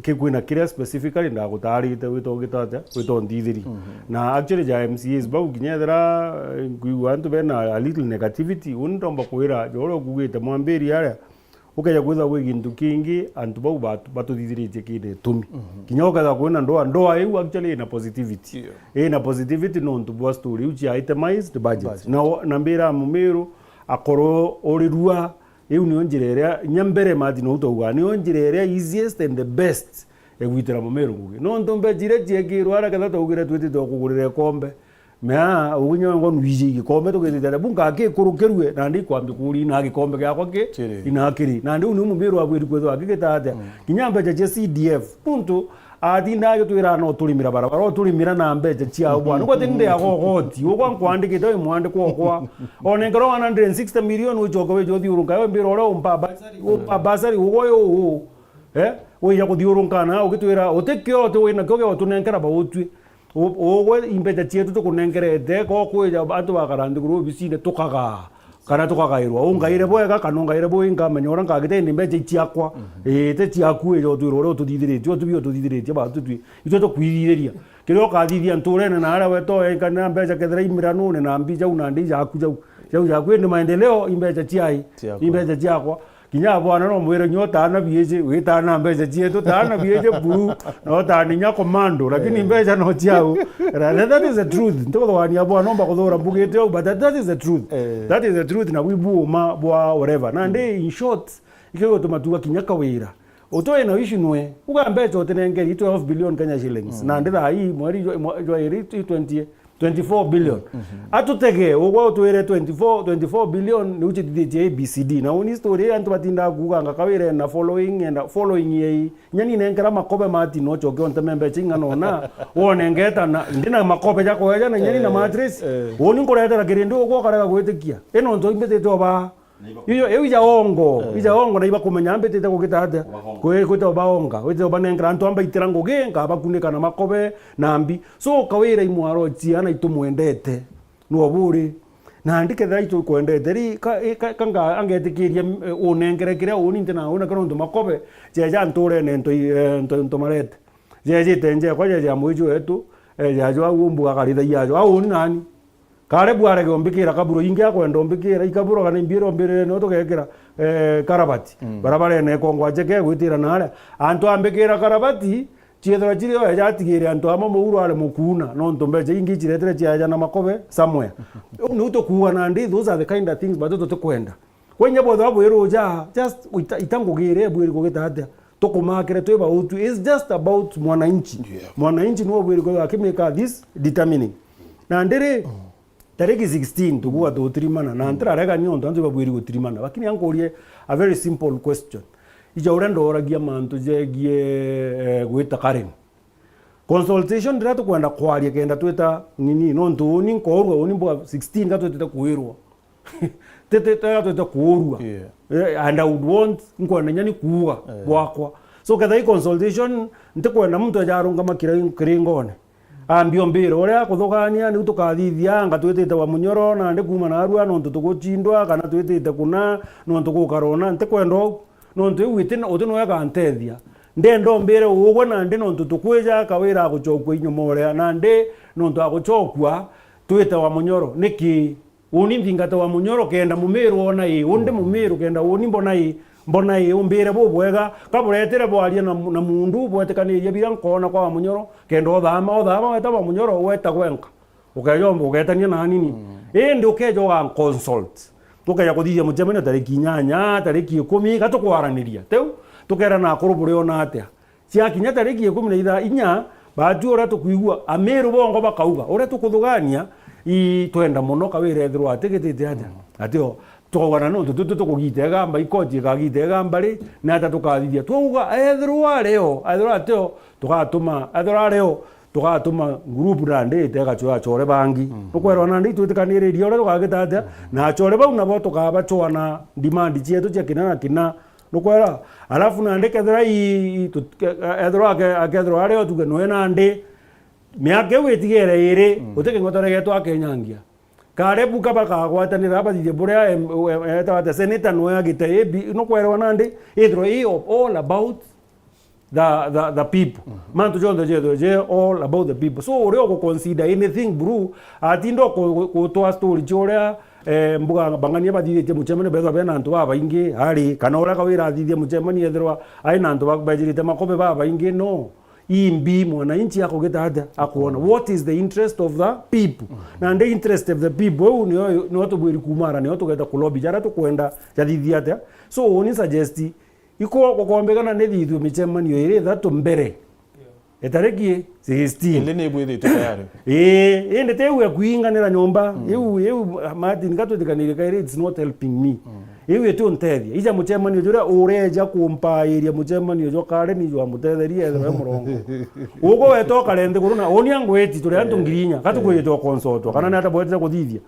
ki kwina kiria specifically ndagutaarite wita ugita atia, wita unthithiri. Mhm. Na actually ja M C As bau kinya ethira, eh, nkuigua antu bena a little negativity, uni ndomba kwira, ja uria ukugite mwambiri aria, ukeja kwithirwa gwi gintu kingi, antu bau batu-, batuthithiritie kina itumi. Mhm. Kinya ukethirwa kwina ndoa, ndoa iu actually ina positivity. Yeah. Ina positivity nontu bwa story iu cia itemized budget. Budget. Na o-, na mbira Mumiru akorwo urirua, iu nio njira iria, nya mbere Martin ou twauga, nio njira iria easiest and the best ya gwitira Mumiru ngugi. Nontu mbecha iria ciekirwe ara ketha twaugire twitite o kugurira ikombe, Mea, ugunya ngo nwiji gikombe tugitite atia, bu ngakikurukirue, nandi ikwambia kuria ina gikombe giakwa ki, Kiri. ina kiri. Nandi u niu Mumiru abwiri kwithirwa akigita atia. Mm. Kinya mbecha cia C D F, muntu Atinda agitwira no turimira barabara, o turimira na mbeca ciao bwana. Ugwe tindi agogoti, ugwa nkwandikite wi mwandikwa okwa. Onenkerwa one hundred and sixty million ucoke wije uthiurunka, we mbira uria umpa basari, umpa basari, ugwe uyu. Eh? Wija kuthiurunka na ugitwira utikio uti wina kio gia utunenkera bautwi. U-, ugwe imbeca cietu tukunenkerete, ko kwija antu bakara nthiguru obisine tukagaa. Kana tukagairwa. Ungaire bwega, kana ungaire bubi, nkamenya uria ngagita, indi mbeca i ciakwa. Ii, ti ciaku, ija utwire uria ututhithiritie, utubi ututhithiritie, ba tutwi. Itwe tukwithithiria. Kiria ukathithia nturene na aria we toe, kana mbeca kethira i miranune na mbi jau nandi i jaku jau. Jau jaku, indi maendeleo, i mbeca ciai? Ciakwa. I mbeca ciakwa. Kinya bwana no mwire nyo taana biiji, witaana mbeca cietu, taana biiji buru, no taana inya commando, lakini mbeca no ciau. Ra-, that is the truth. Ntikuthugaania bwana, nomba kuthura mbugite au, but that, that is the truth. Eh. That is the truth, na bwi buuma bwa whatever. Nandi, in short, ikio gutuma tuga kinya Kawira. Utoe na issue nwe, uga mbeca utinengeri twelve billion Kenya shillings. Nandi thaa ii mweri jwa, mwa-, jwa iri twenty, twenty-four billion. Atutege, ugwe utwire twenty-four, twenty-four billion ni uchitithitie A B C D. Na uni story ya antu batindaga kuuganga Kawira ena following, enda following yei. Nyani nenkera makobe mati no choke onteme mbeca ing'ana ona, wone ngeta na, ndina makobe ja kweja na nyani na mattress. Eh. Uni nkuretera kirindi ugwe ukarega gwitikia. Ino nto imbitite oba. Iyo, iu ija ongo, ija ongo na ibakumenya mbitite kugita atia? Kwi-, kwita obaonga, wite obanenkera antu ambaitira ngugi, nkabakunika na makobe na mbi. So, Kawira i mwaro ciana itumwendete, nwe buri. Nandi kethira itukwendete ri, ka, ka, ka nga-, angetikiria, eh, unenkere kiria uni nti na una kira untu makobe, jeja nturene ntu, eh, ntu, ntu marete. Jejite njekwa, jeja mwiji wetu, eh, jeja au umbuga karithagia ajo, au uni nani? Kare bwarege umbikira kaburo ingi akwenda umbikira, ikaburo kana imbiira umbirire nio tugekira, eh, karabati. Barabarene kongwa jeke gwitira naria. Antu ambikira karabati, ciethirwa ciri o eja atigire antu amwe muuru ari mukuuna, nontu mbeca ingi ciretire ciaja na makobe somewhere. Uu niu tukuuga nandi, those are the kind of things batu tutikwenda. Kwenya bwethwa bwirwo ja, just ita, ita ngugire bwiri kugita atia? Tukumakire twi bautu. It's just about mwananchi. Yeah. Mwananchi niwe bwiri kwithwa akimika this determining. Na ndiri, tariki sixteen tukuga tutirimana, na ntirarega ni ontu antu babwiri gutirimana. Lakini ankurie a very simple question. Ija uria ndoragia mantu jegie, eh, gwita Karen. Consultation ndiria tukwenda kwaria kenda twita nini, nontu uni nkoorua, uni mbuga sixteen ka twitite kwirwa. Tete, tete, tete kuurua. Yeah. Eh, and I would want, nkwenda nyani kuuga bwakwa. So, ketha i consultation, ntikwenda muntu aja arungama kira-, kiringone. Ambia umbire, uria akuthugania, niu tukathithia, anga twitite wa munyoro, nandi kuuma narua, nontu tugucindwa, kana twitite kuna, nontu gukarona, ntikwenda uu. Nontu iu iti, uti noe gantethia. Ndenda umbire ugwe nandi nontu tukwija, Kawira agucokua inyuma uria, nandi nontu agucokua, twite wa munyoro. Niki? Uni nthingate wa munyoro kenda mumiru ona ii, undi mumiru kenda uni mbona ii, mbona ii, umbire bubwega, kaburetire bwaria na, na mundu, bwetikanirie biria nkoona kwa wa munyoro, kenda uthama, uthama weta wa munyoro, weta gwenka. Ukejomba ugetania na nini? Indi ukeja uga consult. Tukeja kuthithia mucemanio tariki inyanya, tariki ikumi, ga tukwaraniria. Teu, tukera na akuru buri ona atia. Ciakinya tariki ikumi na itha-, inya, baatu uria tukwigua, Amiru bongo bakauga, uria tukuthugania, i twenda muno Kawira ethirwa atigitite atia? Atio, tukaugana nontu tutu tukugita igamba, ikoti ikagita igamba ri, ni atia tukathithia? Twauga, ethirwa ario, ethirwa atio, tugatuma, ethirwa ario, tugatuma group nandi ite igacoa acore bangi. Nukwerwa nandi itwitikaniririe uria tugagita atia, na acore bau nabo tukabacoa na demand cietu cia kina na kina. Nukwera, alafu nandi kethira i, i, tut-, ke-, ethirwa ake-, akethirwa ario tuge nwe nandi, miaka iu itigere iri, guti king'oto regetwa akenyangia. Karebu kaba kagwatanira abathithie buria em-, em-, etawa ati senator noe agite A B, nukwerwa nandi, ithirwa i all about the, the, the people. Mantu jonthe jethwe je all about the people. So, uria uguconsider anything, bro, atinda uku-, gutwa story cia uria, eh, mbuga bang'ania bathithitie mucemanio, bethwa bena antu babaingi, ari, kana uria Kawira athithia mucemanio, ethirwa ai na antu ba-, bejirite makobe babaingi, no. Imbi mwananchi akugita atia? Akuona. What is the interest of the people? Na the interest of the people, uu nio, nio tubwiri kumara, nio tugeta kulobi, jaria tukwenda jathithia atia? So, uni suggest, iko gukombekana nithithue micemanio iri ithatu mbere. Itariki sixteen. Indi ni ibwithitwe tayari. Ii, indi ti iu ya kuinganira nyomba. Iu, iu, Martin, ka twitikanire kairi, it's not helping me. Iu iti untethia. Ija mucemanio juria ureja kumpairia mucemanio jwa Karen jwa mutetheria ethirwe murongo. Ugo weta ukare nthiguru na uuni angwiti turi antu ngiri inya. Katu kwitwa consultwa. Kana ni ata bwetire kuthithia.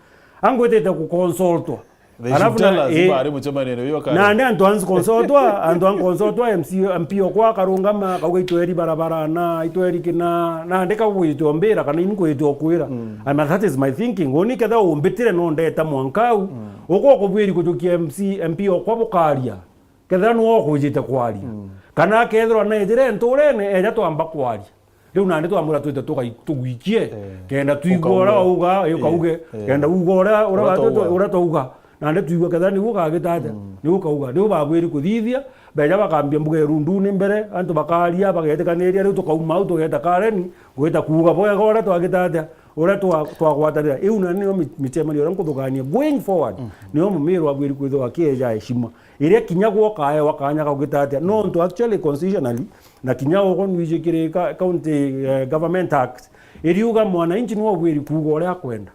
Angwitite ku consultwa. They should Alafu tell na, us eh, bari mucemanio uyu Karen. Nandi antu ansi consultwa, antu an consultwa, M C, M P okwa akarungama, akauga itweri barabara, na itweri kina, nandi kagwitwa mbira, kana ini kwitwa kwira. And that is my thinking. Uuni ketha umbitire no ndeta mwanka au, uko kubwiri kujukia M C, M P okwa bukaria. Kethira niwe ukwijite kwaria. Kana akethirwa naijire nturene, eja twamba kwaria. Riu nandi twamwira twite tugai-, tugwikie, kenda twigua uria wauga, ii, ukauge, kenda uga uria, uria twauga. Nandi twigua kethira niu ukagita atia, niu ukauga. Niu babwiri kuthithia, beja bakambia mbuga irunduni mbere, antu bakaria, bagetikaniria, riu tukauma au tugeta Karen, gwita kuuga bwega uria twagita atia, uria twa-, twagwatanira. Iu na nio mi-, micemanio iria nkuthugania going forward. Nio mumiro abwiri kwithirwa akieja heshima. Iria kinya gwoka aewa kanya kagwita atia. Nontu actually constitutionally, na kinya ugo nwiji kiri ka-, County, eh, Government Act, iriuga mwananchi niwe ubwiri kuuga uria akwenda.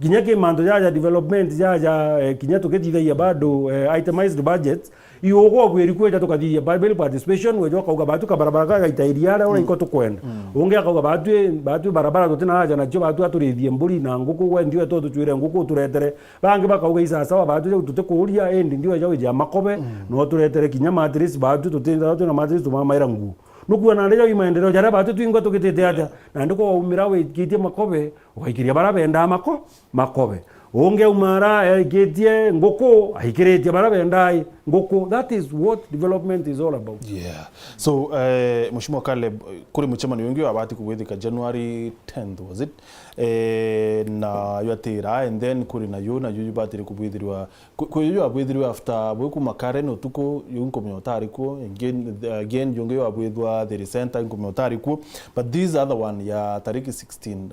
Kinya ki mantu jaja development jaja, eh, kinya tukithithagia bado, eh, itemized budget, iugo ubwiri kweja tukathithia public participation, weja ukauga batu kabarabara kagaita iria aria uraiko tukwenda. Ungi akauga batu, batu barabara tutina haja nacio, batu aturithie mburi na nguku, we ndiwe tu tucwire nguku uturetere. Bangi bakauga, "Isasawa, batu jau tutikuuria, indi ndiwe jau ija makobe, no turetere kinya mattress, batu tutinda twina mattress tumamaira nguo." Nukuona nandi jau i maendeleo jaria batu twingwa tugitite atia? Nandi kwaumira wikitie makobe, ugaikiria baria bendaa mako-, makobe. Ungi aumara aikitie nguku, aikiritie baria bendaa nguku. That is what development is all about. Yeah. So, eh, Mheshimiwa Caleb, kuri mucemanio wingi wabati kubwithika January tenth, was it? Eh, na yatira, and then kuri na yo, na yo yubatire kubwithirwa, ku-, ku yo yabwithirwe after bwe kuma Karen utuku, yo nkumenya utari kuo, again, again, yungi yabwithwa Thiri Center, nkumenya utari kuo, but this other one ya tariki sixteen,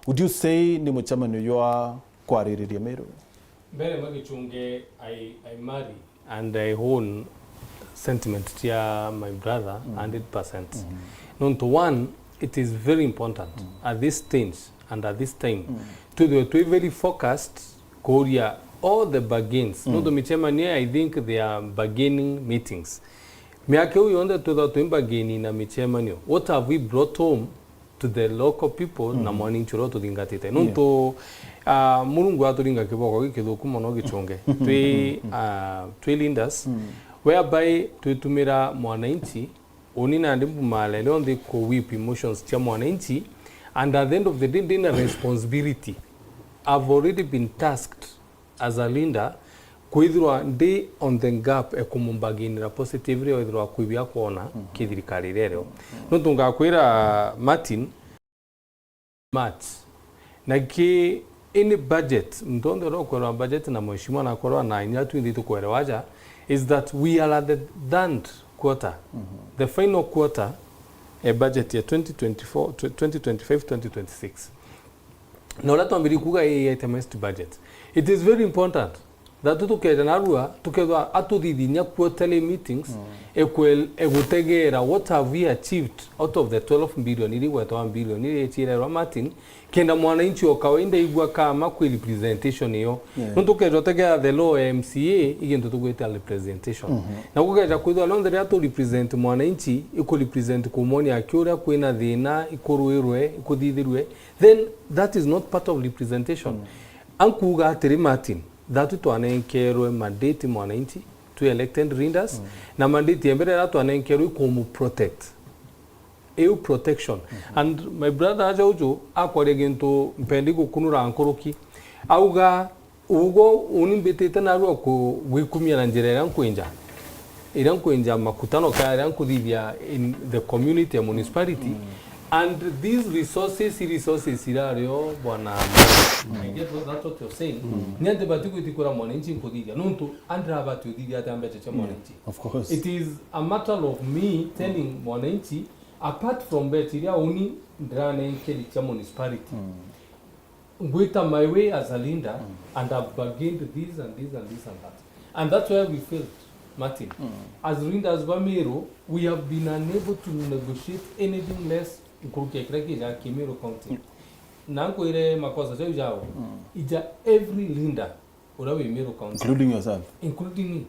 would you say ni mucemanio jwa kwaririria Meru? Mbere magichunge, I, I marry and I own sentiment cia my brother hundred percent. Nontu one, it is very important at this stage and at this time, twithwe twi very focused kuuria all the bargains. Nontu micemanio, I think they are bargaining meetings. Miaka iu yonthe twithwa twi bargaini na micemanio. What have we brought home to the local people na mwananchi uria ututhingatite? Nontu, ah, Murungu aturinga kiboko gikithuku mono gichunge. Twi, ah, twi leaders, whereby twitumira mwananchi, uni nandi mbumara rionthe ku whip emotions cia mwananchi, and at the end of the day, ndina responsibility. I've already been tasked as a leader, kwithirwa ndi on the gap e kumubargainira positively, wethirwa kwi bia kwona ki thirikari iria irio. Nontu ngakwira Martin, March, na ki any budget, muntu onthe uria ukwerwa budget na mheshimiwa na akorwa na inya twinthe itukwelewa aja, is that we are at the third quarter, the final quarter, a budget ya twenty twenty-four, tw-, twenty twenty-five, twenty twenty-six. Na uria twambirie kuuga ii itemized budget, it is very important that tukeja narua, tukethwa atuthithinya quarterly meetings, ekwel-, egutegeera what have we achieved out of the twelve billion iria igwetwa one billion iria ichirerwa Martin, kenda mwananchi o kawaida igua kama kwi representation iyo. Nontu ukeja utegea the law ya M C A, i gintu tugwita representation. Na gukeja kwithwa rionthe riria tu represent mwananchi, iku represent kumwonia aki uria kwina thina, ikurwirwe, ikuthithirwe, then that is not part of representation. Ankuuga atiri, Martin, thatu twanenkerwe mandate mwananchi, twi elected leaders, na mandate ya mbere iria twanenkerwe ikumu protect. Iu protection. And my brother aja uju akwaria gintu mpendi gukunura nkuruki. Auga, ugo uni mbitite narua ku-, gwikumia na njira iria nkwinja. Iria nkwinja makutano kana iria nkuthithia in the community ya municipality. And these resources, resources irario, bwana, I get what, that's what you're saying. Ni anti bati gwiti kura mwananchi nkuthithia. Nontu andra bati uthithia ata mbecha cia mwananchi. Of course. It is a matter of me telling mwananchi, apart from mbecha iria uni ndiranenkeri cia municipality, ngwita my way as a leader, and I've bargained this and this and this and that. And that's where we failed, Martin. As leaders ba Meru, we have been unable to negotiate anything less nkuruki ya kiria kijaga ki Meru County. Na nkwire makosa jau jao, ija every leader Uria wi Meru County. Including yourself. Including me.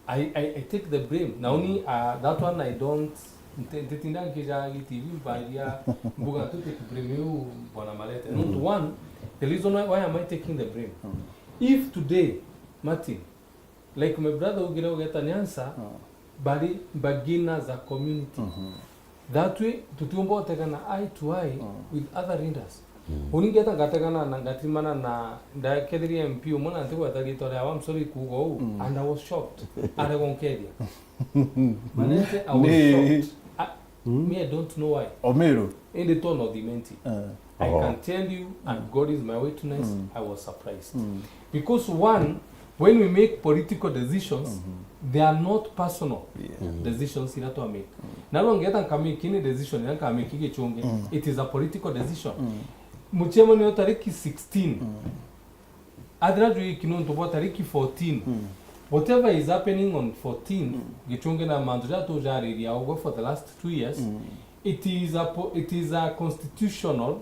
I, I, I take the blame. Na uni, uh, that one I don't, nti-, ntitinda nkija gi T V mbaria mbuga tu take blame iu Bwana Malete. Nontu one, the reason why, why am I taking the blame? If today, Martin, like my brother ugire ugeta ni answer, bari mbagina za community. That way, tutiumba gutegana eye to eye with other leaders. Uni ngeta ngategana na ngatimana na ndakethirie M P umwe na ntigweta ritwa riawe, I'm sorry kuuga uu, and I was shocked. Aregwa nkethia. Malete, I was shocked. I, me, I don't know why. O Meru? Indi to North Imenti. I can tell you, and God is my witness, I was surprised. Because one, when we make political decisions, they are not personal decisions iria twa make. Na riu ngeta nka make any decision iria nka make Gichungi, it is a political decision. Mucemanio tariki sixteen. Athira jwiki nontu bwa tariki fourteen. Whatever is happening on fourteen, Gichungi na mantu jaria tujariria ugwe for the last two years, it is a po-, it is a constitutional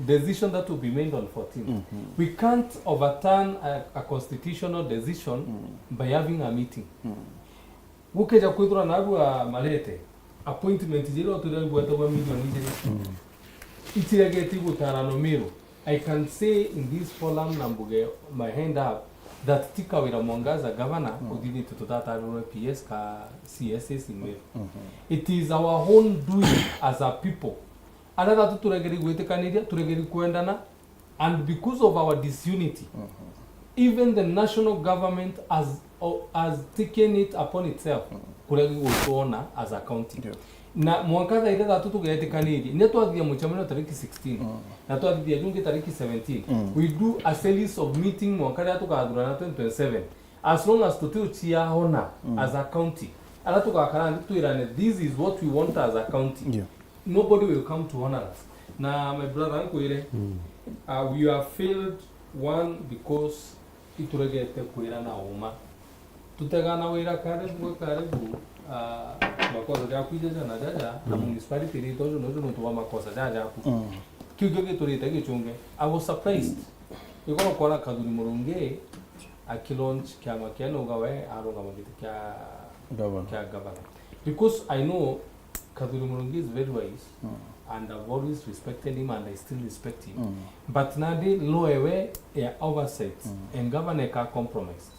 decision that will be made on fourteen. We can't overturn a, a constitutional decision by having a meeting. Gukeja kwithirwa narua Malete, appointment jiria utwire igwetagwa milioni ijiri, itiregete igutaranwa Meru. I can say in this forum na mbuge my hand up that ti Kawira Mwangaza governor uthithite tutatarirwe P S ka C S S in Meru. It is our own doing as a people. Aria thatu turegeri gwitikaniria, turegeri kwendana, and because of our disunity, even the national government has, o-, has taken it upon itself kuregi gutuona as a county. Na mwanka thaa iria thatu tugetikanirie, ni twathithia mucemanio tariki sixteen, na twathithia jungi tariki seventeen. We do a series of meeting mwanka riria tukathurana twenty twenty-seven. As long as tutiuciaona as a county, aria tugakara nthi twirane, this is what we want as a county. Nobody will come to honor us. Na my brother, nkwire, uh, we have failed, one, because ituregete kwirana uma. Tutegana wira karibu, karibu, uh, makosa jaku ijaja na jaja, na municipality ritwa uju nuju nontu bwa makosa jaja jaku. Kiu kio giturite Gichungi. I was surprised. Igoro kwona Kathuri Murungi akilaunch kiama kiene uga we arungama giti kia, kia governor. Because I know Kathuri Murungi is very wise, and I've always respected him and I still respect him. But nandi law ewe ya oversight, and governor eka compromise.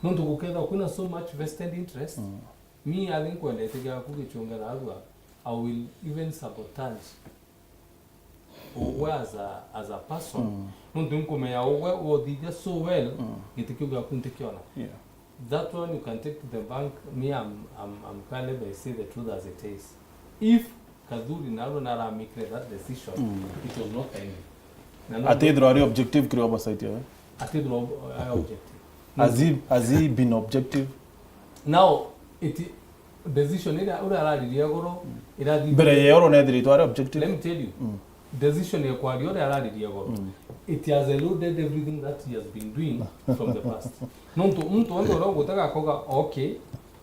Nontu gukethirwa kwina so much vested interest, me I think kwendete giaku Gichungi narua, I will even sabotage ugwe as a, as a person. Nontu nkumenya ugwe wothithia so well, giti kiu giaku ntikiona. That one you can take to the bank. Me, I'm, I'm, I'm clear, I say the truth as it is. If Kathuri narua naramikire that decision, it was not timely. Na no atithirwa ari objective kiri oversight yawe? Atithirwa ob-, ari objective. Has he, has he been objective? Now, it, decision iria uria araririe igoro, irathi- Mbere ya oro nethiritwe ari objective. Let me tell you, decision ya kwaria uria araririe igoro, it has eluded everything that he has been doing from the past. Nontu muntu onthe uria ugutega akoga, okay,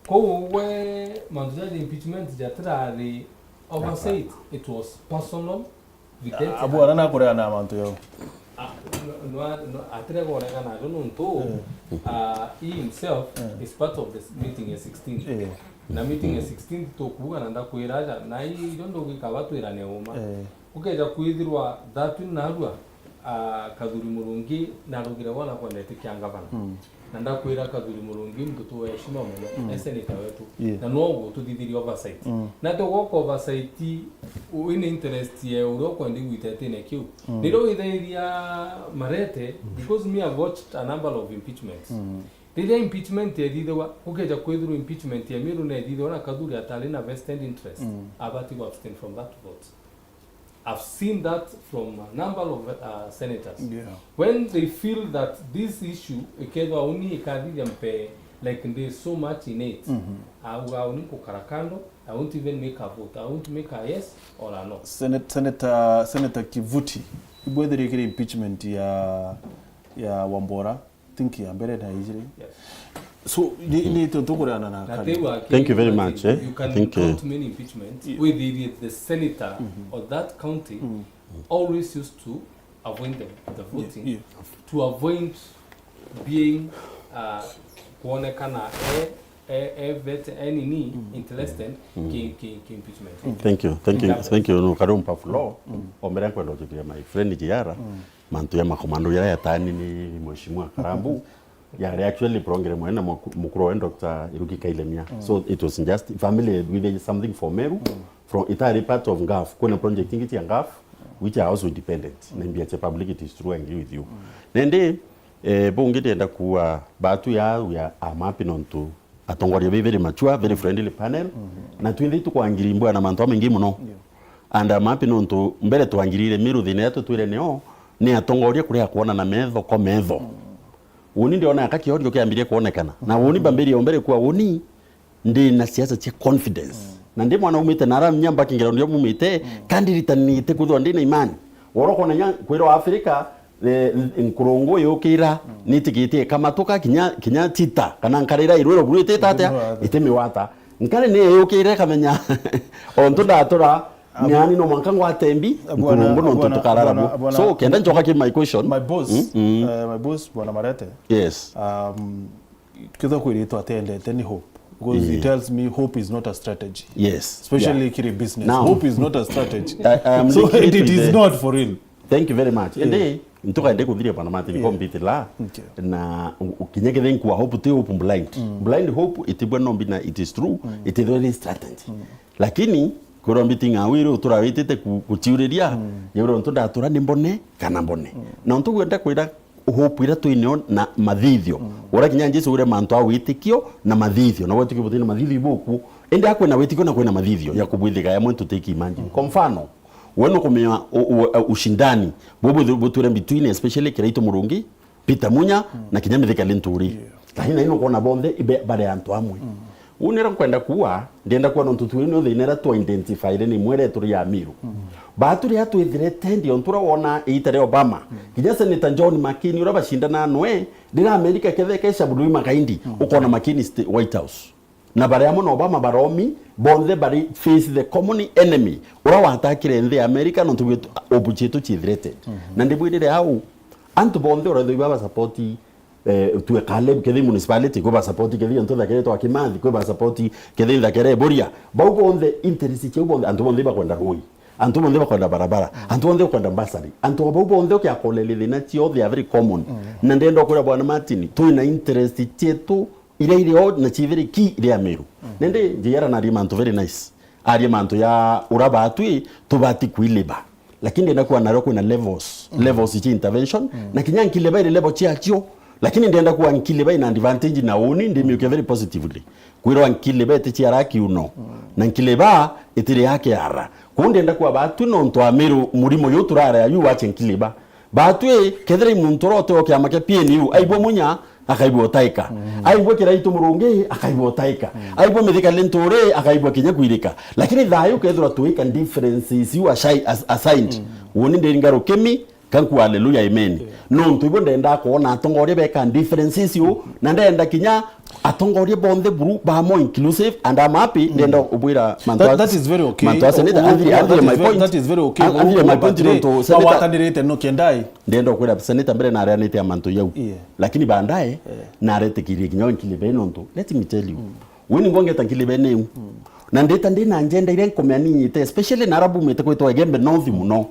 kou ugwe mantu jaja impeachment jatirari oversight, it was personal. Abu ara nakuregana na mantu jau. Ah, no, no, no, atirega uregana najo nontu, ah, he himself is part of this meeting ya sixteen. Na meeting ya sixteen tukuuga na ndakwira aja, na ijo ndugikaba twirane uma. Ukeja kwithirwa that narua, ah, Kathuri Murungi narugire wona kwendete kia ngavana. Na ndakwira Kathuri Murungi muntu twa heshima muno, e senator wetu. Na no uguo tuthithirie oversight. Na tugwoka oversight wina interest ya uria ukwenda igwitetine kiu. Riria withairia Marete, because me I've watched a number of impeachments. Riria impeachment ethithagwa, gukeja kwithirwa impeachment ya Miru nethithagwa na Kathuri atari na vested interest, abati go abstain from that vote. I've seen that from a number of, uh, senators. When they feel that this issue, ikethwa uni ikathithia mpe, like, there's so much in it, auga uni nkukara kando, I won't even make a vote. I won't make a yes or a no. Senat-, Senator, Senator Kivuti, ibwethirie kiri impeachment ya, ya Wambora. Think ya mbere na ijiri. So, ni, ni tu-, tukureana na Kari. Thank you very much, eh. You can count many impeachments. Whether the senator of that county always used to avoid the, the voting to avoid being, uh, kuonekana e, e, e vet, e nini, interested ki, ki, ki impeachment. Thank you, thank you, thank you. No, karibu mpafu law. Ombere nkwenda ujukiria my friend J R, mantu ya makomando ya yatani ni Mheshimiwa Karambu. Yari actually prongere mwene muku-, mukuru wa Doctor Iruki Kailemia. So it was just family with something for Meru. From itari part of ngaf, kwina project ingi cia ngaf, which are also dependent. Na mbia cia public, it is true, I agree with you. Nende, eh, bungi ndienda kuwa batu ya, we are, I'm happy nontu atongoria be very mature, very friendly panel. Na twinthe tukwangiri mbwa na mantu amaingi muno. And I'm happy nontu mbere twangirire Meru thina ya tutwire nio, ni atongoria kuria kuona na metho kwa metho. Uni ndiona aka kiorio kiambirie kuonekana. Na uni bambirie ombere kwa uni, ndi na siasa cia confidence. Na ndi mwana umite na aramenya mbaki ngira ndio mumite, kandi ritanite kuthwa ndi na imani. Woro kona nya kwirwa Africa, eh, nkurungu yukira, nitigitie kamatuka kinya, kinya tita, kana nkarira irwiro burite tatia, itimiwata. Nkare ni yukire kamenya, ontu ndatura, nyani no mwanka ngwate mbi, nkurungu no ntutukarara bu. So, kenda njoka ki my question. My boss, eh, my boss, Bwana Marete. Yes. Um, Kithwa kwiritwa atendete ni hope, because he tells me hope is not a strategy. Yes. Especially kiri business. Now, hope is not a strategy. I, I am so it, it is not for real. Thank you very much. Ende ntukaende kuthiria bwana Martin completely la. Okay. Na u-, u-, kinya kithe nkwa hope ti hope blind. Blind hope itibwa no mbina, it is true. It is very strategy. Lakini kurwa mbitinga wiri utura witite ku-, kuciuriria, ya uri untu ndatura ni mbone kana mbone. Na untu gwenda kwira hope iria twinio na mathithio. Uria kinya Jesu ure mantu a witikio na mathithio. Na witikio buti na mathithio ibuku. Indi akwina witikio na kwina mathithio ya kubwithiga yamwe tutiki imagine. Kwa mfano, we nukumenya u-, u-, ushindani bubu butwire between especially Kiraitu Murungi, Peter Munya, na kinya Mithika Linturi. Lakini nai nukwona bonthe ibe bari antu amwe. Uu nira nkwenda kuuga, ndienda kuona ntu twiri ni thina iria twa identifyre ni imwe iria turi ya Miru. Baatu riria twithire tendi ontu uria wona iita ria Obama, kinya Senator John McCain uria bacindana nwe, ndira America ketheka ishabudui makaindi, ukona McCain sti-, White House. Na baria amwe na Obama baromi, bonthe bari face the common enemy, uria watakire nthi ya America nontu bwetu, obu cietu ci threatened. Na ndibwirire au, antu bonthe urethwa iba basapoti eh, tue Caleb, kethi municipality, kwi ba support kethi antu thakere twa Kimathi, kwi ba support kethi thakere Boria. Bau bonthe interest ciu bonthe, antu bonthe bakwenda rui. Antu bonthe bakwenda barabara. Antu bonthe bakwenda bursary. Antu bau bonthe ukiakolele thina ciothe are very common. Na ndenda kwira bwana Martin, twina interest cietu iria iri o na ci very key iria Meru. Nende J R narie mantu very nice. Arie mantu ya ura batwi tubati kwiliba. Lakini ndenda kuwa nario kwina levels, levels cia intervention, na kinya nkileba iri level ciacio. Lakini ndenda kuwa nkileba ina advantage na uni ndimiukia very positively. Kwirwa nkileba iti ciara kiuno, na nkileba itiri yake ara. Kuu ndenda kuwa batu nontu wa Miru murimo yu turarea yu wache nkileba. Batwi, kethira i muntu uria uti o kiama kia P N U, aigua Munya, akaigua utaika. Aigua Kiraitu Murungi, akaigua utaika. Aigua Mithika Linturi, akaigua kinya kwirika. Lakini thayu kethirwa twika differences iu ashai-, as-, assigned. Woni ndi ngaru kimi, kanku hallelujah, amen. Nontu ibo ndenda kwona atongoria beka differences iu, na ndenda kinya atongoria bonthe buru ba more inclusive and I'm happy, ndenda ubwira mantu. That, that is very okay. Mantu a senator, anthire, anthire my point. That is very okay. Anthire my point nontu senator, bawatanirite no kiendai. Ndenda kwira senator mbere nareanite ya mantu yau. Yeah. Lakini baadaye naretikirie kinya nkilebe nontu. Let me tell you. Weni ngongeta nkilebe neu. Na ndita ndi na njenda iria nkumea ninyite, especially na arabu mite kwitwa Igembe North muno.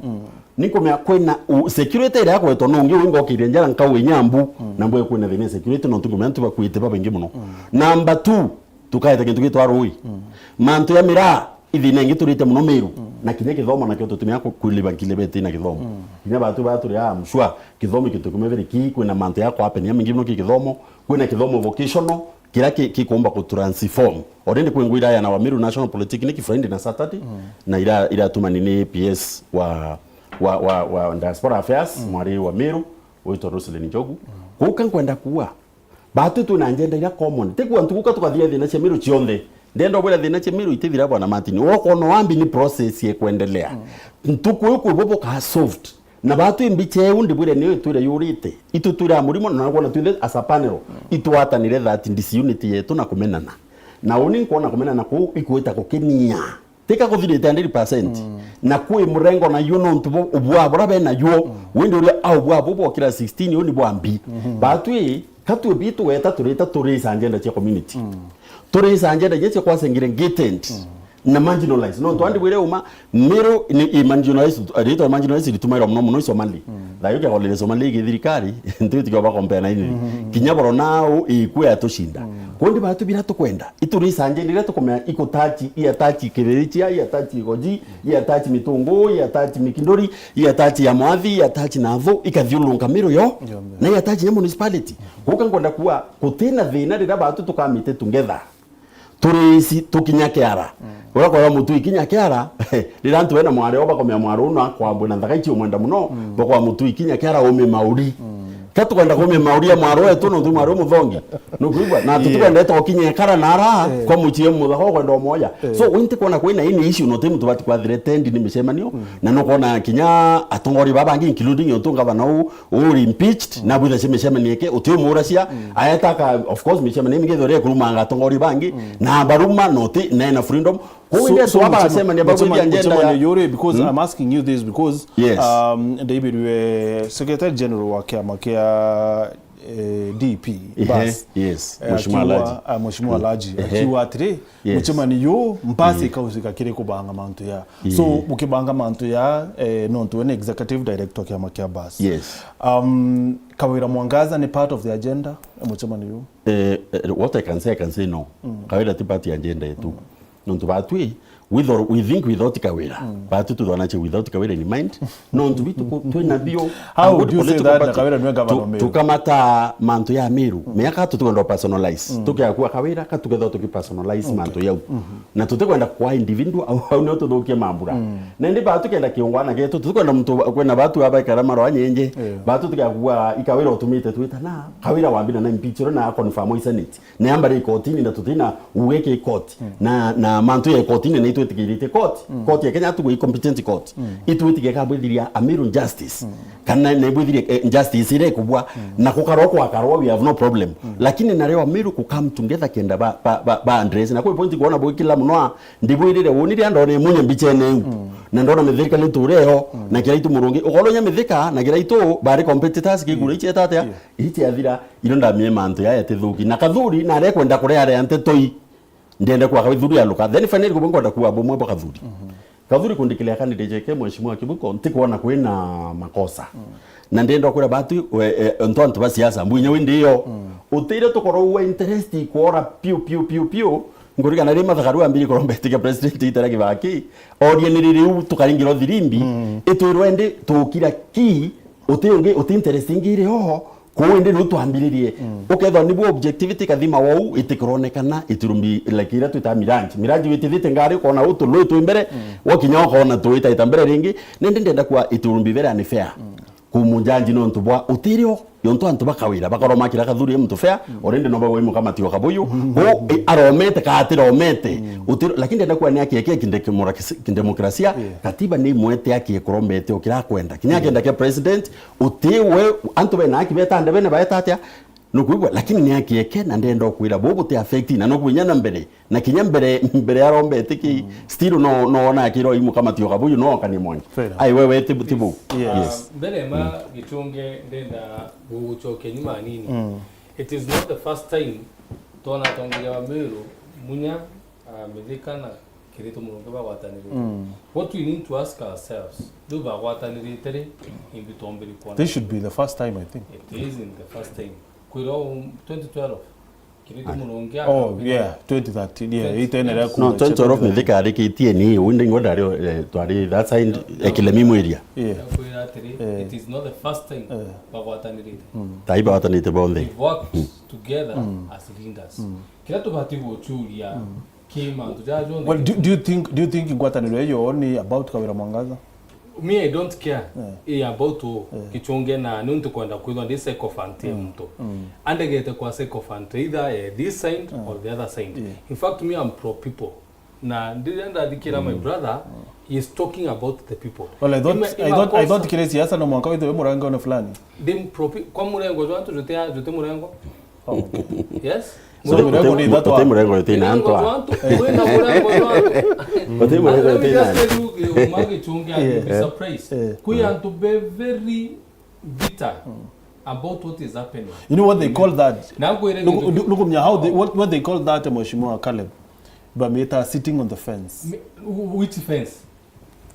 Ninkumea kwina u-, security iria kwetwa nongi wi ngokiria njara nkau inyambu, na mbwe kwina thina security nontu nkumea ntu bakwite babaingi muno. Number two, tukaete kintu gitwa rui. Mantu ya miraa, ithina ingi turite muno Miru. Na kinya kithomo nakio tutumia ku-, kuliba nkilebe tina kithomo. Kinya batu batu ria, I'm sure, kithomo kintu kimwe very key, kwina mantu ya kwapenia mingi muno ki kithomo, kwina kithomo vocational, kiria ki-, kikumba ku transform. Already kwi ngwira ya na wa Miru National Polytechnic Friday na Saturday, na ira, iratumani ni P S wa, wa, wa, wa Diaspora Affairs, mwari wa Miru, witwa Roselyn Njogu. Guka nkwenda kuwa, batu twina njenda iria common. Ti kuwa ntuku ka tukathira thina cia Miru cionthe. Ndenda ubwira thina cia Miru itithira bwana Martin. Urokono wambi ni process ya kwendelea. Ntuku iu kwi bo buka solved. Na batu imbicha iu ndibwire niyo itwire yurite. Itu twira murimo na nagwona twinthe as a panel. Itwatanire that disunity yetu na kumenana. Na uni nkwona kumenana kuu ikwita gukinia. Tika kuthirite hundred percent. Na kwi murengo na yo nontu bo ubwa bura be na yo. Windi uria au bwa bo bokira sixteen yo ni bwambi. Batu i Ka twi bitu weta turita turaise agenda cia community. Turaise agenda inya cia kwa segregated na marginalized. No twandi bwire uma, Meru ni i marginalized, ritwa marginalized ritumairwa muno muno i Somali. Thayo kia kolere Somali gi thirikari, nti tiga ba compare na ini. Kinya boro nao ikwe atucinda. Kundi batu bira tukwenda. Ituraise agenda iria tukumea ikutachi, i atachi Kibirichia, i atachi Igoji, i atachi Mitungu, i atachi Mikinduri, i atachi ya Mwathi, i atachi Nathu, ikathiurunka Meru yo. Na i atachi ya municipality. Kuka nkwenda kuwa, kutina thina riria batu tukamite together. Turaise tukinya kiara. Uria kwera mutu ikinya kiara, riria antu bena mwari o bakomea mwari unu akwambwe na nthaka icio mwenda muno, bakwa mutu ikinya kiara ume mauri. Ka tukwenda kumia mauri ya mwari wetu, nontu mwari umuthongi. Nukwigua? Na tukwenda tukinya kara nara, kwa muchie muthaka ukwenda umoya. So, winti kwona kwina ini issue, no ti muntu bati kwa threatened ni micemanio, na no kwona kinya atongori babangi, including yo tu ngavana u, uri impeached, na bwitha cia micemanio eke, uti umuracia, aetaka, of course, micemanio mingi ithore kurumanga atongori bangi, na baruma, no ti, na ena freedom. Kwa hiyo ndio so, tu hapa anasema ni about agenda ya yuri, because I'm asking you this because, um, David we Secretary General wa kiama kia, eh, D P, bas. Yes, eh, Mheshimiwa Alhaji. Ah, Mheshimiwa Alhaji, akiwa atiri, mucemani yu mbasi ikahusika kiri kubanga mantu ya. So, mukibanga mantu ya, eh, nontu we ni executive director kiama kia bas. Yes. Um, Kawira Mwangaza ni part of the agenda, eh, mucemani yu? Eh, eh, what I can say, I can say no. Kawira ti part ya agenda yetu. Nontu batwi, with or, we think without Kawira. Batwi tuthwanache without Kawira in mind. Nontu bitu ku-, twina bio. How would you say that na Kawira nwe governor Meru? Tukamata mantu ya Meru. Miaka tutikwenda personalize. Tukiakua Kawira, ka tukethwa tuki personalize mantu yau. Na tutikwenda kwa individual, au, au nio tuthukie mambura. Na indi batu kenda kiungwana getu, tutikwenda muntu kwena batu abaikara marwa nyenje. Batu tukiakua i Kawira utumite twita na Kawira wambina na impeach na confirm isaniti. Ni ambari ikotini na tutina uge ki court. Na, na mantu ya ikotini na itwitikirite court. Court ya Kenya tugu i competent court. Itwitike kabwithiria Amiru justice. Kana na ibwithirie, eh, justice ire kubwa. Na kukarwa kwakarwa, we have no problem. Lakini na leo Amiru ku come together kenda ba, ba, ba, ba address. Na kwa point kuona bo kila muno a, ndibwirire woni ria ndone munye mbichene u. Na ndona mithika ni tureho, na kira itu murungi. Ukoro nya mithika, na kira itu bari competitors kigure ichi etatia. Ichi athira, ino ndamie mantu yaya ti thuki. Na Kathuri, na arekwenda kurea aria ntetoi. Ndienda kwa Kathuri aluka. Then finally, kubwa nkwenda kuwa bumwe bwa Kathuri. Kathuri kundikilea candidate jeke, Mheshimiwa Kibuko, ntikwona kwina makosa. Na ndienda kwira batu, we, eh, ontu antu ba siasa, mbu inya wi ndiyo. Utire tukorwo uwe interest ikwora piu, piu, piu, piu. Nkurigana ri Mathagaru ambiri kuromba itike president itera Kibaki. Orie ni riri u tukaringirwo thirimbi, itwirwe ndi tukira ki, uti ungi, uti interest ingi iri oho. Kuu indi riu twambiririe. Ukethwa nibu objectivity kathima wou itikironekana, iturumbi like iria twita miranji. Miranji witithite ngari, ukona uu tului twi mbere, wakinya ukona tuitaita mbere ringi. Nindi ndenda kwa iturumbi berea ni fair. Ku mujanji nontu bwa utirio, yontu antu ba Kawira bakorwo makira Kathuri e muntu fair, already no bagwe mukamati o Kabuyu. Kuu, i, aromete ka atiromete. Utiro, lakini ndenda kwa ni aki eke kindemokrasia, katiba ni imwete aki kurombete o kira akwenda. Kinya akenda kia president, Uti we, antu bena haki beta ndebene baeta atia? Nukwigua, lakini ni haki eke, na ndenda ukwira, bo buti affect, na nukuinya na mbere, na kinya mbere, mbere arombete ki, still no, no ona akirwa imukamati o Kabuyu, no okanie mwangi. Fair enough. Ai, wewe, ti bu, ti bu. Yes. Yes. Ah, mbere ma Gichunge, ndenda gugucokia nyuma nini. It is not the first time twona atongoria wa Meru, Munya, ah, Mithika na Kiritu Murungi bagwatanirite. What we need to ask ourselves, riu bagwatanirite ri, imbi twombiri kwona? This should be the first time, I think. It isn't the first time. Kwira u twenty twelve, Kiritu Murungi, oh, yeah, twenty thirteen, yeah, itenere. No, twenty twelve Mithika ari K T N, undi ngwenda ari, eh, twari that side, eh, Kilemi mweria. Yeah. Kwira atiri, it is not the first time bagwatanirite. Tai bagwatanirite bonthe. We've worked together as leaders. Kira tubati guchuria, ki mantu jaja jonthe. Well, do, do you think, do you think ngwataniro iyo ni about Kawira Mwangaza? Me, I don't care. Yeah. I about u, yeah, Gichunge na ni untu kwenda kwithwa ndi sycophant ya muntu. Andegete kwa sycophant either, eh, this side or the other side. Yeah. In fact, me, I'm pro people. Na ndiria ndathikira my brother, he is talking about the people. Well, I thought, ima, I ima thought, I thought kiri siasa no mwanka withiwe murengone fulani. Ndi pro pe-, kwa murengo jwa antu jute, jute murengo. Oh, okay. Yes? So, murengo ni ithatu, uti murengo uti na antu. Murengo jwa antu, wina murengo jwa antu. Uti murengo uti na antu. Let me just tell you, eh, Uma Gichunge, you'll be surprised. Yeah. Kwi antu be very bitter. about what is happening. You know what they call that? Na ngwire Nuku- nuku- nukumenya how they, what, what they call that, Mheshimiwa Caleb? Bamita sitting on the fence. Me- wh- which fence?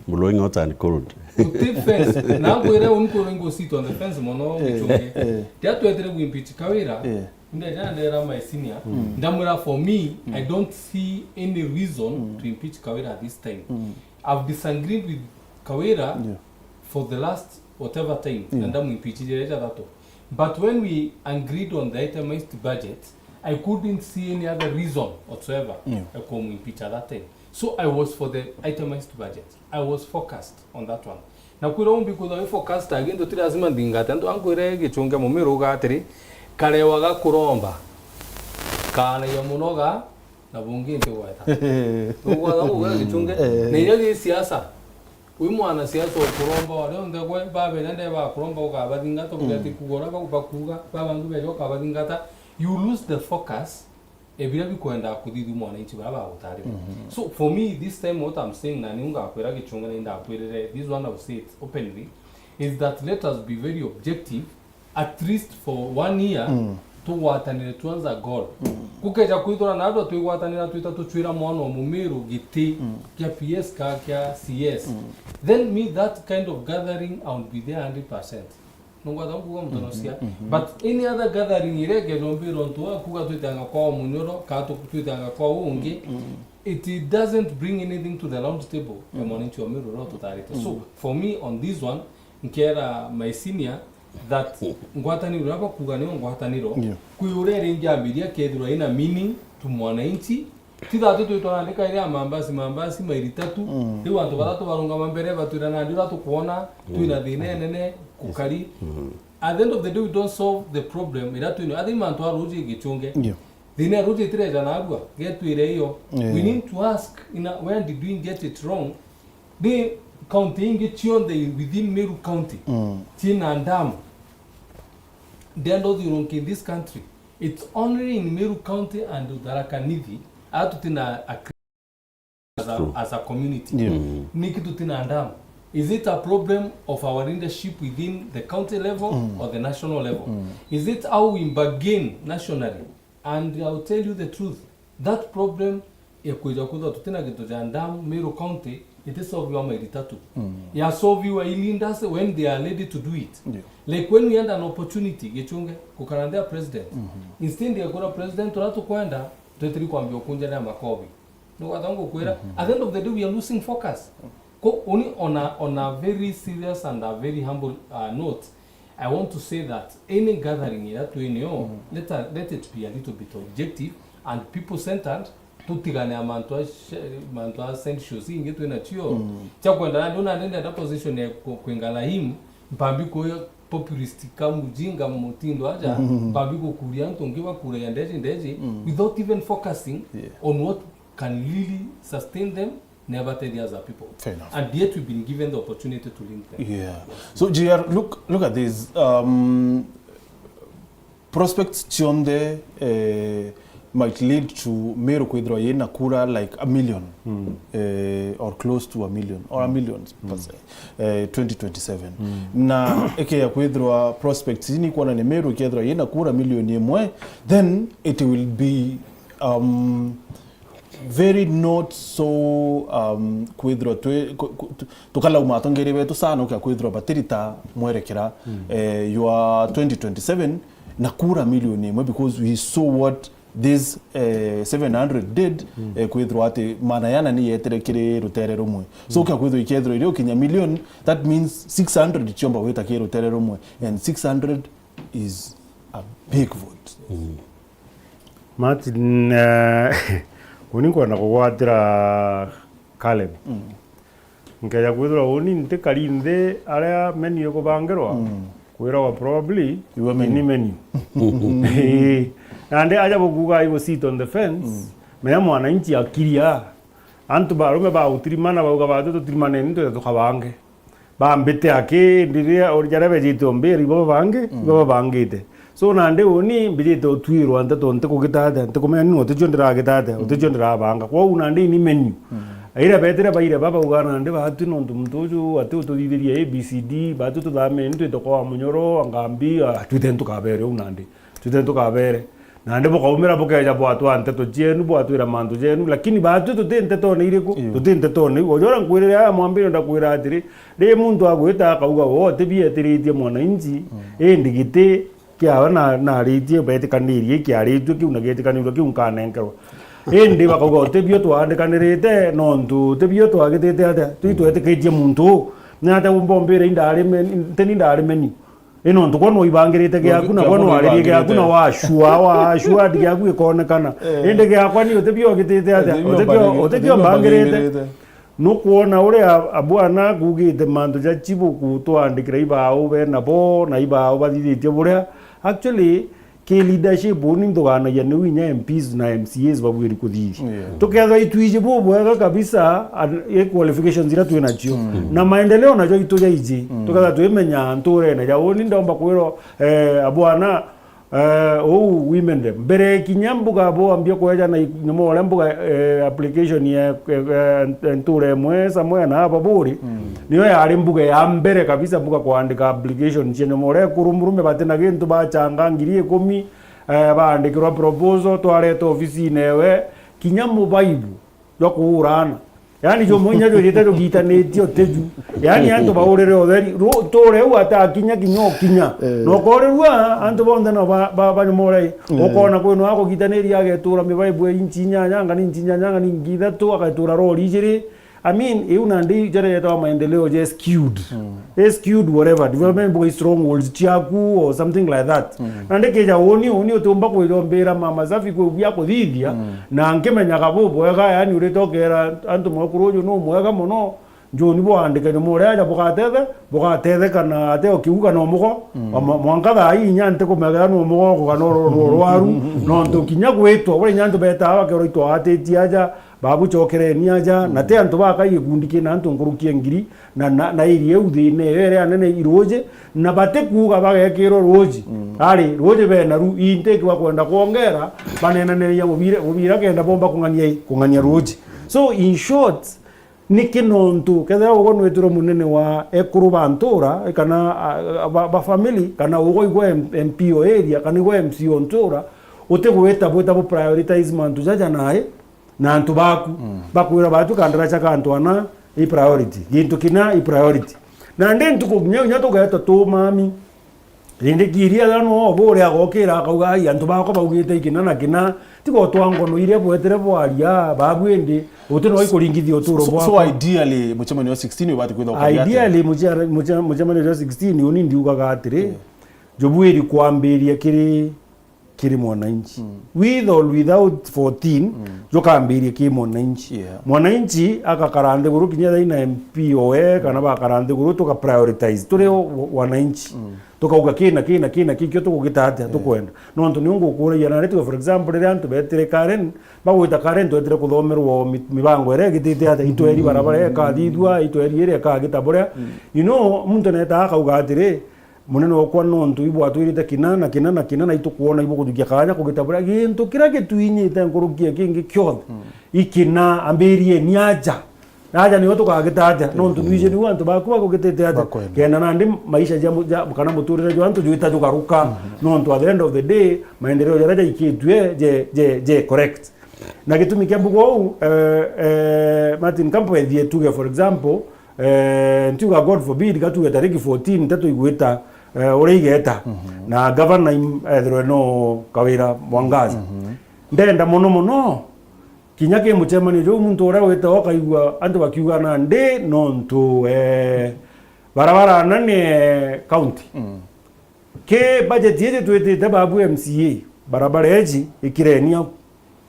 Blowing hot and cold. Uti fence. Na ngwire unku ringo sit on the fence mono gichunge. Eh. Tia twetire ku impeach Kawira. Eh. Ndeja ndera my senior. Ndamwira, for me, I don't see any reason to impeach Kawira this time. I've disagreed with Kawira Yeah. for the last whatever time. Na ndamu impeach jere jatatu. But when we agreed on the itemized budget, I couldn't see any other reason whatsoever Yeah. ya kumu impeach at that time. So I was for the itemized budget. I was focused on that one. Na kwira umbi kwithwa wi focused again, ti lazima nthingate. Antu ankwire gichunge mumiru uga atiri, karewa ga kuromba kaanagia muno ga na bungi nti gweta. Ugwatha uga gichunge. Na inya gi siasa. Wi mwana siasa ukuromba wari onthe gwe, babere nde bakuromba ukabathingata, ukiga ati kugora ba-, bakuga, babangi beja ukabathingata. You lose the focus, ebira bikwenda kuthithia mwananchi bara bagutariba. So for me, this time what I'm saying, na niu ngakwira gichunge na indakwirire, this one I'll say it openly, is that let us be very objective, at least for one year, tugwatanire towards a goal. Gukeja kwithirwa na andu twigwatanira twita tuchwira mwana o mumiru giti kia P S ka kia C S, then me, that kind of gathering, I would be there hundred percent. Nungwatha kuuga mutonosia. But any other gathering iria ikejwa mbira untu wa kuuga twitanga kwa munyoro, ka tu-, twitanga kwa ungi, it doesn't bring anything to the round table ya mwananchi wa Meru uria tutarite. So for me on this one, nkera my senior that ngwataniro iria bakuuga niyo ngwataniro, Yeah. kwi uria ringi ambiria kethirwa ina meaning to mwananchi. Ti thatu twitwa nandi kairi ya mambasi, mambasi mairi tatu. Riu antu bathatu barungama mbere batwira nandi uria tukwona twina thina enene kukari. At the end of the day, we don't solve the problem iria twina. Athi mantu a ruji gichunge. Yeah. Thina ya ruji itireja narua, getwire iyo. Yeah. We need to ask, ina, where did we get it wrong? Ni county ingi cionthe within Meru County cina dam. Ndenda uthiurunki in this country. It's only in Meru County and Tharaka Nithi aria tutina a, as a, as a community. Yeah. Niki tutina dam? Is it a problem of our leadership within the county level or the national level? Is it how we bargain nationally? And I'll tell you the truth, that problem ya kwija kwithwa tutina gintu ja dam Meru County, it is solved wa mairi tatu. Ya solved wa leaders when they are ready to do it. Yeah. Like when we had an opportunity, gichunge, kukara nthia president. Instead ya kura president uria tukwenda, twetiri kwambia ukunjania makobi. Nugwatha ngukwira, at the end of the day, we are losing focus. Ko uni on a, on a very serious and a very humble, uh, note, I want to say that any gathering iria twinio, let, a, let it be a little bit objective and people centered. Tutigane a mantu a sh-, mantu a essentials ingi twina cio. Cha kwenda nandi una ndenda position ya ku-, kwingala him, mpambi kuya populist ka mujinga mutindo aja, mpambi gukuria antu ngi bakuragia ndeji ndeji, without even focusing Yeah. on what can really sustain them, never tell us as a people. Fair enough. And yet we've been given the opportunity to lead them. Yeah. So, J R, look, look at this. Um, prospects cionthe, eh, might lead to Meru kwithirwa yina kura like a million, eh, or close to a million, or a million per se, eh, twenty twenty-seven. Na ikeya kwithirwa prospects ini kwona ni Meru ikethirwa yina kura milioni imwe, then it will be, um, very not so, um, kwithirwa twi-, ku-, ku-, tu-, tukalauma atongeria betu sana ukia kwithirwa batirita mwerekera, eh, ywa twenty twenty-seven na kura milioni imwe, because we saw what this, eh, seven hundred did, eh, kwithirwa ati mana yana ni yetire kiri rutere rumwe. So ukia kwithirwa ikethirwa irio kinya million, that means six hundred chiomba gwita kiri rutere rumwe, and six hundred is a big vote. Martin, eh, uni nkwenda kugwatira Caleb. Nkeja kwithirwa uni ntikari nthi aria menu ikubangirwa, kwiragwa probably Iwe menu. Ni menu. Ii. Nandi aja bukuuga I will sit on the fence, menya mwananchi akiria. Antu barume bagutirimana bauga batu tutirimaneni twithe tukabange. Bambite aki, ndiria, jaria bejite o mbere, ibo babangi, ibo babangite. So, nandi uni mbijite utwirwa nteto ntikugita atia, ntikumenya ni noti cio ndiragita atia, uti cio ndirabanga. Kwou nandi ni menu. Aira betire baire babauga nandi batu nontu muntu uju ati ututhithirie A B C D, batu tuthameni twite kwa Munyoro, Angambi, ah, twite ntukabere uu nandi. Twite ntukabere. Nandi bukaumira bukeja bwatwa nteto cienu, bwatwira mantu jenu, lakini batu tuti ntetone iriku, Iyo. tuti ntetone iu. Ujora nkwirire aya mwambire ndakwira atiri, ri muntu agwita akauga, "Wo, tibietiritie mwananchi," indi giti kiawe na, naritie, betikanirie, kiaritue kiu na gietikanirue kiu nkanenkerwa. Indi bakauga, "Utibio twandikanirite, nontu utibio twagitite atia, tui twetikitie muntu uu. Ni atia umbombire indarimeni, nteni ndarimeni?" I nontu gwe nwibangirite giaku, na gwe nwaririe giaku, na washua, washua, ndi giaku gikonekana. Eh. Indi giakwa ni utibio ogitite atia? Utibio mbangirite. Nukwona uria abwana akugite mantu ja chibu kutwandikira ibao bena bo, na ibao bathithitie buria. Actually, ki leadership uni nthuganagia niu inya M Ps na M C As babwiri kuthithia. Yeah. Tukethwa itwiji bubwega kabisa, an-, i qualifications iria twi nacio. Mm. Na maendeleo najo itu jaiji. Mm. Tukethwa twimenya nturene ja uni ndomba kwirwa, eh, abwana, eh, uu women rep. Mbere kinya mbuga bo ambia kweja na i-, nyuma uria mbuga, eh, application ya, eh, eh, nture imwe somewhere na aba buri. Mm. Niyo yari mbuga ya mbere kabisa mbuga kwandika application cia nyuma uria ekuru murume bati na gintu bachanga ngiri ikumi, eh, baandikirwa proposal, twareta ofisine ewe, kinya mubaibu jwa kuurana. Yaani, jumwe inya jwirite jugitanitie utiju. Yaani, antu baurire utheri, ru-, nture u atakinya kinya ukinya. Eh. Na ukorirua, antu bonthe no ba, ba, banyumure. Eh. Ukona kwina wa kugitaniria agetura mibaibu ya inchi inyanya, ngani inchi inyanya, ngani inchi ithatu, agetura rori ijiri. I mean, iu nandi jaria yetawa maendeleo ja skewed. Mm. Skewed whatever, development boy strongholds ciaku or something like that. Mm. Nandi kija uni, uni utiumba kwijombira mama safi kwi bia kuthithia, mm, na nkimenyaga bubwega, yani urite ukera antu mwekuru uju nu mwega mono, njuni bwandike nyuma uria aja bugatete, bugatetheka na ate ukiuga no mugo, mm, o mwa-, mwanka thaa ii inya ntikumenya nu mugo kana uru-, uru-, urwaru, nontu kinya gwitwa, uria inya antu betaa bakerwa itwagatitie aja, babucokereni aja, na ti antu bakai gikundi kina antu nkuruki ya ngiri, na, na, na area iu thina iyo iria nene iruji, na batikuuga bagekirwa ruji. Mm. Ari, ruji bena ru, inti kiwa kwenda kwongera, banenaniriria mubira, mubira kenda bomba kung'ania i, kung'ania ruji. So, in short, niki nontu, kethira ugwe nwitire munene wa ekuru ba ntura, kana, a, a, ba, ba family, kana ugwe igwe M-, M P o area, kana igwe M C o ntura, utigwita bwita bu prioritize mantu jaja nae, na antu baku, mm, bakwira batu kandaracha ka antu ana i priority, gintu kina i priority. Na ndi ntuku kinya, kinya tugeeta tumami, rindi kiria no obu uria agokira akauga, "Ai, antu bakwa baugite ikina na kina, tiga utwa ngono iria bwetire bwaria, babu indi uti no ikuringithia uturo bwakwa." So, so ideally, mucemanio wa sixteen ubati kwithwa ukaria atia? Ideally, muce-, muce-, mucemanio wa sixteen, uni ndiugaga atiri, yeah, jubwiri kwambiria kiri kiri mwananchi. Mm. With or without fourteen, mm, jukambirie ki mwananchi. Yeah. Mwananchi agakara nthiguru kinya thaina M P owe, kana bakara nthiguru tuka prioritize. Turi o-, wa-, wananchi. Mm. Tukauga kina, kina, kina, kikio tukugita atia, yeah, tukwenda. Nontu ni ungukuragia na ritu, for example, riria antu betire Karen, bagwita Karen twetire kuthomerwa mi-, mibango iria igitite atia, itweri barabara ikathithua, itweri iria ikagita buria. Mm. You know, muntu neta akauga atiri, Munene okwa, nontu ibwatwirite kina na kina na kina, na itukwona ibukujukia kanya kugita buria gintu kiria gitwinyite nkuruki ya kingi kionthe. Mm. Ikina, ambirieni aja. Aja niwe tukagita atia? Nontu, mm, nwiji niu antu baku bakugitite atia? Bakwenda. Kenda nandi maisha ja mu-, ja, kana muturire jwa antu jwita jugaruka. Mm. Nontu at the end of the day, maendeleo jaria jaikitue je, je, je correct. Na gitumi kia mbuga uu, eh, eh, Martin Kampo ethie tuge, for example, eh, ntiuga God forbid, gatuge tariki fourteen, nteto igwita, eh, uria igeta. Mhm. Na governor im-, ethirwe no Kawira Mwangaza. Mhm. Ndenda mono mono, kinya ki mucemanio juu muntu uria witawa ukaigua antu bakiuga nandi nontu, eh, barabara nene county. Mm. Ki budget iji twitite babu M C A, barabara iji ikireni au.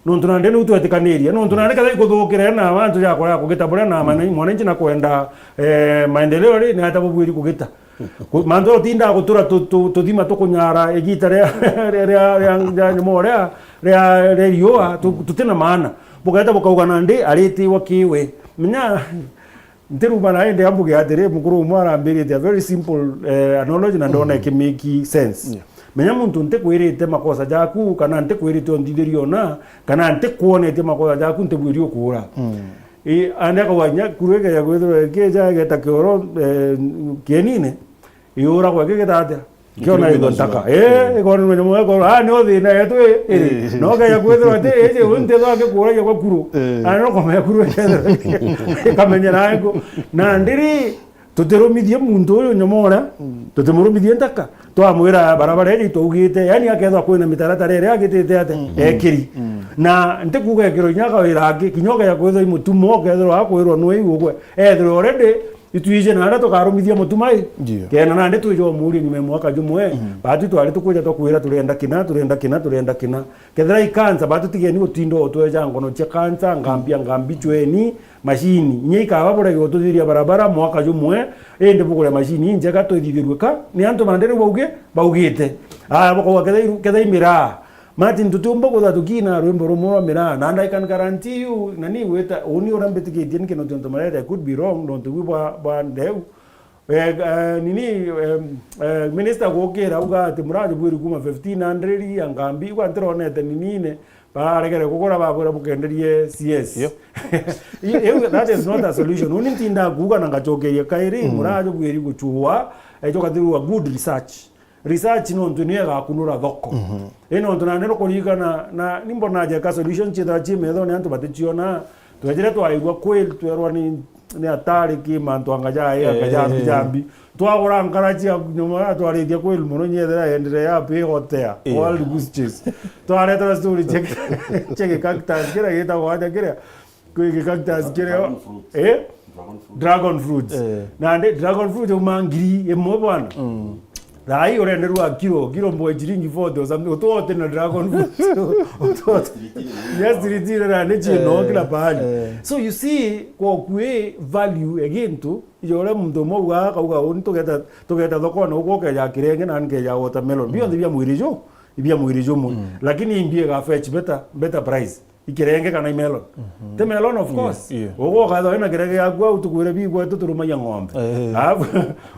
Nontu nandi niu twetikanirie. Nontu nandi kethira ikuthukire na antu jakwa ya kugita buria na mwana-, mwananchi na kwenda, eh, maendeleo ri, ni ata bubwiri kugita? Ku-, mantu utinda gutura tu-, tu-, tuthima tukunyara igita ria, ria, ria, ria, ria nyuma uria, ria, ria riua, tu-, tutina maana. Bugeta bukauga nandi aritiwa kiwe. Menya, Ntiruma na indi ambuge atiri, mukuru umwe arambiritie a very simple, eh, analogy, na ndona, mm, iki make sense. Yeah. Menya muntu ntikwirite makosa jaku, kana ntikwirite unthithirie ona, kana ntikwonete makosa jaku, ntibwiri ukuura. Mm. I, ande akauga kinya kuru ikeja kwithirwa ikija igeta kioro, eh, kienine, iuragwa ikigita atia? Kiona ithwa ntaka. Eh, ikonenwe nyamu ekoro. Ah, ni uthina yetu i, iri. Eh. No keja kwithirwa ati, iji, u nti thwa ngikuragia kwa kuru. Eh. Ah, no komenya kuru ikethirwa. Ikamenyera eko. Na ndiri, tutirumithie muntu uyu nyamu uria, tutimurumithie ntaka. Twamwira barabara iji twaugite, yani akethwa kwina mitaratara iria agitite ate, ekiri. Na nti kuuga ekiro inya akawira aki, kinya ukeja kwithirwa i mutumwa, ukethirwa akwirwa nwe iu ugwe. Ethirwa already, itwije na aria tukarumithia mutumai. Ndio. Kena nandi twije umuuria nyuma ya mwaka jumwe, batu twari tukwija twakwira turenda kina, turenda kina, turenda kina. Kethira i kansa, batu tigeni gutinda utweja ngono cia kansa, ngambia, ngambi chweni, mashini. Inya ikaba burege ututhiria barabara mwaka jumwe, indi bugure mashini injega twithithirwe ka, ni antu bandi riu bauge, baugite. Aya, bakauga kethira i ru-, kethira i miraa. Martin, tutiumba kwithirwa tukiina rwimbo rumwe rwa miraa, na I can guarantee you, na ni gwita, uni uria mbitikitie ni Kinoti Ntomarere, I could be wrong, nontu bwi bwa, bwa ndeu. Eh, eh, nini, eh, eh, minister gukira auga ati muraja bwiri kuma fifteen hundred ya ngambi, igwa ntironete ninine, bararegere kugura babwira bukenderie C S. Yo. I-, iu, that is not a solution. Uni ntinda kuuga na ngacokeria kairi, muraja bwiri guchua, ejo kathirwa good research. Research nontu niyo igakunura thoko. Ii nontu nandi nukuririkana na, ni mbona jeka solution ciithirwa cii methone antu baticiona. Twejire twaigua kweli twerwa ni, ni atari ki mantu anga ja, anga ja, eh, jambi. Twagura nkara cia nyuma ya twarithia kweli muno nyethira endere ya pay hotel. Yeah. Wild goose chase. Twaretera story cia, cia gicactus kiria gitagwa atia kiria. Kwi gicactus kiria. Dragon fruit. Eh? Dragon fruit. Dragon fruit. Eh. Nandi dragon fruit uma ngiri imwe bwana. Mm. Thaa hii urenderwa kilo, kilo mboe chiringi forty or something. Utote na dragon fruit. Utote. Yes, three D na ni chino, eh, kila pahali. Eh. So you see, kwa kwi value ya gintu, ijo uria muntu umwe auga, akauga, "Uni tugeta, tugeta thokone, ugu ukeja kirenge na nkeja watermelon." Bionthe bia mwiri ju, bia mwiri jumwe. Mm. Lakini imbi iga fetch better, better price. Ikirenge kana i melon? Mhm. Ti melon, of course. Yeah, yeah. Ugu ukathwa wina kirenge giaku au tukwire bigwetu turumagia ng'ombe. Eh. Alafu,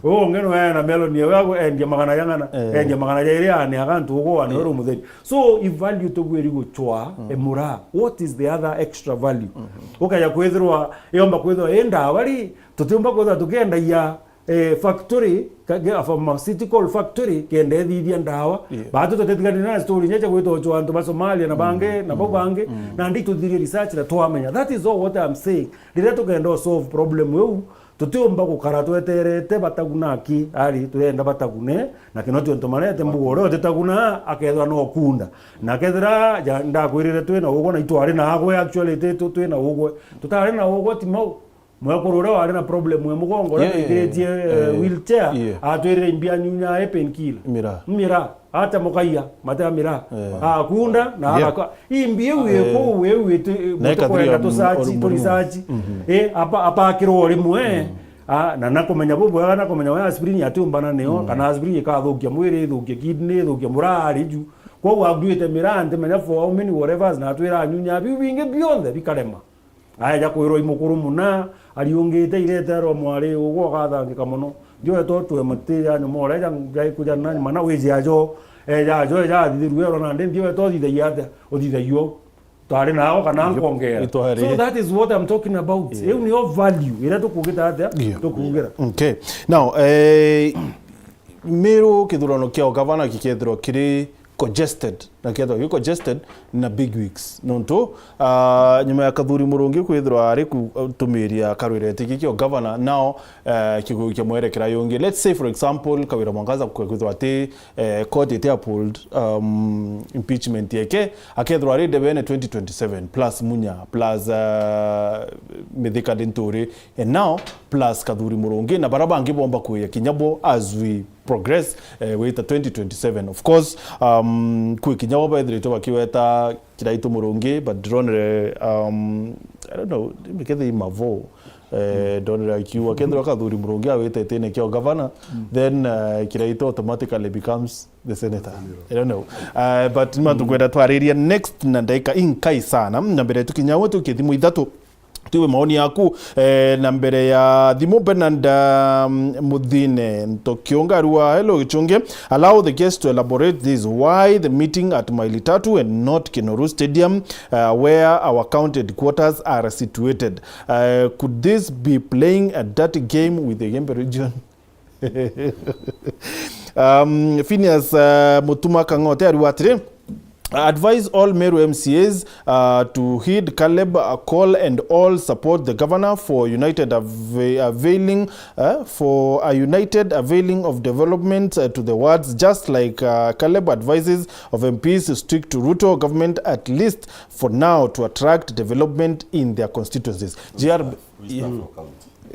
ugu ungi nwe na melon yao yaku endia magana jang'ana, eh, endia magana jairi ane agantu ugu ane uri mutheri. So, i value tubwiri guchwa, mm, emura. What is the other extra value? Mhm. Ukaja kwithirwa, yomba kwithirwa i ndawa ri, tutiumba kwithirwa tukiendagia eh, factory, ka-, ge-, a pharmaceutical factory, kenda ethithia ndawa. Yeah. Batu tutetiganire na story nya cia gwita ucho antu ba Somalia na bangi, mm, na bau, mm, bangi, mm, na ndi tuthirie research na twamenya. That is all what I'm saying. Riria tukenda solve problem eu, tutiumba gukara tweterete bataguna aki, ari, turenda batagune, na Kinoti Ntomarere mbugo uria utitaguna, akethwa no kunda. Na kethira, ja, ndakwirire twina ugwe, na itwari na agwe, actually, ti tu-, twina ugwe. Tutari na ugwe, ti mau. Mwekuru uria wari na problem ya mugongo, uria, yeah, twikiritie, eh, eh, wheelchair, yeah, atwirire imbi anyunya e painkiller. Miraa. Miraa. Ate mukaia, mate a miraa. Eh. Akunda, na, yeah, agaka. Imbi iu, eh, iku, iu, itu-, na ikathira tukwenda mu-, tusachi, mu-, turisachi. Mhm. Eh, apa, apakirwo rimwe. Mm. Ah, na nakumenya bubwega, nakumenya we aspirin atiumbana nio, mm, kana aspirin ikathukia mwiri, ithukie kidney, ithukia murari ju. Kwou agwite miraa, ntimenya for how many whatever, na atwira anyunya, biu bingi bionthe bikarema. Aeja kwirwa i mukuru muna, ariungite ireterwa mwari ugwe ugathangika mono. Ndio wetwa utue mati ya nyuma uria ja, ja ikujana na nyuma na wiji ajo, eja ajo, eja athithirue erwa nandi ndio wetwa uthithagia atia, uthithagia u. Twari nao kana nkwongera. Itwari. So that is what I'm talking about. Yeah. Iu niyo value iria tukugita atia, yeah, tukugira. Okay. Now, eh, Meru kithurano kia ugavana gikethirwa kiri congested, na kethirwa gi congested na big wigs. Nontu, ah, nyuma ya Kathuri Murungi kwithirwa ari ku-, tumiria karwira iti giki o governor, now, eh, kiguyu kia mwerekera yungi. Let's say, for example, Kawira Mwangaza kwithirwa ati, eh, court iti uphold, um, impeachment yeke, akethirwa ari ndebene twenty twenty-seven, plus Munya, plus, ah, Mithika Linturi, and now, plus Kathuri Murungi, na bara bangi bomba kwia kinya bo as we progress, eh, gwita twenty twenty-seven. Of course, um, kwi kinya bo bethiritwe bakiweta Kiraitu Murungi, but ndronere, um, I don't know, ndimikethe i Mavo, eh, ndronere akiuga, kethirwa Kathuri Murungi awite itine kia governor, then, eh, Kiraitu automatically becomes the senator. I don't know. Eh, but nima tukwenda twariria next na ndagika inkai sana, na mbere tukinya gwe tukithimo ithatu. Tuwe maoni yaku, eh, na mbere ya thimu, Bernard, um, Muthine Ntokiunga arua, "Hello Gichunge, allow the guest to elaborate this, why the meeting at Maili Tatu and not Kinoru Stadium, uh, where our county headquarters are situated? Uh, could this be playing a dirty game with the Igembe region?" Um, Phineas, uh, Mutuma Kang'ote arua atiri, "Advise all Meru M C As, uh, to heed Caleb a call and all support the governor for united avai-, availing, uh, for a united availing of development, uh, to the wards, just like, uh, Caleb advises of M Ps to stick to Ruto government, at least for now, to attract development in their constituencies." G R, West Afro County.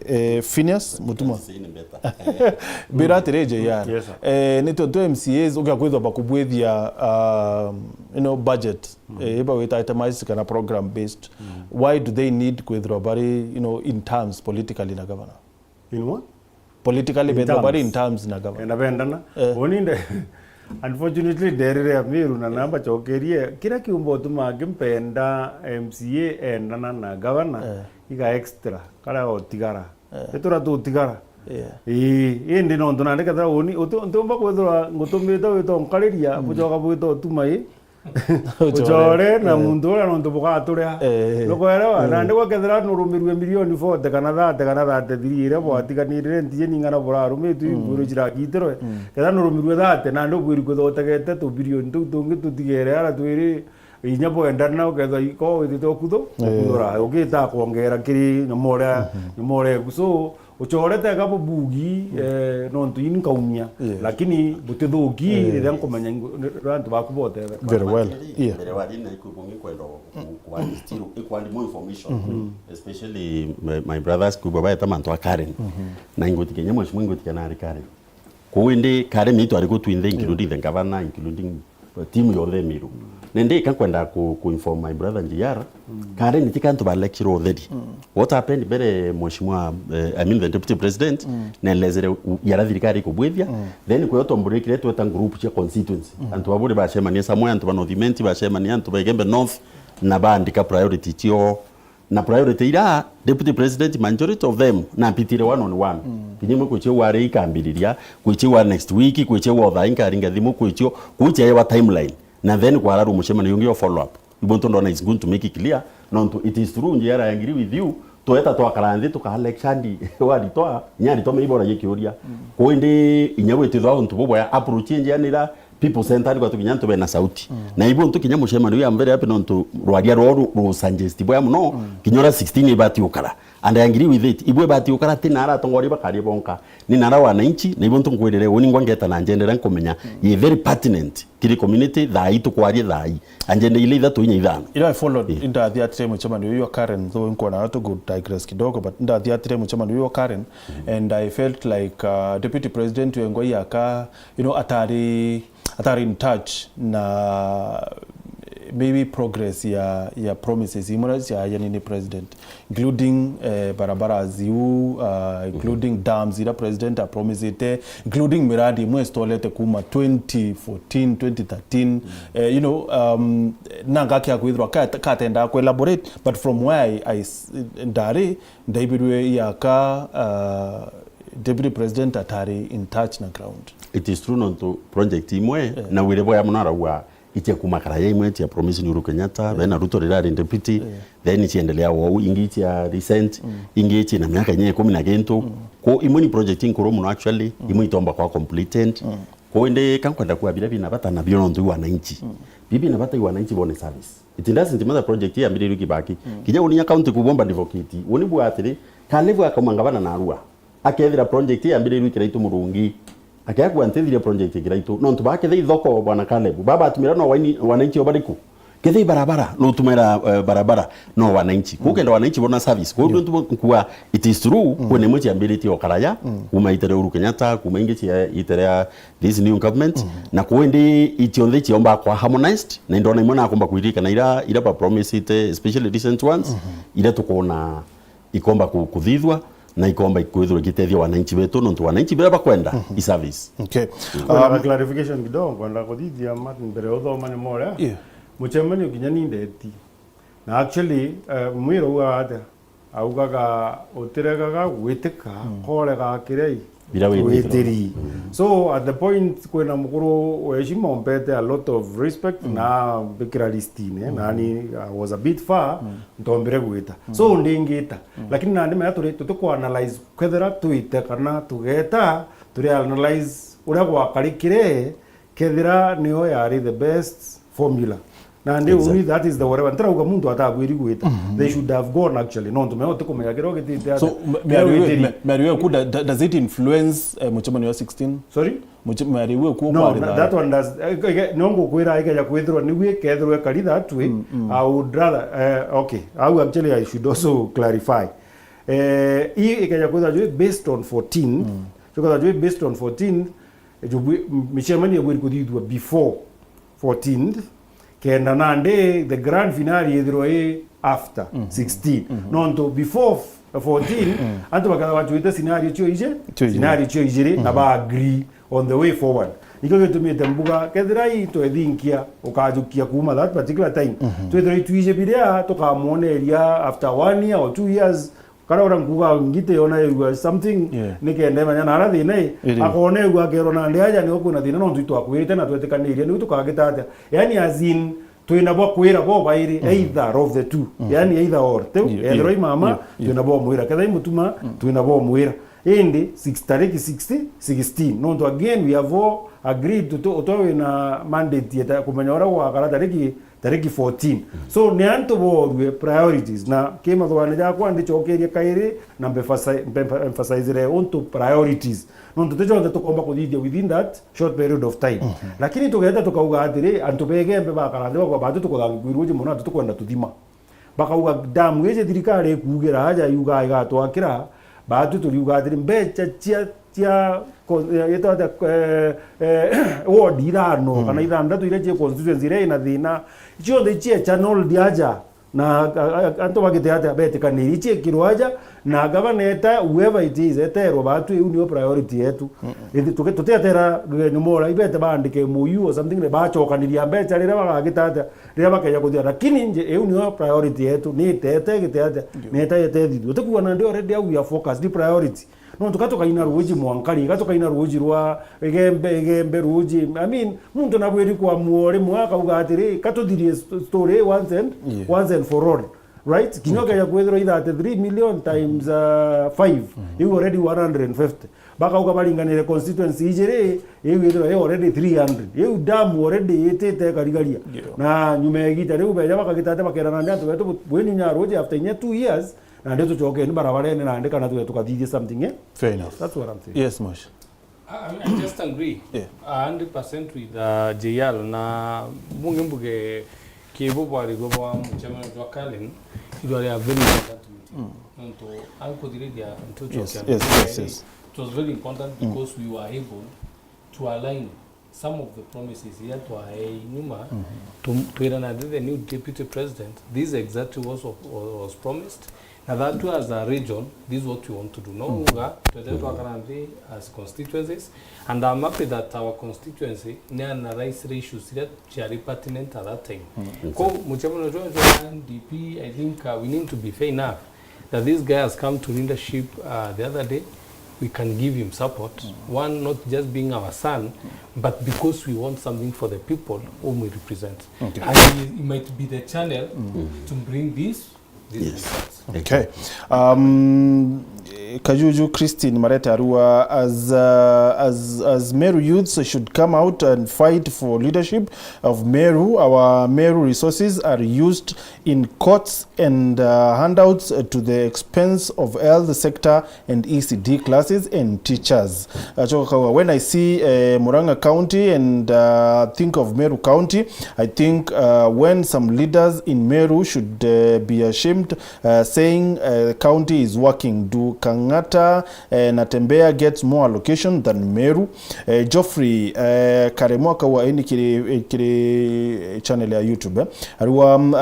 Eh, Phineas Mutuma. Say ni better. Eh. Mbira atiri, J R. Yes, sir. Eh, ni tontu M C As ukia kwithwa bakubwithia, um, you know, budget. Eh, iba wita itemized kana program based. Why do they need kwithwa bari, you know, in terms politically na governor? In what? Politically, in bethwa bari in terms. Terms na governor. Eh, na bendana. Eh. Uninde, unfortunately, nderire Amiru na namba chokerie. Kira kiumba utuma angi mpenda M C A endana na governor, eh, iga extra, kara otigara. Eh. Itura tutigara. Yeah. Ii, indi nontu nandi kethira uni, uti-, ntiumba kwithirwa ngutumite wita unkariria, mm, buchoka bwita utuma ii. Uchore. Uchore na, eh, muntu uria nontu bugaturia. Eh. Nukwelewa? Mm. Nandi gwakethira nurumirue milioni forty kana thirty kana thirty-three iria bwatiganirire ntiji ning'ana burarumitwe, mm, imburu ciragitirwe. Mm. Kethira nurumirue thirty, nandi ubwiri kwithwa utegete tubilioni tuu tungi tutigere ara twiri inya bwendana, ukethwa iko withite ukuthu, eh, ukuthura, ugita kwongera kiri nyomore, mhm, nyomore eku. So, ucorete eka bubugi, mm, eh, nontu ini nkaumia, yes, lakini butithuki, eh, riria nkumenya ingu-, riria antu baku botetheka. Very well. Actually, yeah, mbere wa rina iku bungi kwenda ku-, ku-, kuandi still, ikuandi more information, mhm, especially my, my brothers kuigua baeta mantu a Karen. Mhm. Na ingutikia, nya mheshimiwa ingutikia nari Karen. Kuu indi Karen itu ari ku twinthe, including the governor, including timu yonthe Miru. Nindi ika nkwenda ku, ku inform my brother J R, mm, Karen ti kantu ba lecture utheri. Mm. What happened mbere, mheshimiwa, eh, I mean the deputy president, mm, nelezere u-, yara thirikari ikubwithia, mm, then kwi utomburikire tweta group cia constituency. Mm. Antu baburi bacemania somewhere, antu ba North Imenti bacemania, antu ba Igembe North, na baandika priority cio. Na priority ira, deputy president, majority of them, na mpitire one on one. Mm. Kinya imwe kwichia wari ikambiriria, kwichia wa next week, kwichia wa uthaa inkaringa thimu, kwichia, kwichia ewa timeline. Na then kwararu mucemanio ungi o follow up. Ibo ntu ndona is going to make it clear. Nontu it is true, J R, I agree with you. Tweta twakara nthi, tuka lecture ndi, waritwa, nya aritwa meiboragia kiuria. Mm. Kuu indi inya gwitithwa untu bubwaya, approach injianira, people centered, gwatu kinya antu bena sauti. Mm. Na ibu ntu kinya mucemanio ya mbere api nontu rwaria rwao ru-, ru suggest bwaya muno, mm, kinya ura sixteen ibati ukara. And I agree with it. Ibu ibati ukara ti nara atongoria bakaria bonka. Ni nara wananchi, na ibu ntu nkwirire, uni ngwa ngeta na njendera nkumenya, mm, ye very pertinent kiri community, thaa ii tukwaria thaa ii. Anjenda ile ithatu inya ithano. You know, I followed, yeah, indathiatire mucemanio uyu wa Karen, though nkwona tu good digress kidogo, but indathiatire mucemanio uyu wa Karen, mm-hmm, and I felt like, uh, Deputy President wengwa yaka, you know, atari, atari in touch na maybe progress ya, ya promises imwe cia yani ni president, including, eh, barabara ziu, uh, including, mhm, dams ira president apromisite, including miradi imwe stolete kuma twenty fourteen, twenty thirteen. Mm. Eh, you know, um, nanga kia kwithirwa ka-, katendaa ku elaborate, but from where I, I s-, ndari, ndaibirwe yaka, uh, deputy president atari in touch na ground. It is true, nontu project imwe, eh, na wire bwaya muno arauga, iche kuma karaya imwe cia promise ni Uhuru Kenyatta, eh, bena Ruto rirari deputy, eh, then ichiendelea wou, ingi ichia recent, mm, ingi ichi na miaka inya ikumi na gintu. Mm. Ko imwe ni project inkuru muno actually, mm, imwe itomba kwa completed. Mm. Ko indi ka nkwenda kuga biria bina bata nabio nontu i wananchi. Mm. Bibi bina bata i wananchi bone service. It doesn't matter project yambiririe Kibaki. Mm. Kinya uni ya county kubomba advocate. Uni bwa atiri, Kalevu akauma ngavana narua. Akethira project yambiririe Kiraitu Murungi. Akea kuantithiria project Kiraitu. Nontu bakethia ithoko bwana Kalevu. Baba atumira no waini-, wananchi o bariku. Kethia barabara, no utumira, eh, barabara, no wananchi. Mm. Kukenda wananchi bona service. Kwa hiyo, yeah, ntu nkua, it is true, mm, kwina imwe ciambiritie o karaya, mm, kuma itere Uhuru Kenyatta, kuma ingi cia itere ya this new government, mm, na kwendi icionthe ciomba kwa harmonized, na indona imwe nakomba kwirikana ira, ira ba promised, especially recent ones, mm-hmm, ira tukona ikomba ku-, kuthithwa, na ikomba ikwithirwa igitethia wananchi betu, nontu wananchi biria bakwenda, mhm, i service. Okay. Kwenda, um, clarification kidogo, kwenda kuthithia Martin mbere uthoma ni moria. Yeah. Mucemanio kinya ni ndeti. Na actually, eh, mwiro uga atia? Augaga, "Utiregaga gwitika, mm, korega kiria i-, biria witiri." Witiri. Mm. So, at the point, kwina mukuru wa heshima ompete a lot of respect, mm, na mbikira listine, mm, nani, I was a bit far, mm, ntombire gwita. Mm. So, ndingita. Mm. Lakini nandi mea turi, tutikuanalyze kethira twite kana tugeta, turi analyze uria gwakarikire, kethira niyo yari the best formula. Nandi, exactly, uni that is the whatever. Ntirauga muntu atabwiri gwita. Mhm. They should have gone actually. Nontu meo utikumenya kiria ugitite atia. So, me-, kiria miario iu, witiri. Me-, miario iu ku, da-, da-, does it influence, eh, mucemanio wa sixteen? Sorry? Muce-, miario iu ku. No, kwari na-, thayo? That one does, eh, eh, no ngukwira ikeja kwithirwa niu ikethirwa ikari that way, mm, mm, I would rather, eh, okay. Au actually I should also clarify. Eh, ii ikeja kwithirwa ju based on fourteen. Mm. Ju kwithirwa ju based on fourteen, Jubwi-, m-, micemanio ibwiri kuthithua before fourteenth, kenda nandi the grand finale yithirwa i after, mhm, sixteen. Mhm. Nontu before f-, fourteen, mm, antu bakethirwa bachuite scenario cio ije-, cio ijiri, scenario cio ijiri, na, mhm, ba agree on the way forward. Nikio gitumite mbuga, kethira into ithinkia, ukajukia kuma that particular time. Mhm. Twithirwa itwije biria, tukamwoneria after one year or two years, Kana uria nkuuga ngiti yona yegua something, yeah, nikenda imenya na ara thina i, iri, akona egua akerwa nandi aja nio kwina thina, nontu itwakwirite na twetikanirie, niu tukagita atia? Yani, as in, twina bwa kwira bobairi, mm, either of the two. Mm. Yani, either or. Tiu, yeah, ethirwa, yeah, i mama, yeah, yeah, twina bwa mwira. Kethira i mutuma, mm, twina bwa mwira. Indi, six, tariki sixty, sixteen. Nontu, again, we have all agreed to, to, utwe wina mandate yeta kumenya uria gwakara tariki tariki fourteen. Mm. So, ni antu boorue priorities, na ki mathugaane jakwa ndicokerie kairi, na mbefasi-, mbe-, emphasizire untu priorities. Nontu ti cionthe tukomba kuthithia within that short period of time. Mhm. Lakini tugeta tukauga atiri, antu begembe bakara nthi bakauga, "Batu tukuthangikwirua uji mono, antu tukwenda tuthima." Bakauga, "Damu iji thirikari ikuugira aja yuga igatwakira, batu turiuga atiri, mbecha cia cia ko-, eh, itawa atia, eh, eh, ward ithano, mm, kana ithanthatu iria cie constituency iria ina thina, cionthe icie channeled aja, na a-, a-, antu bagite atia betikanirie, iciekirwe aja, na gavana eta, whoever it is, eterwe batu, iu niyo priority yetu. Mm-mm. Ithi tuke-, tutiatera Githenya Mora, ibete baandike M O U or something, na bacokaniria mbecha riria bagagita atia, riria bakeja kuthia. Lakini nje, iu niyo priority yetu, ni itete igite atia, ndio, ni ita itethithua. Utikuona nandi already au we are focused, priority. Nontu ka tukaina ruuji mwankari, ka tukaina ruuji rwa Igembe, Igembe ruuji. I mean, muntu nabwiri kwamua rimwe akauga atiri, ka tuthirie st-, story once and, yeah, once and for all. Right? Kinya, okay, ukeja kwithirwa i thirty-three million times, uh, five, mm-hmm, iu already one hundred and fifty. Bakauga baringanire constituency ijiri, iu ithirwa i already three hundred. Iu damu already itite ikarigaria. Yeah. Na nyuma ya igita riu beja bakagita ati bakera nandi antu betu bu-, bwini nya ruuji after inya two years, nandi tucokeni barabarene nandi kana tuge tukathithia something, eh? Fair enough. That's what I'm thinking. Yes, Mosha. I, I mean, I just agree, yeah, a hundred percent with, uh, J L, na bungi mbuge kibu bwarigwe bwa mucemanio jwa Karen, it was a very important meeting. Mm. Nontu ankuthiriria ntucokia, yes, yes, yes, yes, it was very important, mm, because we were able to align some of the promises iria twaei nyuma, mhm, tu-, twirana ndi the new deputy president, this is exactly what was, was promised. Na that too, as a region, this is what we want to do. No, mm, uga, twete, mm, twakara nthi as constituencies, and I'm happy that our constituency ni analyze the issues iria ciari pertinent at that time. Mm. Ko mucemanio jwa, jwa N D P, I think, uh, we need to be fair enough that this guy has come to leadership, uh, the other day. We can give him support. Mm. One, not just being our son, but because we want something for the people whom we represent. Okay. And he, he might be the channel, mm, to bring this, this, yes, results. Okay. Um, Kajuju Christine Mareta Arua, as, uh, as, as Meru youths should come out and fight for leadership of Meru. Our Meru resources are used in courts and, uh, handouts, uh, to the expense of health sector and E C D classes and teachers. Achoka kauga, when I see, uh, Murang'a County and, uh, think of Meru County, I think, uh, when some leaders in Meru should, uh, be ashamed, uh, saying, uh, county is working. Do Lang'ata, eh, Natembeya gets more allocation than Meru. Eh, Geoffrey, eh, Karemwa akauga, ini kiri, eh, kiri channel ya YouTube, eh. Ariwa, um, uh,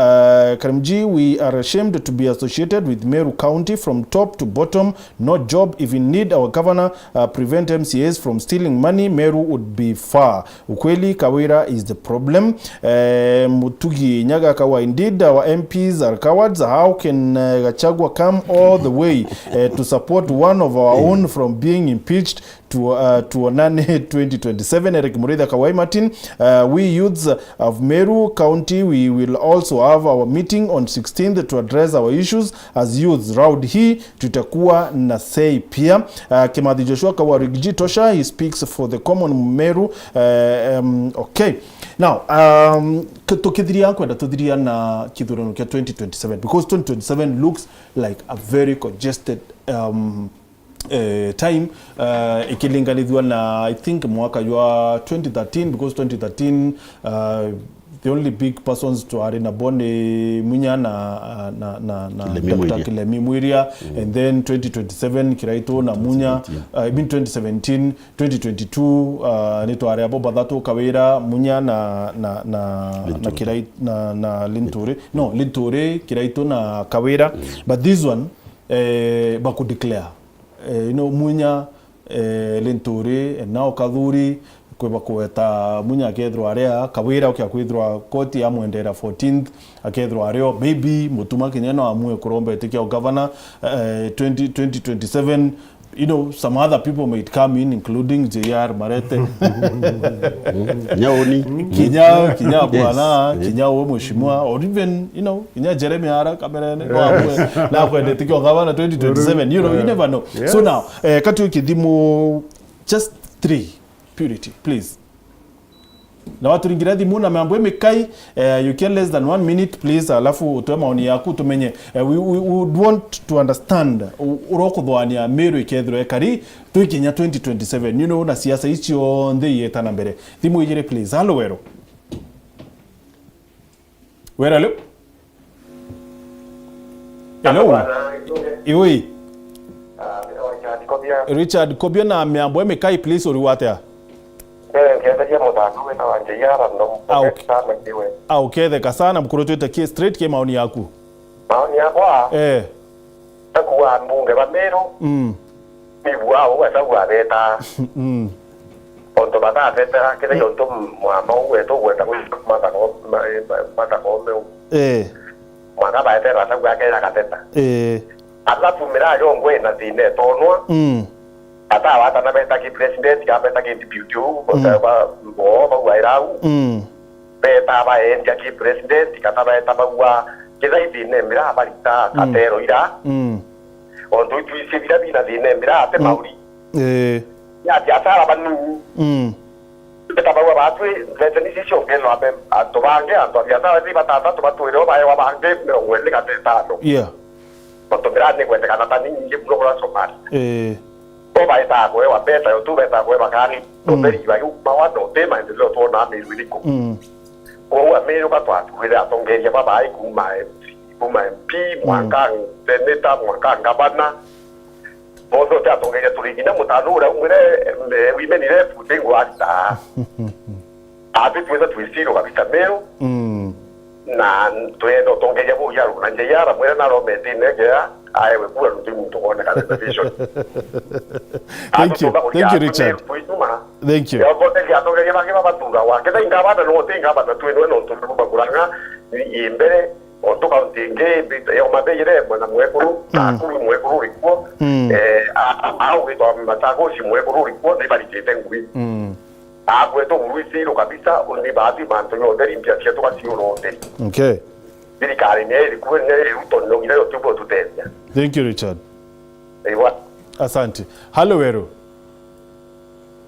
Karimji, we are ashamed to be associated with Meru County from top to bottom. No job. If we need our governor, uh, prevent M C As from stealing money, Meru would be far. Ukweli, Kawira is the problem. Eh, Mutugi Nyaga akauga, indeed, our M Ps are cowards. How can, uh, Gachagua come all the way, uh, to support one of our own from being impeached? To, uh, tuonane twenty twenty-seven. Eric Muriithi akauga, Martin, uh, we youths of Meru County, we will also have our meeting on sixteenth to address our issues as youths. Round hii tutakuwa na say pia. Uh, Kimathi Joshua akauga, Rigiji tosha, he speaks for the common Meru. Uh, um, okay. Now, um, k-, tukithiria, nkwenda tuthiria na kithurano kia twenty twenty-seven, because twenty twenty-seven looks like a very congested, um, eh, time, uh, ikilinganithua na, I think, mwaka jwa twenty thirteen, because twenty thirteen, uh, the only big persons twari nabo ni Munya na, na, na, na Kilemi Doctor Mwiria. Kilemi Mwiria, and then twenty twenty-seven Kiraitu na Munya, uh, I mean twenty seventeen, twenty twenty-two, uh, ni twari abo bathatu, Kawira, Munya na, na, na, na Linturi. Kirai-, na, na Linturi. No, Linturi, Kiraitu na Kawira. But this one, eh, bakudeclare. Eh, you know, Munya, eh, Linturi, and now Kathuri, kwiba kugweta Munya akethirwa aria, Kawira ukia kwithirwa koti yamwendera fourteenth, akethirwa ario, maybe Mutuma kinya no amue kuromba itikia ugavana, eh, twenty, twenty twenty-seven, you know, some other people might come in, including J R Marete. Nyauni. Kinya, kinya bwana, kinya we mheshimiwa, or even, you know, kinya Jeremy ara kamerene, no amwe, na kwende tikio gavana twenty twenty-seven, you know, you never know. So now, eh, kati ukithimu, just three, Purity, please. Na waturingira thimu na miambo imikai, eh, you get less than one minute, please, alafu utoe maoni yaku tumenye. Eh, we, we, we would want to understand u-, uria ukuthwania Meru ikethirwa ikari twi kinya twenty twenty-seven, you know, na siasa ici cionthe ieta na mbere. Thimu ijiri, please. Halo, Weru. Weru, hello? Hello? Iwi? Richard Kobia na miambo imikai, please, uri watia? Eh, nkienderia muthandu wina wa Njeiara ndo. Ah, okay. Sana kiwe. Ah, uketheka sana, mukuru, twite ki straight ki maoni yaku. Maoni yakwa? Eh. Takuwa mbunge ba Meru. Mm. Nigua uu Gachagua abetaa. Mm. Ontu batabetera, kethira ontu mwamba uu wetu ugwenda gwita Martha Ko-, ma-, ma-, Martha Koome uu. Eh. Mwaka baetera Gachagua akeja gateta. Eh. Alafu miraa yongwa ina thina itonwa. Mm. Atawatana beta ki president, ka beta ki deputy uu, mm, ba, bo, bau baira au. Mm. Beta baendia ki president, kana beta baua, kethira ithina miraa barita, mm, katero ira. Mm. Ontu itwisi bira bina thina miraa, ati, mm, mauri. Eh. Ya biashara banini. Mm. Beta baua batwi, mbeca nicio ciongerwa be, antu bangi, antu a biashara ni batata, tubatwire o baewa bangi mirongo iri kana itano. Yeah. Ontu miraa ni kwendekana ta ni nyingi muno kuria Somalia. Eh. Bo baetaa kuewa mbeca, yo tu betaa kuewa kani, mm, utheri iba yumawa, no ti maendeleo twonaa Meru iriku. Mm. Kwou Ameru batwatuire atongeria babaai kuma M C, kuma M P, mm, mwanka seneta, mwanka ngavana. Bonthe uti atongeria turi kinya mutano uria umwire, em, eh, women rep, uti ngwata. Ati twithe twi zero kabisa Meru. Mm. Na twenda utongeria buu ya Runa Njeiara, mwira naromete inegea, aewe kura nuntu muntu woneka the vision. Thank you. Thank you, Richard. Thank you. Yo bote ya atongeria bangi babatura wa. Ketha ingabana no te ingabana twinwe no tu baguranga i mbere, o tu kaunti ingi, yo mabejire mwana mwekuru, mm, Nakuru mwekuru rikuo. Mm. Eh, a, a, au witwa Machakos mwekuru rikuo, ni baritite ngui. Mm. Agwetwo buru isiru kabisa, undi bathi mantu yonthe, ri mpia cietu gaciura utheri. Okay. Thirikari ni iri kuo, ni iri Ruto, ni ugire yo tiubu tutethia. Thank you, Richard. Ewa. Asante. Halo, Weru.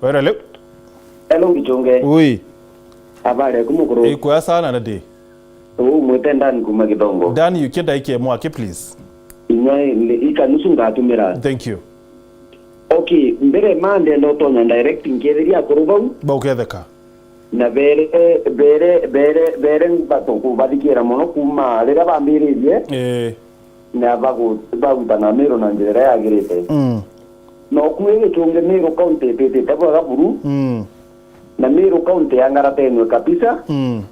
Weru, hello. Hello, Gichunge. Ui. Habari yaku, mukuru? Ikwega sana, dadi. Uu, mwite Dan kuma Githongo. Dan, yukia ndaika imwe aki, please. Inya i, ika nusu ngatumira. Thank you. Okay, mbere ma ndenda utonya direct nkethiria akuru bau. Bauketheka. Na bere, bere, bere, bere batukubathikira mono kuma riria bambiririe. Eh. na bagu-, bagutana Meru na njira iria yagirite. Mm. Na ukui Gichungi Meru County ititite bwega buru, Mm. na Meru County yangaratenwe kabisa, Mm.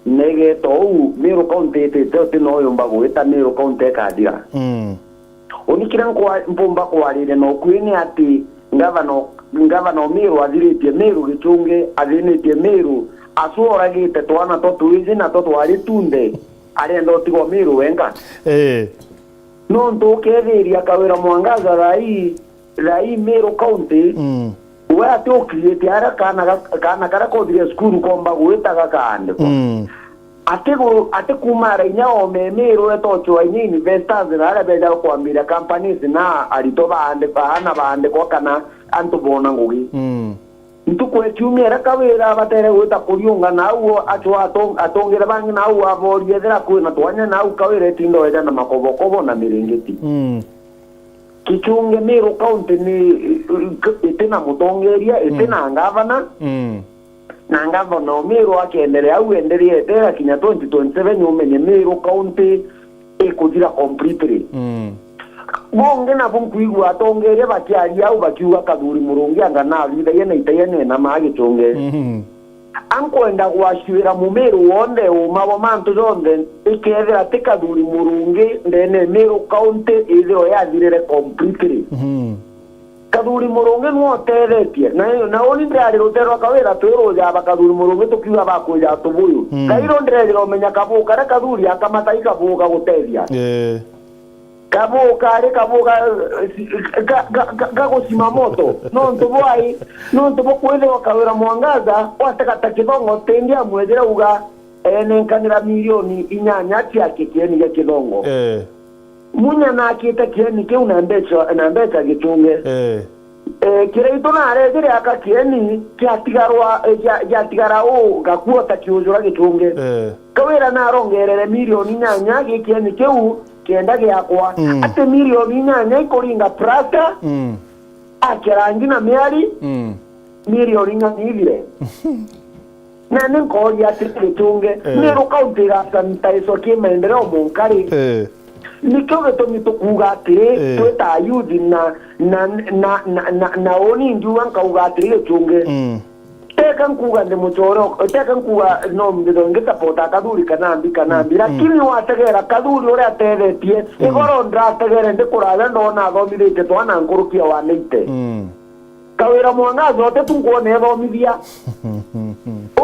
na igeeta uu, Meru County itite uti no yumba gwita Meru County ikathira. Mm. Uni kiria nkwa-, mpumba kwariria na ukui ni ati ngavana, ngavana o Meru athiritie Meru Gichungi, athinitie Meru, acu oragite twana twa twiji na twa twari tunthe, arenda utigwa Meru wenka. Eh. Nontu ukethiria Kawira Mwangaza thaa ii, thaa ii Meru County, Mm. we ati ukirite aria kaana ga-, kaana karia kothire cukuru komba gwita gakaandikwa. Mm. Ati gu-, ati kuuma ara inya ome Meru etochwa inya investors na aria beja kwambiria companies na aritwa baandikwa, aana baandikwa kana antu boona ngugi. Mm. Ntuku ya kiumia iria Kawira abatere gwita kuriunga nau, acu ato-, atongere bangi nau aboria ethira kwina twanya nau, Kawira etinda eja na makobokobo na miringiti. Mm. Gichungi Meru County ni, i-, i-, itina mutongeria, Mm. itina ngavana. Mm. Na ngavana o Meru akenderea au endereete, akinya twenty twenty-seven umenye Meru County ikuthira completely. Mm. Bungi nabu nkwigua atongeria bakiaria au bakiuga Kathuri Murungi anga nathithagia na itagia nena ma Gichungi. Mm. Ankwenda gwacwira Mumiru wonthe uma bwa mantu jonthe, ikethira ti Kathuri Murungi ndene Meru County ithirwe yathirire completely. Mm. Kathuri Murungi nwe utethetie. Na, na uni ndirari rutere rwa Kawira twi rujaba Kathuri Murungi tukiuga bakwija tubuyu. Mm. Kairo ndirethira umenya kabu karia Kathuri akamata i kabu ga gutethia. Eh. Kabu kari kabu ga, ga, ga, ga, ga gucima moto. Nontu bwai, nontu bukwithirwa Kawira Mwangaza, watega ta Kithongo tindi amwethire uga enenkanira milioni inyanya cia kikieni gia Kithongo. Eh. Munya naakite kieni kiu na mbeca, na mbeca Gichungi. Eh. Eh, Kiraitu naarejire aka kieni kiatigarwa, eh, gia-, giatigara uu gakua ta kiujura Gichungi. Eh. Kawira naarongerere milioni inyanya gi kieni kiu kienda giakwa. Mm. Ati milioni inyanya ikuringa plasta, Mm. akera ngi na miari, Mm. milioni inyanya ithire. Na ni nkooria atiri Gichungi, Eh. Meru County igasanitaicwa ki maendeleo monka ri? Eh. Nikio gitumi tukuuga atiri, Eh. twi ta ayuthi na, na, na, na, na, na uni ndiuga nkauga atiri Gichungi. Mm. Teka nkuuga ndi muchore, teka nkuuga no mbitho ngisapota Kathuri kana mbi kana mbi. Mm. Lakini wategera Kathuri uria atethetie, Mm. igoro ndirategere ndikuraja ndona athomithitie twana nkuruki ya one eighty. Mm. Kawira Mwangaza ote tu nkwona ethomithia.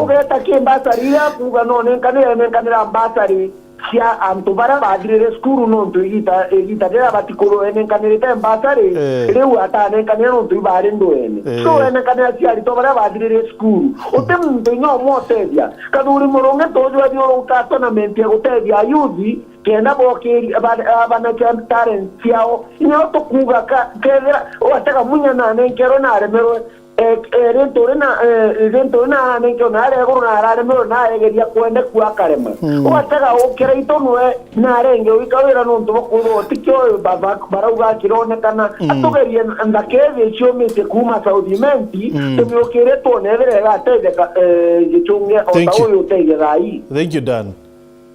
Ugeta ki mbasari iria kuuga no nenkanire, nenkanira mbasari cia antu baria bathirire cukuru nontu igita, igita riria batikurwe enenkanirite mbasari, Eh. riu atanenkanire nontu ibari ndwene. Eh. So enenkanira cia aritwa baria bathirire cukuru. Uti muntu inya umwe utethia. Kathuri Murungi tuju athiuruka tournament ya gutethia ayuthi, kenda bokiria, ba-, abanakia talent ciao. Inya tukuuga ka-, kethira watega munya nanenkerwe naremerwe, eh, eh, rintu ri na, eh, rintu ri nanenkerwe na aria iguru na araremerwe na aregeria kwende ku akarema. Mm. Watega ukira itonwe na arenge wika wira nontu bakwirwo tikio ba-, ba-, barauga kironekana. Mm. Atugerie nthaka ithi ciumitie kuuma South Imenti, Mm. tumiukire twone ethira igatetheka, eh, Gichungi o Thank ta you. Uyu utethia thaa ii. Thank you, Dan.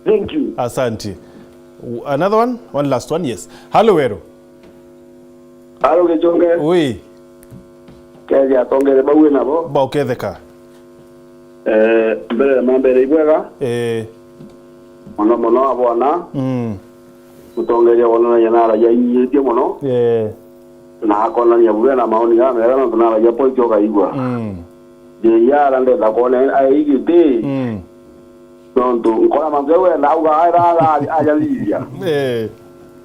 Thank you. Asante. W-, another one? One last one, yes. Halo, Weru. Halo, Gichungi. Ui. Kethia atongere bau wi nabo. Ba uketheka. Eh, mbere ya mambere ibwega. Eh. Mono mono abwana. Mm. Mutongeria wonanagia na aragia inyihitie mono. Eh. Na akonania bube na maoni jamega nontu na aragia point ukaigua. Mm. J R ndenda kwona aigiti. Mm. Nontu nkora mantu jau enda auga aira ajathithia. Eh.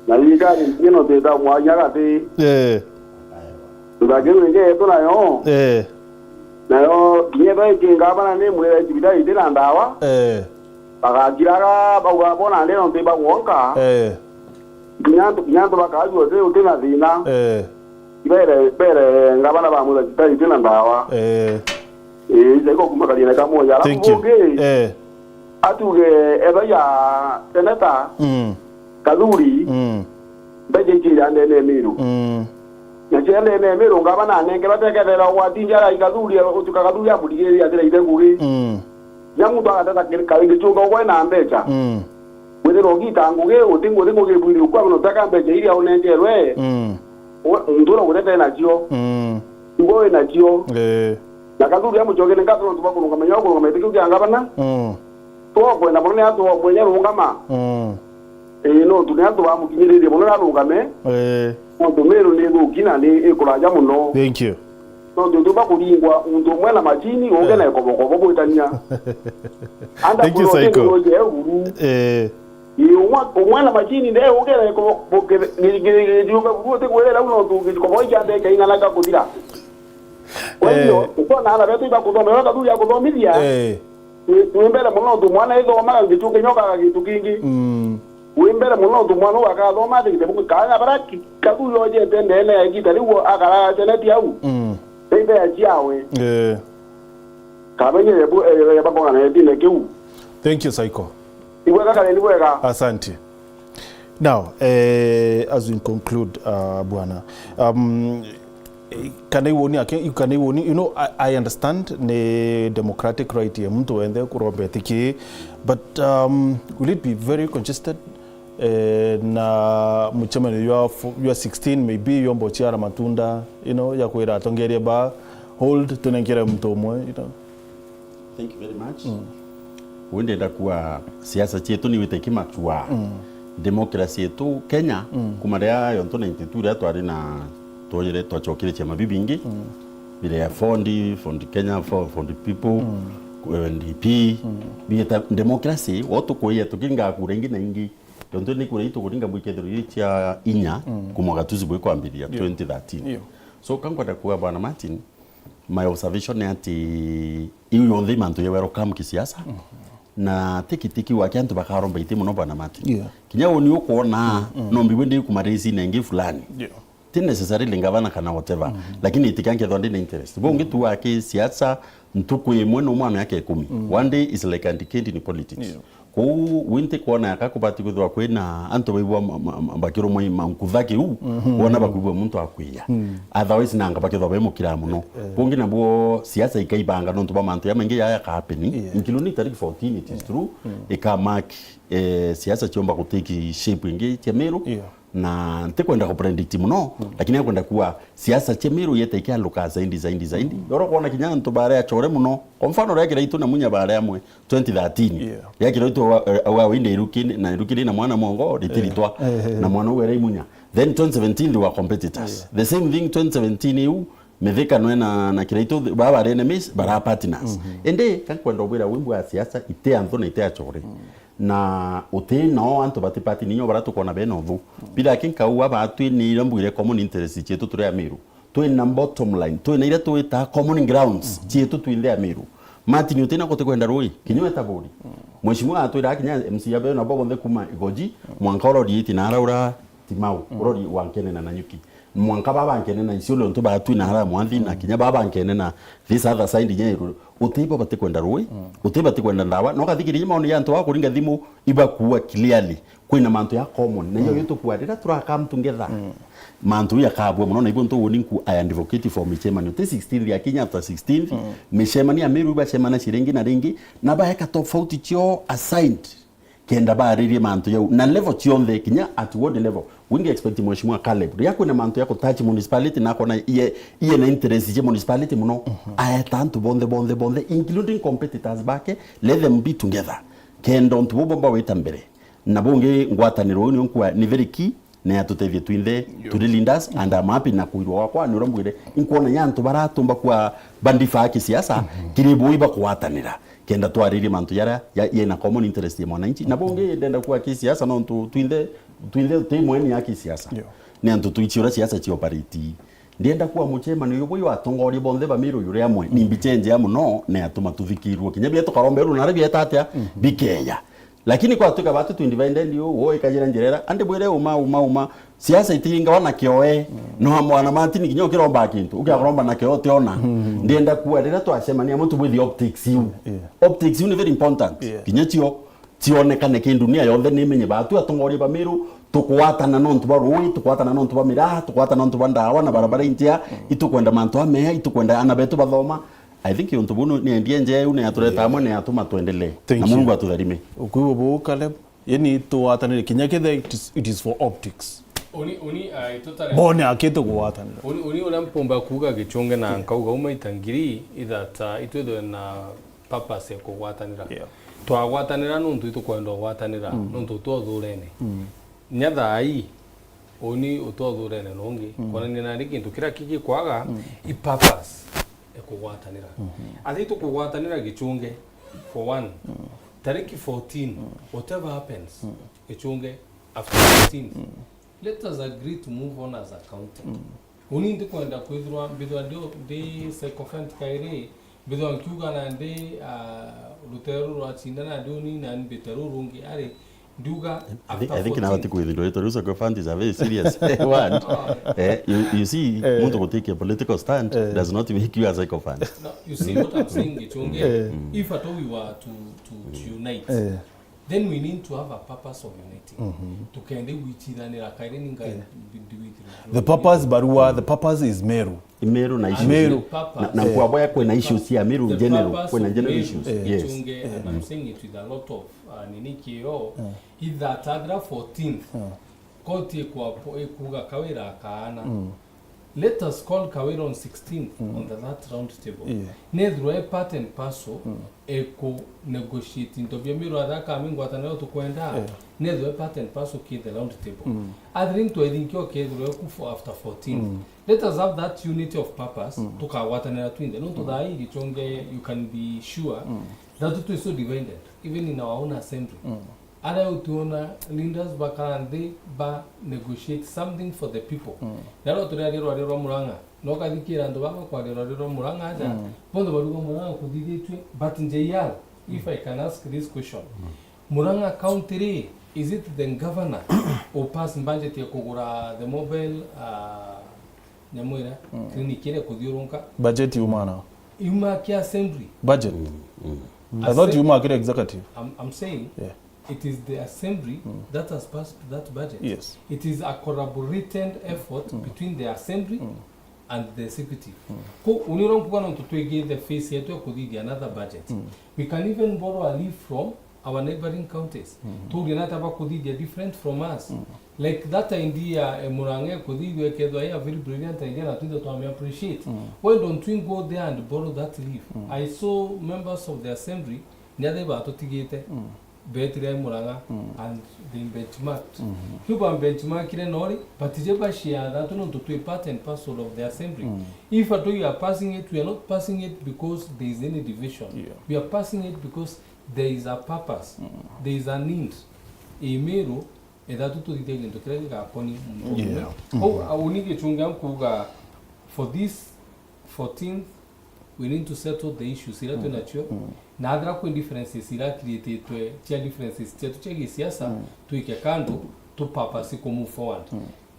Na thirikari ino twita mwanya gati. Eh. Nthakiri ingi yetu nayo. Eh. Nayo kinya ethwa iki ngavana ni mwira thibitari iti na ndawa. Eh. Bagakiraga bauga bona ndi nontu ibagwonka. Eh. Kinya antu, kinya antu bakajua uti, uti na thina. Eh. Ibere, bere ngavana bamwira thibitari iti na ndawa. Eh. Ii, ija iko kuma kariene kamwe. Alafu Thank you. Bungi, Eh. atuge ethwa ya seneta Mm. Kathuri, Mm. mbeca icio iri ndene ya Miru. Mm. Na cia ndene ya Miru, ngavana anenge batekethera ugwati njara i Kathuri, utuka Kathuri amurigiri atira ithe ngugi. Mm. Nya muntu agateta kiri kaingi chunga ugwe na mbeca. Mm. Withirwa ugita ngugi, uti ngugi, ngugi bwiri ukwa mono, utaka mbeca iria unengerwe, Mm. u-, muntu uria ugutete nacio, Mm. igwe wi nacio. Eh. Na Kathuri amucoke ni nkatho nontu bwa kurungama, nyo kurungama giti kiu kia ngavana. Mm. Twokwenda mono ni antu mwenya rungama. Mm. Ii, nontu ni antu bamukinyiririe mono na arungame. Eh. Nontu Meru ni ithuki na ni ikuraja mono. Thank you. Nontu tuba kuringwa muntu umwe na macini, ungi Eh. na ikobokobo gwitania. Anda Thank you, kuroje Saiko. Kuroje uru. Eh. Ii, umwe, umwe na macini nde ungi na ikobokobo gijuka buru utikwirira u nontu gikobo ikia ndeke ing'ana ka kuthira. Kwa hivyo, Eh. ukona ana betu ibakuthoma, iba Kathuri akuthomithia. Eh. Wi, wi mbere mono nontu mwana ithomaga ngichu kinyokaga gintu kingi. Mm. Wi mbere mono nontu mwana uu akathoma athi gitabu, kaana bara ki-, Kathuri ojete ndeene ya igita riu akaraga ceneti au. Mm. Ri mbere ciawe. Eh. Kabenye yebu, eh, yeba kong'ana gitine kiu. Thank you, Saiko. Ibwega kare ni bwega. Asante. Now, eh, as we conclude, uh, bwana, um, kana iwoni ake, kana iwoni, you know, I, I understand ni democratic right ya muntu wenthe kuromba etiki, but, um, will it be very congested? Eh, na mucemanio jwa fo-, jwa sixteen maybe yomba uciara matunda, you know, ya kwira atongeria ba hold tunenkere muntu umwe, you know. Thank you very much. Mm. Uu ndenda kuwa siasa cietu ni wite kimatua. Mm. Democracy yetu Kenya, Mm. kuma ria yontu ninety-two ria twari na, twonyire twacokire ciama bibingi, Mm. bire ya Ford, Ford Kenya, Fo-, Ford People, Mm. N D P, Mm. bieta democracy, wo tukuiya tukinga kura ingi na ingi. Yontu ni kura itu kuringa bwikethirwo iri cia inya, Mm. kuma gatuzi bwi kwambiria Yeah. twenty thirteen. Yeah. So, kankwenda kuwa Bwana Martin, my observation ni ati iu yonthe i mantu ya welcome kisiasa. Mhm. Na tiki tiki wa kia antu bakaromba iti mono Bwana Martin. Yeah. Kinya uni ukwona Mm, mm. no mbiwe ndi kuma race na ingi fulani. Yeah. Ti necessarily ngavana kana whatever. Mhm. Lakini itikia nkethwa ndi na interest. Bo ungi tu wa kisiasa ntuku imwe no mwa miaka ikumi. Mm. One day is like a decade in politics. Yeah. Kou winti kwona yaka kubati kwithirwa kwina antu baigua ma-, ma-, ma-, bakirumwa i mankutha kiu, Mhm. wona bakwigua muntu akwiya. Mm. Otherwise nanga bakithirwa bemukira muno. Eh, eh. Kungi nabwo siasa ikaibanga nontu bwa mantu ya maingi yaya ka happening. Yeah. Including tarik fourteen, it is Yeah. true. Mm. Ika mark, eh, siasa ciomba gutake shape ingi cia Meru. Yeah. Na ntikwenda ku predict muno, Mm. lakini nakwenda kuwa siasa cia Meru yete ikialuka zaidi, zaidi, zaidi. Mm. Ndoro kwona kinya antu bare achore muno. Kwa mfano, ria Kiraitu na Munya bare amwe, twenty thirteen. Yeah. Ria Kiraitu wa, wa, wa winde iruki, na iruki rina mwana mwongo, ritiritwa. Eh, eh, eh. Na mwana uwe era imunya. Then twenty seventeen they were competitors. Yeah. The same thing twenty seventeen iu, Mithika nwe na, na Kiraitu, baba are enemies, bara partners. Mhm. Indi, kankwenda ubwira wimbo wa siasa, ite anthu na ite achore. Mm. Na uti nao antu bati party ninyo bara tukona bena uthu. Mm. Bila kinkau aba twinire mbwire common interest cietu turi Amiru. Twina bottom line, twina iria twita common grounds Mhm. cietu twinthe Amiru. Martin utina kuti kwenda rui, kinya weta buri. Mm. Mheshimiwa atwira kinya M C A bena bo bonthe kuma Igoji, Mm. mwanka urori iti na araura Timau, Mm. urori wa Nkene na Nanyuki. Mwanka baba Nkene na Isiolo ntu batwi na ara Mwanthi na Mm. kinya baba Nkene na this other side nye Ruiru. Uti ibo bati kwenda rui, Mm. uti bati kwenda ndawa. No kathikiriria maoni ya antu ba kuringa thimu ibakuwa clearly. Kwina mantu ya common. Na iyo Mm. yo tukua rira tura come together. Mm. Mantu ya kabua muno na ibo ntu woni nku I advocate for michemanio. Ti sixteenth ya kinya after sixteenth. Mm. Michemanio ya Meru ibacemana ciringi na ringi. Na baeka tofauti cio aside. Kenda baaririe mantu jau na level cionthe, kinya at ward level. Wingi expect Mheshimiwa Caleb, riria kwina mantu ya ku touch municipality na akona iye, iye na interest cia municipality muno, Mhm. aeta antu bonthe, bonthe, bonthe, including competitors bake, let them be together. Kenda untu bubu bwita mbere. Na bungi ngwataniro uu nio nkua ni very key, ni atutethie twinthe, Yo. turi leaders, and I'm happy na kuirwa gwakwa, ni uria mbwire, inkwona nya antu baratumba kwa bandifa ya kisiasa, Mhm. kiri bui bakwatanira. Kenda twaririe mantu jaria ya, yena common interest ya mwananchi. Na bungi ndenda kuwa kisiasa nontu twinthe, twinthe ti mweni ya kisiasa. Yo. Ni antu twichi uria siasa ci operate. Ndienda kuwa muchemanio uyu bwi wa atongoria bonthe ba Meru yuri amwe. Ni mbichenjea muno, ni atuma tuthikirwe. Kinya bia tukaromberwa na aria bieta atia, Mhm. bikeya. Lakini kwa tuka batu twi divided yu, wo ikajira njira ira, andi bwire uma, uma, uma. Siasa itingawa na kioe. Mm. No mwana Martin kinya ukiromba kintu, ukiakuromba na kioe utiona. Mm. Ndienda kuwa rira twacemania amwe tubwithi optics iu. Yeah. Optics iu ni very important. Yeah. Kinya cio, cionekane ki dunia yonthe ni imenye batu atongoria ba Meru, tukwatana nontu ba rui, tukwatana nontu ba miraa, tukwatana nontu ba ndawa na barabara injea, Mm. itukwenda mantu amea, itukwenda ana betu bathoma. I think untu bunu ni endie njea iu ni atureta amwe ni atuma twendelee. Thank Na you. Mungu atutharime. Ukuigua buu, Caleb? Yani tugwatanire kinya kethe it is, it is for optics. Uni, uni, ah, itutare. Bone akite kugwatanira. Uni, uni uria mpumba kuuga Gichunge na nkauga uma itangiri, ithata itwithwe na purpose ya kugwatanira. Yeah. Twagwatanira nuntu itukwenda kugwatanira, nuntu utwothurene. Nya thaa ii, uni utwothurene nungi. Kwonania nandi kintu kiria kigikwaga, i purpose ya kugwatanira. Athi tukugwatanira Gichunge, for one. Tariki fourteen, whatever happens, Gichunge, after fourteen, let us agree to move on as a county. Uni ndikwenda kwithirwa mbithwa ndi, ndi sycophant kairi, mbithwa nkiuga nandi, ah, rutere ruru rwacindana ndi uni na mbite ruru rungi ari, ndiuga I think, after I think now fourteen. Kwithirwa ritwa riu sycophant is a very serious word. Eh, you, you see, muntu gutikia political stand does not make you a sycophant. No, you see what I'm saying, Gichunge? If at all we were to, to, to unite, then we need to have a purpose of uniting. Tukende gwichithanira kairi ninga ndi withirwa. The purpose, barua, the purpose is Meru. I Meru na issues. Meru. Na, na nkwabwa ya kwina issues cia Meru in general, kwina general issues. Yes. Gichunge, and I'm saying it with a lot of, uh, nini kiro, itha tathira fourteenth, koti ikwa, ikuga Kawira akaana. Let us call Kawira on sixteenth on the, that round table. Yeah. Nethirwa e part and parcel, eku negotiate into bia Meru athaka ami ngwataniro tukwenda. Nethirwa e part and parcel ki the round table. Athiri ntwethinkio kethirwa eku for after fourteen. Let us have that unity of purpose, tukagwatanira twinthe. Nuntu thaa ii Gichunge, you can be sure that it is so divided, even in our own assembly. Aria utuona leaders bakara nthi ba negotiate something for the people. Na rio turiaria rwaria rwa Murang'a, no kathikira antu baba kwaria rwaria rwa Murang'a aja, bonthe baruga Murang'a kuthithitue, but J R, if I can ask this question, Murang'a County ri, is it the governor who pass budget ya kugura the mobile, uh, nyamu iria, clinic iria kuthiurunka? Budget yuma na? Yuma kia assembly. Budget? I thought yuma kiri executive. I'm, I'm saying, yeah. It is the assembly that has passed that budget. Yes. It is a collaborated effort between the assembly and the executive. Ko uniro nkuga nontu twigite face yetu ya kuthithia another budget. We can even borrow a leaf from our neighboring counties. Tuurie nata bakuthithia different from us. Like that idea, eh, Murang'a kuthithua ikethwa i a very brilliant idea na twinthe twami appreciate. Why don't we go there and borrow that leaf? I saw members of the assembly, ni athai batutigite. Betire Murang'a and they benchmarked. Kiu ba benchmarkire nori, but je ba share that nontu twi part and parcel of the assembly. If at all you are passing it, we are not passing it because there is any division. Yeah. We are passing it because there is a purpose, there is a need. I Meru, ethatu tuthithie gintu kiria gigakoni muntu umwe. Yeah. Kou, au ni Gichunge nkuuga, for this fourteenth, we need to settle the issues iria twi nacio. Na athira kwi differences iria createtwe, cia differences cietu cia gisiasa, twike kando, tu purpose ku move forward.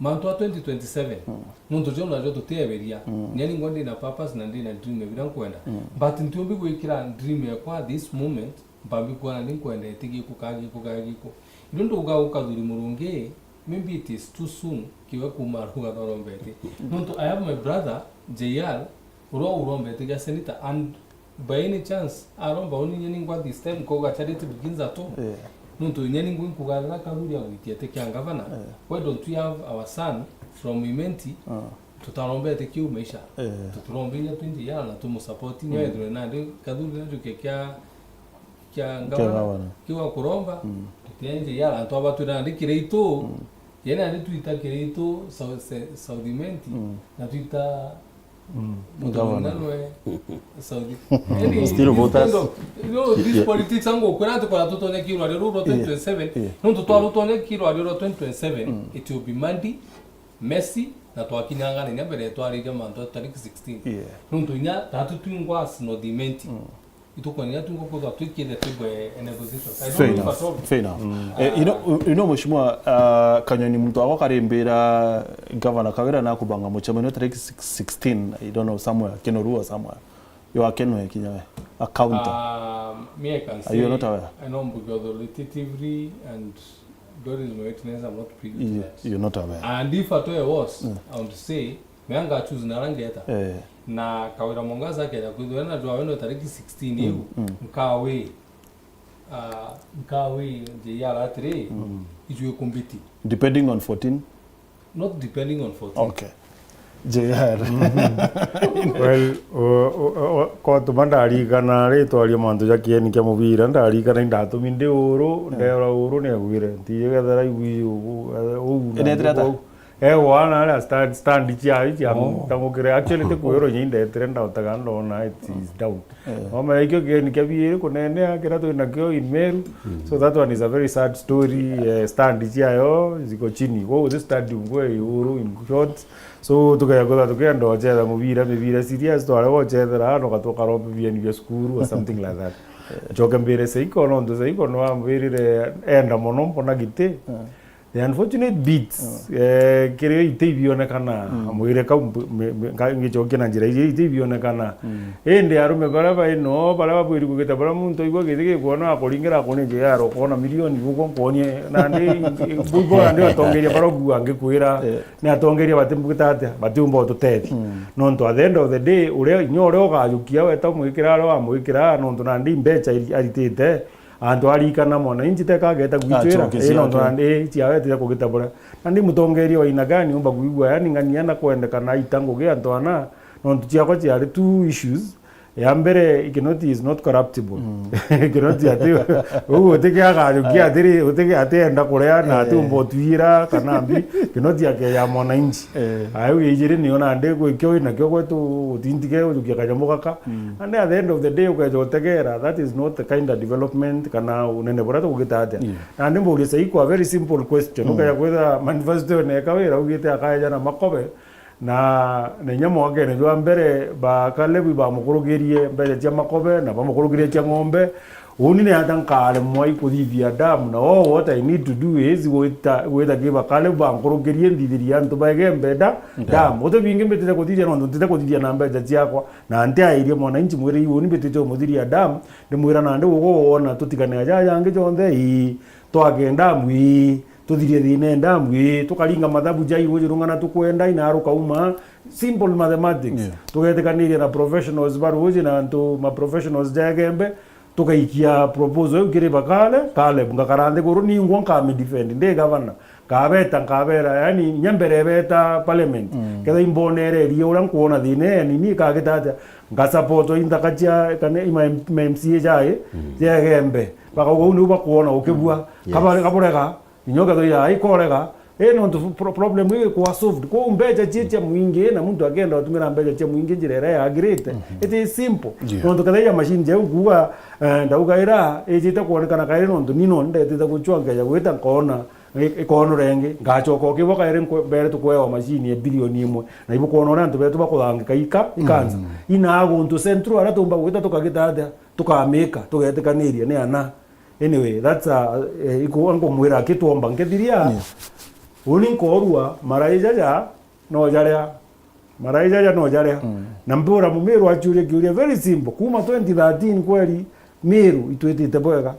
Mantu a twenty twenty-seven, nontu jau najo tutieberia. Nyani ngwa ndina purpose na ndina dream ya biria nkwenda. But ntiumbi gwikira dream yakwa this moment, mpambi kwona ni nkwenda iti giku ka giku ka giku. Ndio nduga ukathuri Murungi, maybe it is too soon kiwe kuma ruga thorombete. Nontu I have my brother, J R, uria urombete gia senator, and by any chance, aromba uni nyani ngwa this time, koga charity begins at home. Yeah. Nontu nyani ngwi nkugarira kathuri agwitia ti kia ngavana. Yeah. Why don't we have our son from Imenti? Tutarombete kiu maisha. Eh. Tuturombe inya twinji yara na tumusupport, ni wethirwe nandi kathuri najo kia, kia, kia ngavana. Kiu akuromba, tutienje yara, antu abatwira nandi Kiraitu. Yena nandi twita Kiraitu South, se-, South Imenti, na twita mutonganwe South. Still voters. No, this politics angu kwira ati kwa tutonye kirwa rero rwa twenty twenty-seven. Yeah. Nontu twa tutonye kirwa rero rwa twenty twenty-seven, it will be Monday, Messi, na twakinyang'ana inya mbere twariria mantu a tariki sixteen. Yeah. Nontu inya tatu twingwa as North Imenti. Itukwenda inya twingwa kwithwa twikite twibwe negotiations. I don't know if at all. Fair enough. Fair enough. Eh, you know, you know, Mheshimiwa, uh, Kanyoni, muntu akwa karimbira Governor Kawira na kubanga mucemanio tariki six, sixteen, I don't know, somewhere, Kinoru or somewhere. Yo akenwe kinya we. A counter. Um, me, I can say, are you not aware? I know Mbuge authoritatively and God is my witness, I'm not privy to that. You're not aware. And if at all I was, I would say, me anga choose na rangeta. Eh. Na Kawira Mwangaza akenda kwithwa na jwa wendo tariki sixteen iu, nkawe. Ah, nkawi J R atiri, ijui kumbiti. Depending on fourteen. Not depending on fourteen. Okay. J R. Well, o- o- o- kotuma ndarikana ri twaria mantu ja kieni kia mubira, ndarikana indatumi ndi uru, ndera uru ni agwire. Ntijigethera igwi ugu, ugu. Inetire ata? Ewa, na aria stand, stand ciayo cia mutangukire. Actually, ti kwirwo nyindetire, ndautaga ndona it is down. Wamenya ikio kieni kia biiri kunenea kiria twi nakio in Meru. So that one is a very sad story. Eh, stand ciayo ziko chini. Kwou the stadium kwe iguru in short. So tukeya kwithirwa tukienda gucetha mubira, mibira serious, twarega gucethera, no gatuka rope bieni bia cukuru or something like that. Ncoke mbire Seiko, nontu Seiko no ambirire enda mono mbona giti. The unfortunate bits, eh, kirio iti ibionekana, mwire kau mbu- me- me- nga- ngicokia na njira iji iti ibionekana. Indi arume baria bai no, baria babwiri kugita, baria muntu aigua giti gikuona akuringira akunia J R, ukona milioni guko nkuonie, nandi bubo nandi atongeria baria uguga ngikwira, ni atongeria batimbugita atia, batiumba ututethia. Nontu at the end of the day, uria, inya uria ugajukia weta mwikira aria wamwikira, nontu nandi mbecha iri- aritite, antu arikana mwananchi teka ageta gwitwira. Acokia ii, nontu ciake. Nandi ii, ciawe etire kugita buria. Nandi mutongeria wa aina gani umba kuigua yani ng'ania na kwendekana aita ngugi antu ana, nontu ciakwa ciari two issues. Ya mbere, Kinoti is not corruptible. Kinoti ati, uu utike agajukia atiri, utike atienda kuria na ati umba utwira kana mbi, Kinoti ake ya mwananchi. Ayo ya ijiri niyo nandi gwikio wina kio gwetu utintike ujukia kanyamu gaka. And at the end of the day, ukeja utegera, that is not the kind of development kana unene buria tugugita atia. Nandi mburie Seiko a very simple question. Ukeja kwithira manifesto ene eka wira ugite akaeja na makobe, na, na inya mwakene jwa mbere, ba Caleb bamukurukirie mbeca cia makobe, na bamukurukirie cia ng'ombe. Uni ni ata nkaremwa ikuthithia dam, na all what I need to do is gwita, gwita ki ba Caleb bankurukirie nthithirie antu ba Igembe da-, dam. Guti bingi mbitite kuthithia, nontu ntite kuthithia na mbeca ciakwa. Na ntiairie mwananchi mwire, uni mbitite umuthiria dam, ndimwira nandi guku wona tutigane aja jangi jonthe, ii, twake dam, ii. Tuthirie thina e ndamu, ii, tukaringa mathabu ja iruji rung'ana tukwenda, ina rukauma. Simple mathematics. Tugetikaniria na professionals ba ruji na antu ma professionals ja Igembe, tukaikia proposal iu kiri ba Caleb, Caleb, ngakara nthiguru, ningwa nkamidefend, ndi gavana, nkabeta, nkabera, yani, inya mbere beta parliament, kethira imbonererie uria nkwona thina e, yani, ni ikagita atia, ngasupport inthaka cia, kana ima M-, ma M C A ja i, ja Igembe, bakauga, "Uu niu bakwona ukibua, kabare-, kaburega." Inya ukethira ai korega, eh, nontu pro-, problem iu ikwa solved. Kwou mbeca cie cia mwingi, na muntu akenda gutumira mbeca cia mwingi njira iria yagirite, it is simple. Nontu kethira machine jau nkuuga, eh, ndauga ira ijite kwonekana kairi, nontu ni no ndetite gucua nkeja gwita nkoona, i-, ikoonora ingi, ngacoka ukibwa kairi nkwe-, mbere tukwewa machine ya bilioni imwe. Na ibukwona uria antu betu bakuthangika ika, ikansa. Ina guntu central aria tumba gwita tukagita atia, tukamika, tugetikaniria ni ana. Anyway, that's a, eh, iku-, nkumwira akitwomba nkithiria. Uni nkorua, marai jaja no jaria. Marai jaja no jaria. Na mbura Mumiru aciuria kiuria very simple. Kuma twenty thirteen kweri Miru itwitite bwega?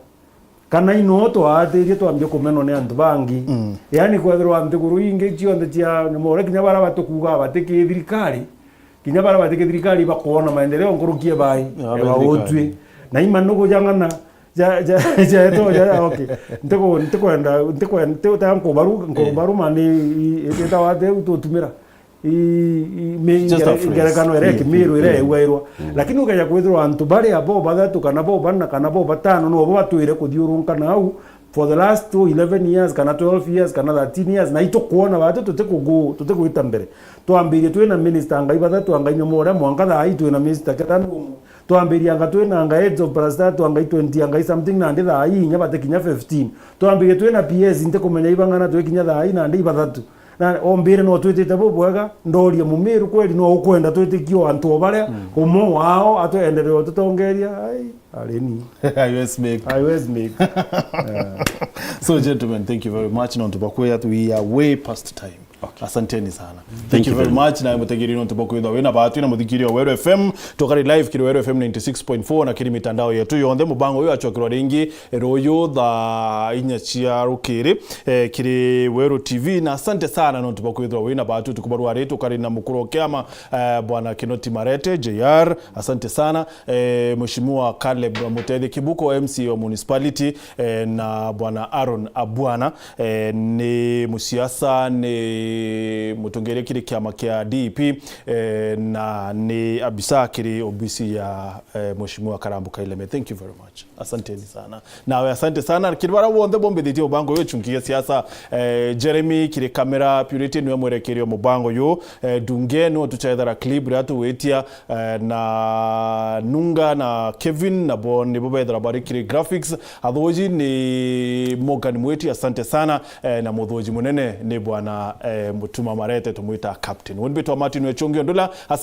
Kana ino twaatirie twambie kumenwa ni antu bangi? Yani kwethirwa nthiguru ingi cionthe cia nyumore, kinya baria batukuuga batiki thirikari, kinya baria batiki thirikari bakwona maendeleo nkuruki e bai, ewa utwi. Na ima nugu jang'ana, Ja, ja, ja, to, ja, okay. Ntiku-, ntikwenda, ntikwenda, nti-, ta nkubaru-, nkubaruma ni, i-, i-, itawa ati u tutumira. I, i, mi-, Just a ingere-, phrase. Ingerekano iria kimiru iria ewairwa. Lakini ukeja kwithirwa antu baria bo bathatu, kana bo bana, kana bo batano, no bo batwire kuthiurunka nau for the last eleven years, kana twelve years, kana thirteen years, na itukwona batu tutikugu-, tutigwita mbere. Twambirie twina minister angai bathatu, angai nyuma uria mwanka thaa ii twina minister kethanu umwe. Twambirie anga twina anga heads of plus tatu, anga i twenty, anga i something, nandi thaa ii inya batikinya fifteen. Twambirie twina P As, ntikumenya ibang'ana twikinya thaa ii nandi ibathatu. Na ombire no twitite bubwega, ndorie Mumiru kweri no ukwenda twitikie o antu o baria, umwe wao atwenderee ututongeria, ai, ari ni. I always make. I always make. Yeah. So, gentlemen, thank you very much. Nontu bwa kwia, we are way past time. Okay. Asanteni sana. Thank you very much. Na mutegeri nontu bwa kwithwa wina baatu na muthikiri wa Weru F M. Tukari live kiri Weru F M ninety six point four na kiri mitandao yetu yonthe. Mubango uyu acokirwa ringi ruyu thaa inya cia rukiri, eh, kiri Weru T V. Na asante sana nontu bwa kwithwa wina baatu. Tukubarua ri tukari na mukuru wa kiama, eh, Bwana Kinoti Marete, J R. Asante sana. Eh, Mheshimiwa Caleb Mutethi Kibuko, M C A wa municipality, eh, na Bwana Aaron Abwana, eh, ni musiasa, ni mutongeria kiri kiama kia D P, eh, na ni abisa kiri obisi ya, eh, Mheshimiwa Karambu Kaileme. Thank you very much. Asanteni sana. Nawe asante sana. Kiri bara wonthe bombithitie mubango uyu, chunki ya siasa, eh, Jeremy kiri kamera, Purity niwe mwerekeria wa mubango uyu, eh, Dunge niwe tuchethera clip ria tugwitia, eh, na Nunga na Kevin, nabo nibo bethira bari kiri graphics. Athuji ni Morgan Mwiti, asante sana, eh, na muthuji munene ni Bwana, eh, Mutuma Marete, tumwita Captain. Uni mbitwa Martin Wechungi Ondula, asante.